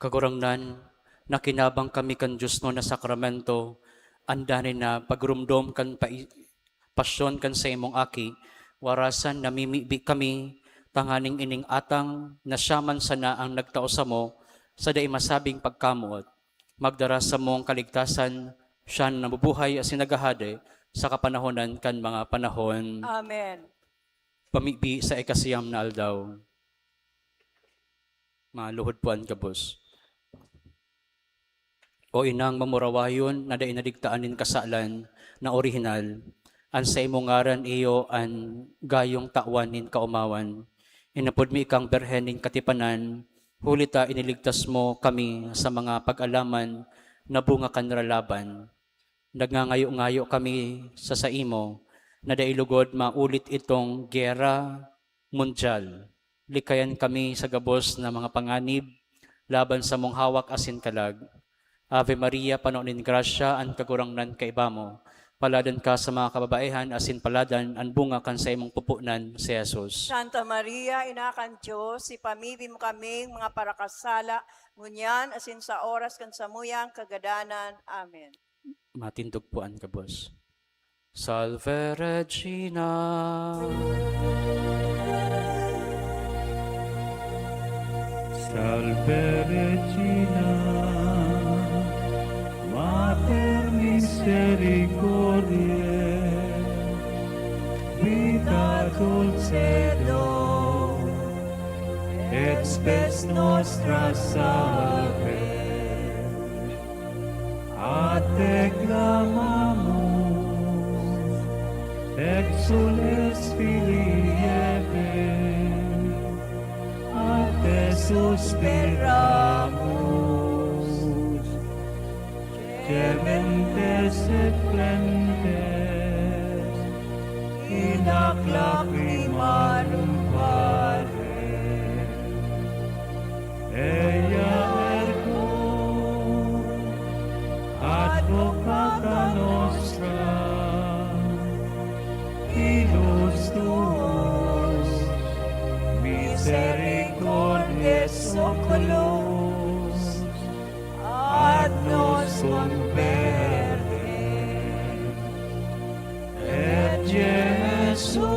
Kagurangnan, nakinabang kami kan diosnon na sakramento, an danay na pagrumdom kan pai-, pasyon kan saimong Aki, warasan namimibi kami, tanganing ining atang na siya man sana ang nagtao samo, sa dai masabing pagkamoot, magdara samong kaligtasan, siya na nabubuhay asin naghahade sa kapanahonan kan mga panahon. Amen. Pamibi sa ikasiyam na aldaw. Maluhod po an gabos. O Inang mamurawayon na dai nadigtaan nin kasalan na orihinal, an saimong ngaran iyo an gayong tawan nin kaomawan. Inapod mi ikang Birhen nin Katipanan, huli ta iniligtas mo kami sa mga pag-alaman na bunga kan ralaban. Nagngangayo-ngayo kami sa saimo na dai lugod maulit itong gera mundyal. Likayan kami sa gabos na mga panganib laban sa mong hawak asin kalag. Ave Maria, pano nin grasya, an Kagurangnan kaiba mo. Paladan ka sa mga kababaehan, asin paladan an bunga kan saimong pupunan, si Jesus. Santa Maria, Ina kan Dios, ipamibi mo kaming mga parakasala, ngunyan asin sa oras kan samuyang kagadanan. Amen. Matindog po an gabos. Salve Regina. Salve Regina, Mater Misericordiae, Vita Dulcedo, et Spes Nostra Salve. A te clamamus, exsules filii Hevae, a te suspiramus, gementes et flentes in hac lacrimarum Vale. Eia ergo advocata nostra, ilus tuus, misericordes oculos, ad nos converte. Et Jesum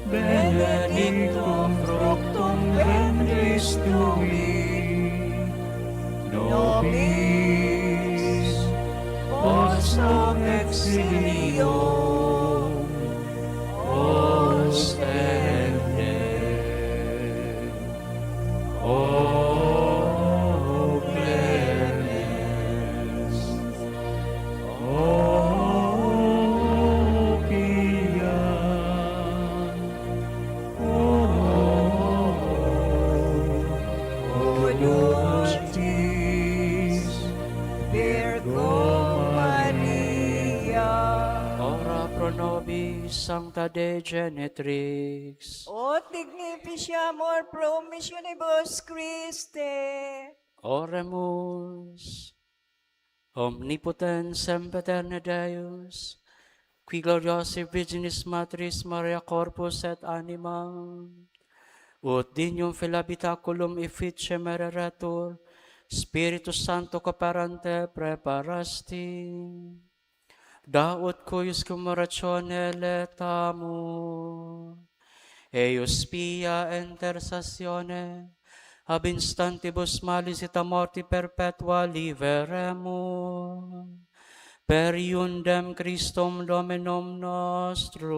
benedictum fructum ventris tui, nobis post hoc exilium ostende. O Clemens, O Kian, O, O Dulcis Virgo Maria. Ora pro nobis, Sancta Dei Genitrix. Ut dignificiamur promissionibus Christi. Oremus. Omnipotens sempiterne Deus, qui gloriosae Virginis Matriis Mariae corpus et anima, ut dignum filii habitaculum efficie mereretur, Spiritus Sancto cooperante preparasti. Da ut cuius cum oratione laetamur, eius via intercessione ab instantibus malis et a morti perpetua liberemur, per eundem Christum Dominum nostrum.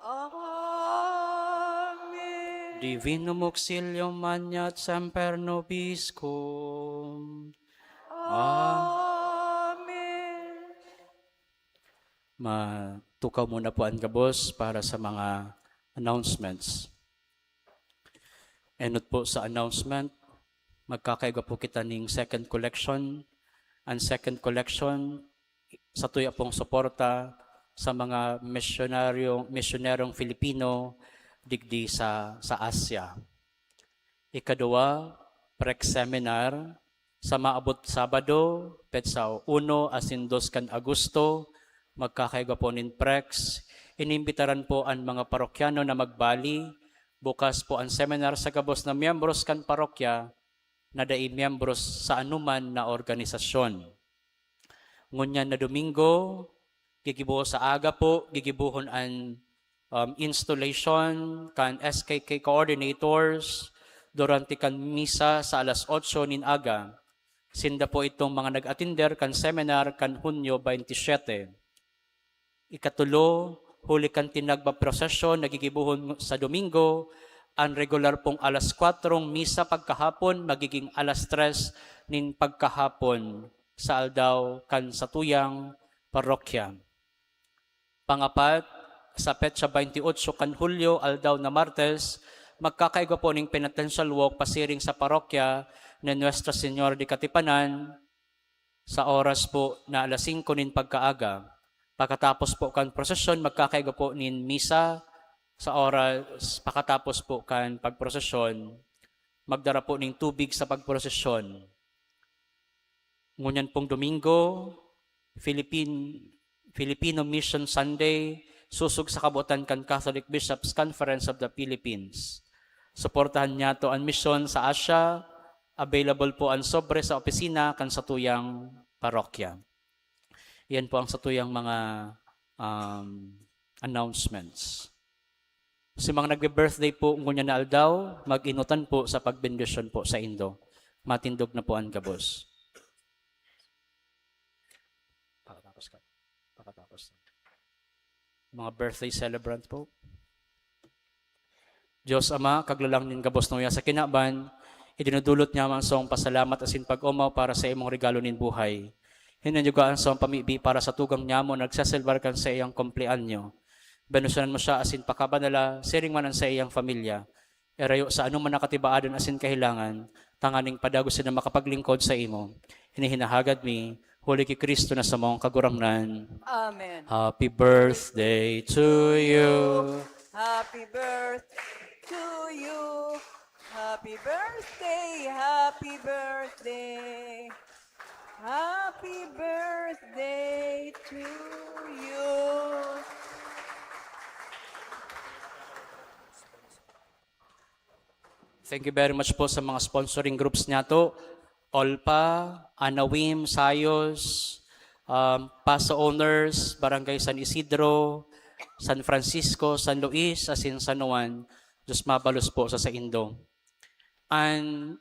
Amen. Divinum auxilium maneat semper nobiscum. Amen. Matukaw muna po an gabos para sa mga announcements. Enot po sa announcement, magkakaigwa po kita ning second collection. Ang second collection, satuya pong suporta sa mga misyonaryo, misyonerong Filipino digdi sa, sa Asia. Ikaduwa, pre-seminar sa maabot Sabado, petsa uno asin dos kan Agosto, Magkakaigwa po nin prex, inimbitaran po an mga parokyano na magbali. Bukas po an seminar sa gabos na miyembros kan parokya na dai miyembros sa anoman na organisasyon. Ngunyan na Domingo, gigibo sa aga po, gigibohon an, um, installation kan S K K coordinators durante kan misa sa alas otso nin aga. Sinda po itong mga nag-atinder kan seminar kan Hunyo baynte siyete. Ikatulo, huli kan tinagba prosesyon na gigibohon sa Domingo, an regular pong alas kwatrong misa pagkahapon magiging alas tres nin pagkahapon sa aldaw kan satuyang parokya. Pangapat, sa petsa baynte otso kan Hulyo, aldaw na Martes, magkakaigwa po ning penitential walk pasiring sa parokya ni Nuestra Señora de Katipanan sa oras po na alas singko nin pagkaaga. Pagkatapos po kan prosesyon, magkakaigwa po nin misa sa oras pakatapos po kan pagprosesyon. Magdara po ning tubig sa pagprosesyon. Ngunyan pong Domingo, Philippine, Filipino Mission Sunday, susog sa kabotan kan Catholic Bishops' Conference of the Philippines. Suportahan niyato an misyon sa Asia. Available po an sobre sa opisina kan satuyang parokya. Iyan po ang satuyang mga, um, announcements. Sa mga nagbe-birthday po ngunyan na aldaw, mag-inutan po sa pagbendisyon po sa indo. Matindog na po an gabos. Pakatapos ka. Pakatapos. Mga birthday celebrant po. Dios Ama, Kaglalang nin gabos na uya sa kinaban, idinudulot niamo an saong pasalamat asin pag-omaw para sa imong regalo nin buhay. Hinanyugaan sa pamibi para sa tugang niamo na nagseselebrar kan saiyang kumpleanyo. Bendisyonan mo siya asin pakabanala, siring man an saiyang pamilya. Irayo sa anoman na katibaadan asin kahelangan, tanganing padagos sinda makapaglingkod sa imo. Hinihinahagad mi, huli ki Cristo na samong Kagurangnan. Amen. Happy birthday to you. Happy birthday to you. Happy birthday, happy birthday. Happy birthday to you. Thank you very much po sa mga sponsoring groups niyato. Olpa, Anawim, Sayos, um, Paso Owners, Barangay San Isidro, San Francisco, San Luis, asin San Juan. Diyos mabalos po sa saindo. An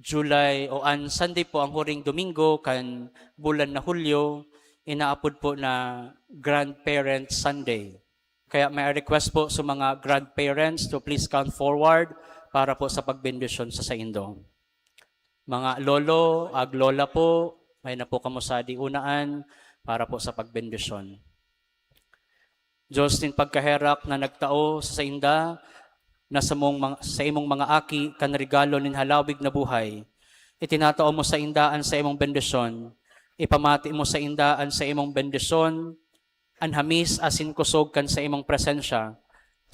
July o an Sunday po, ang huring Domingo kan bulan na Hulyo, inaapod po na Grandparents' Sunday. Kaya may request po sa mga grandparents to please come forward para po sa pagbendisyon sa saindo. Mga lolo, ag lola po, may na po kamo sa diunaan para po sa pagbendisyon. Dios nin pagkaherak na nagtao sa sainda na samong mga, sa imong mga aki kan regalo nin halawig na buhay. Itinatao mo sainda an sa imong bendisyon. Ipamati mo sainda an sa imong bendisyon, an hamis asin kusog kan sa imong presensya.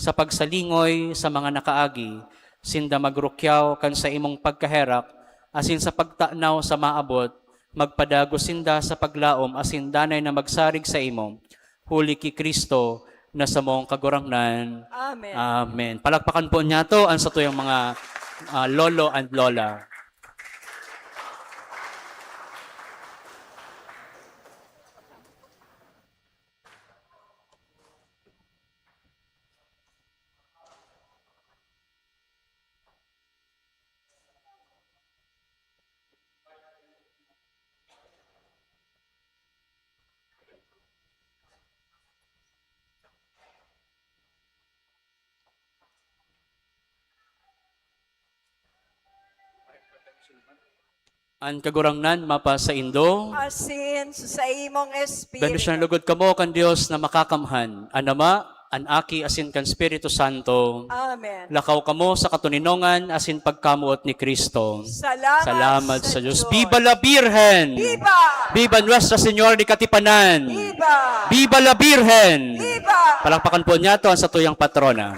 Sa pagsalingoy sa mga nakaagi, sinda magrukyaw kan sa imong pagkaherak, asin sa pagtanaw sa maabot, magpadagos sinda sa paglaom asin danay na magsarig sa imo, huli ki Cristo na samong Kagurangnan. Amen. Amen. Palakpakan po niyato an satuyang mga, ah, lolo and lola. An Kagurangnan mapasaindo. Asin sa imong espiritu. Bendisyonan lugod kamo kan Dios na Makakamhan, an Ama, an Aki, asin kan Espiritu Santo. Amen. Lakaw kamo sa katoninongan asin pagkamoot ni Cristo. Salamat Salamat sa sa Diyos. Diyos. Viva la Virgen! Viva! Viva Nuestra Señora de Katipanan! Viva! Viva la Virgen! Viva! Palakpakan po niyato ang satuyang patrona.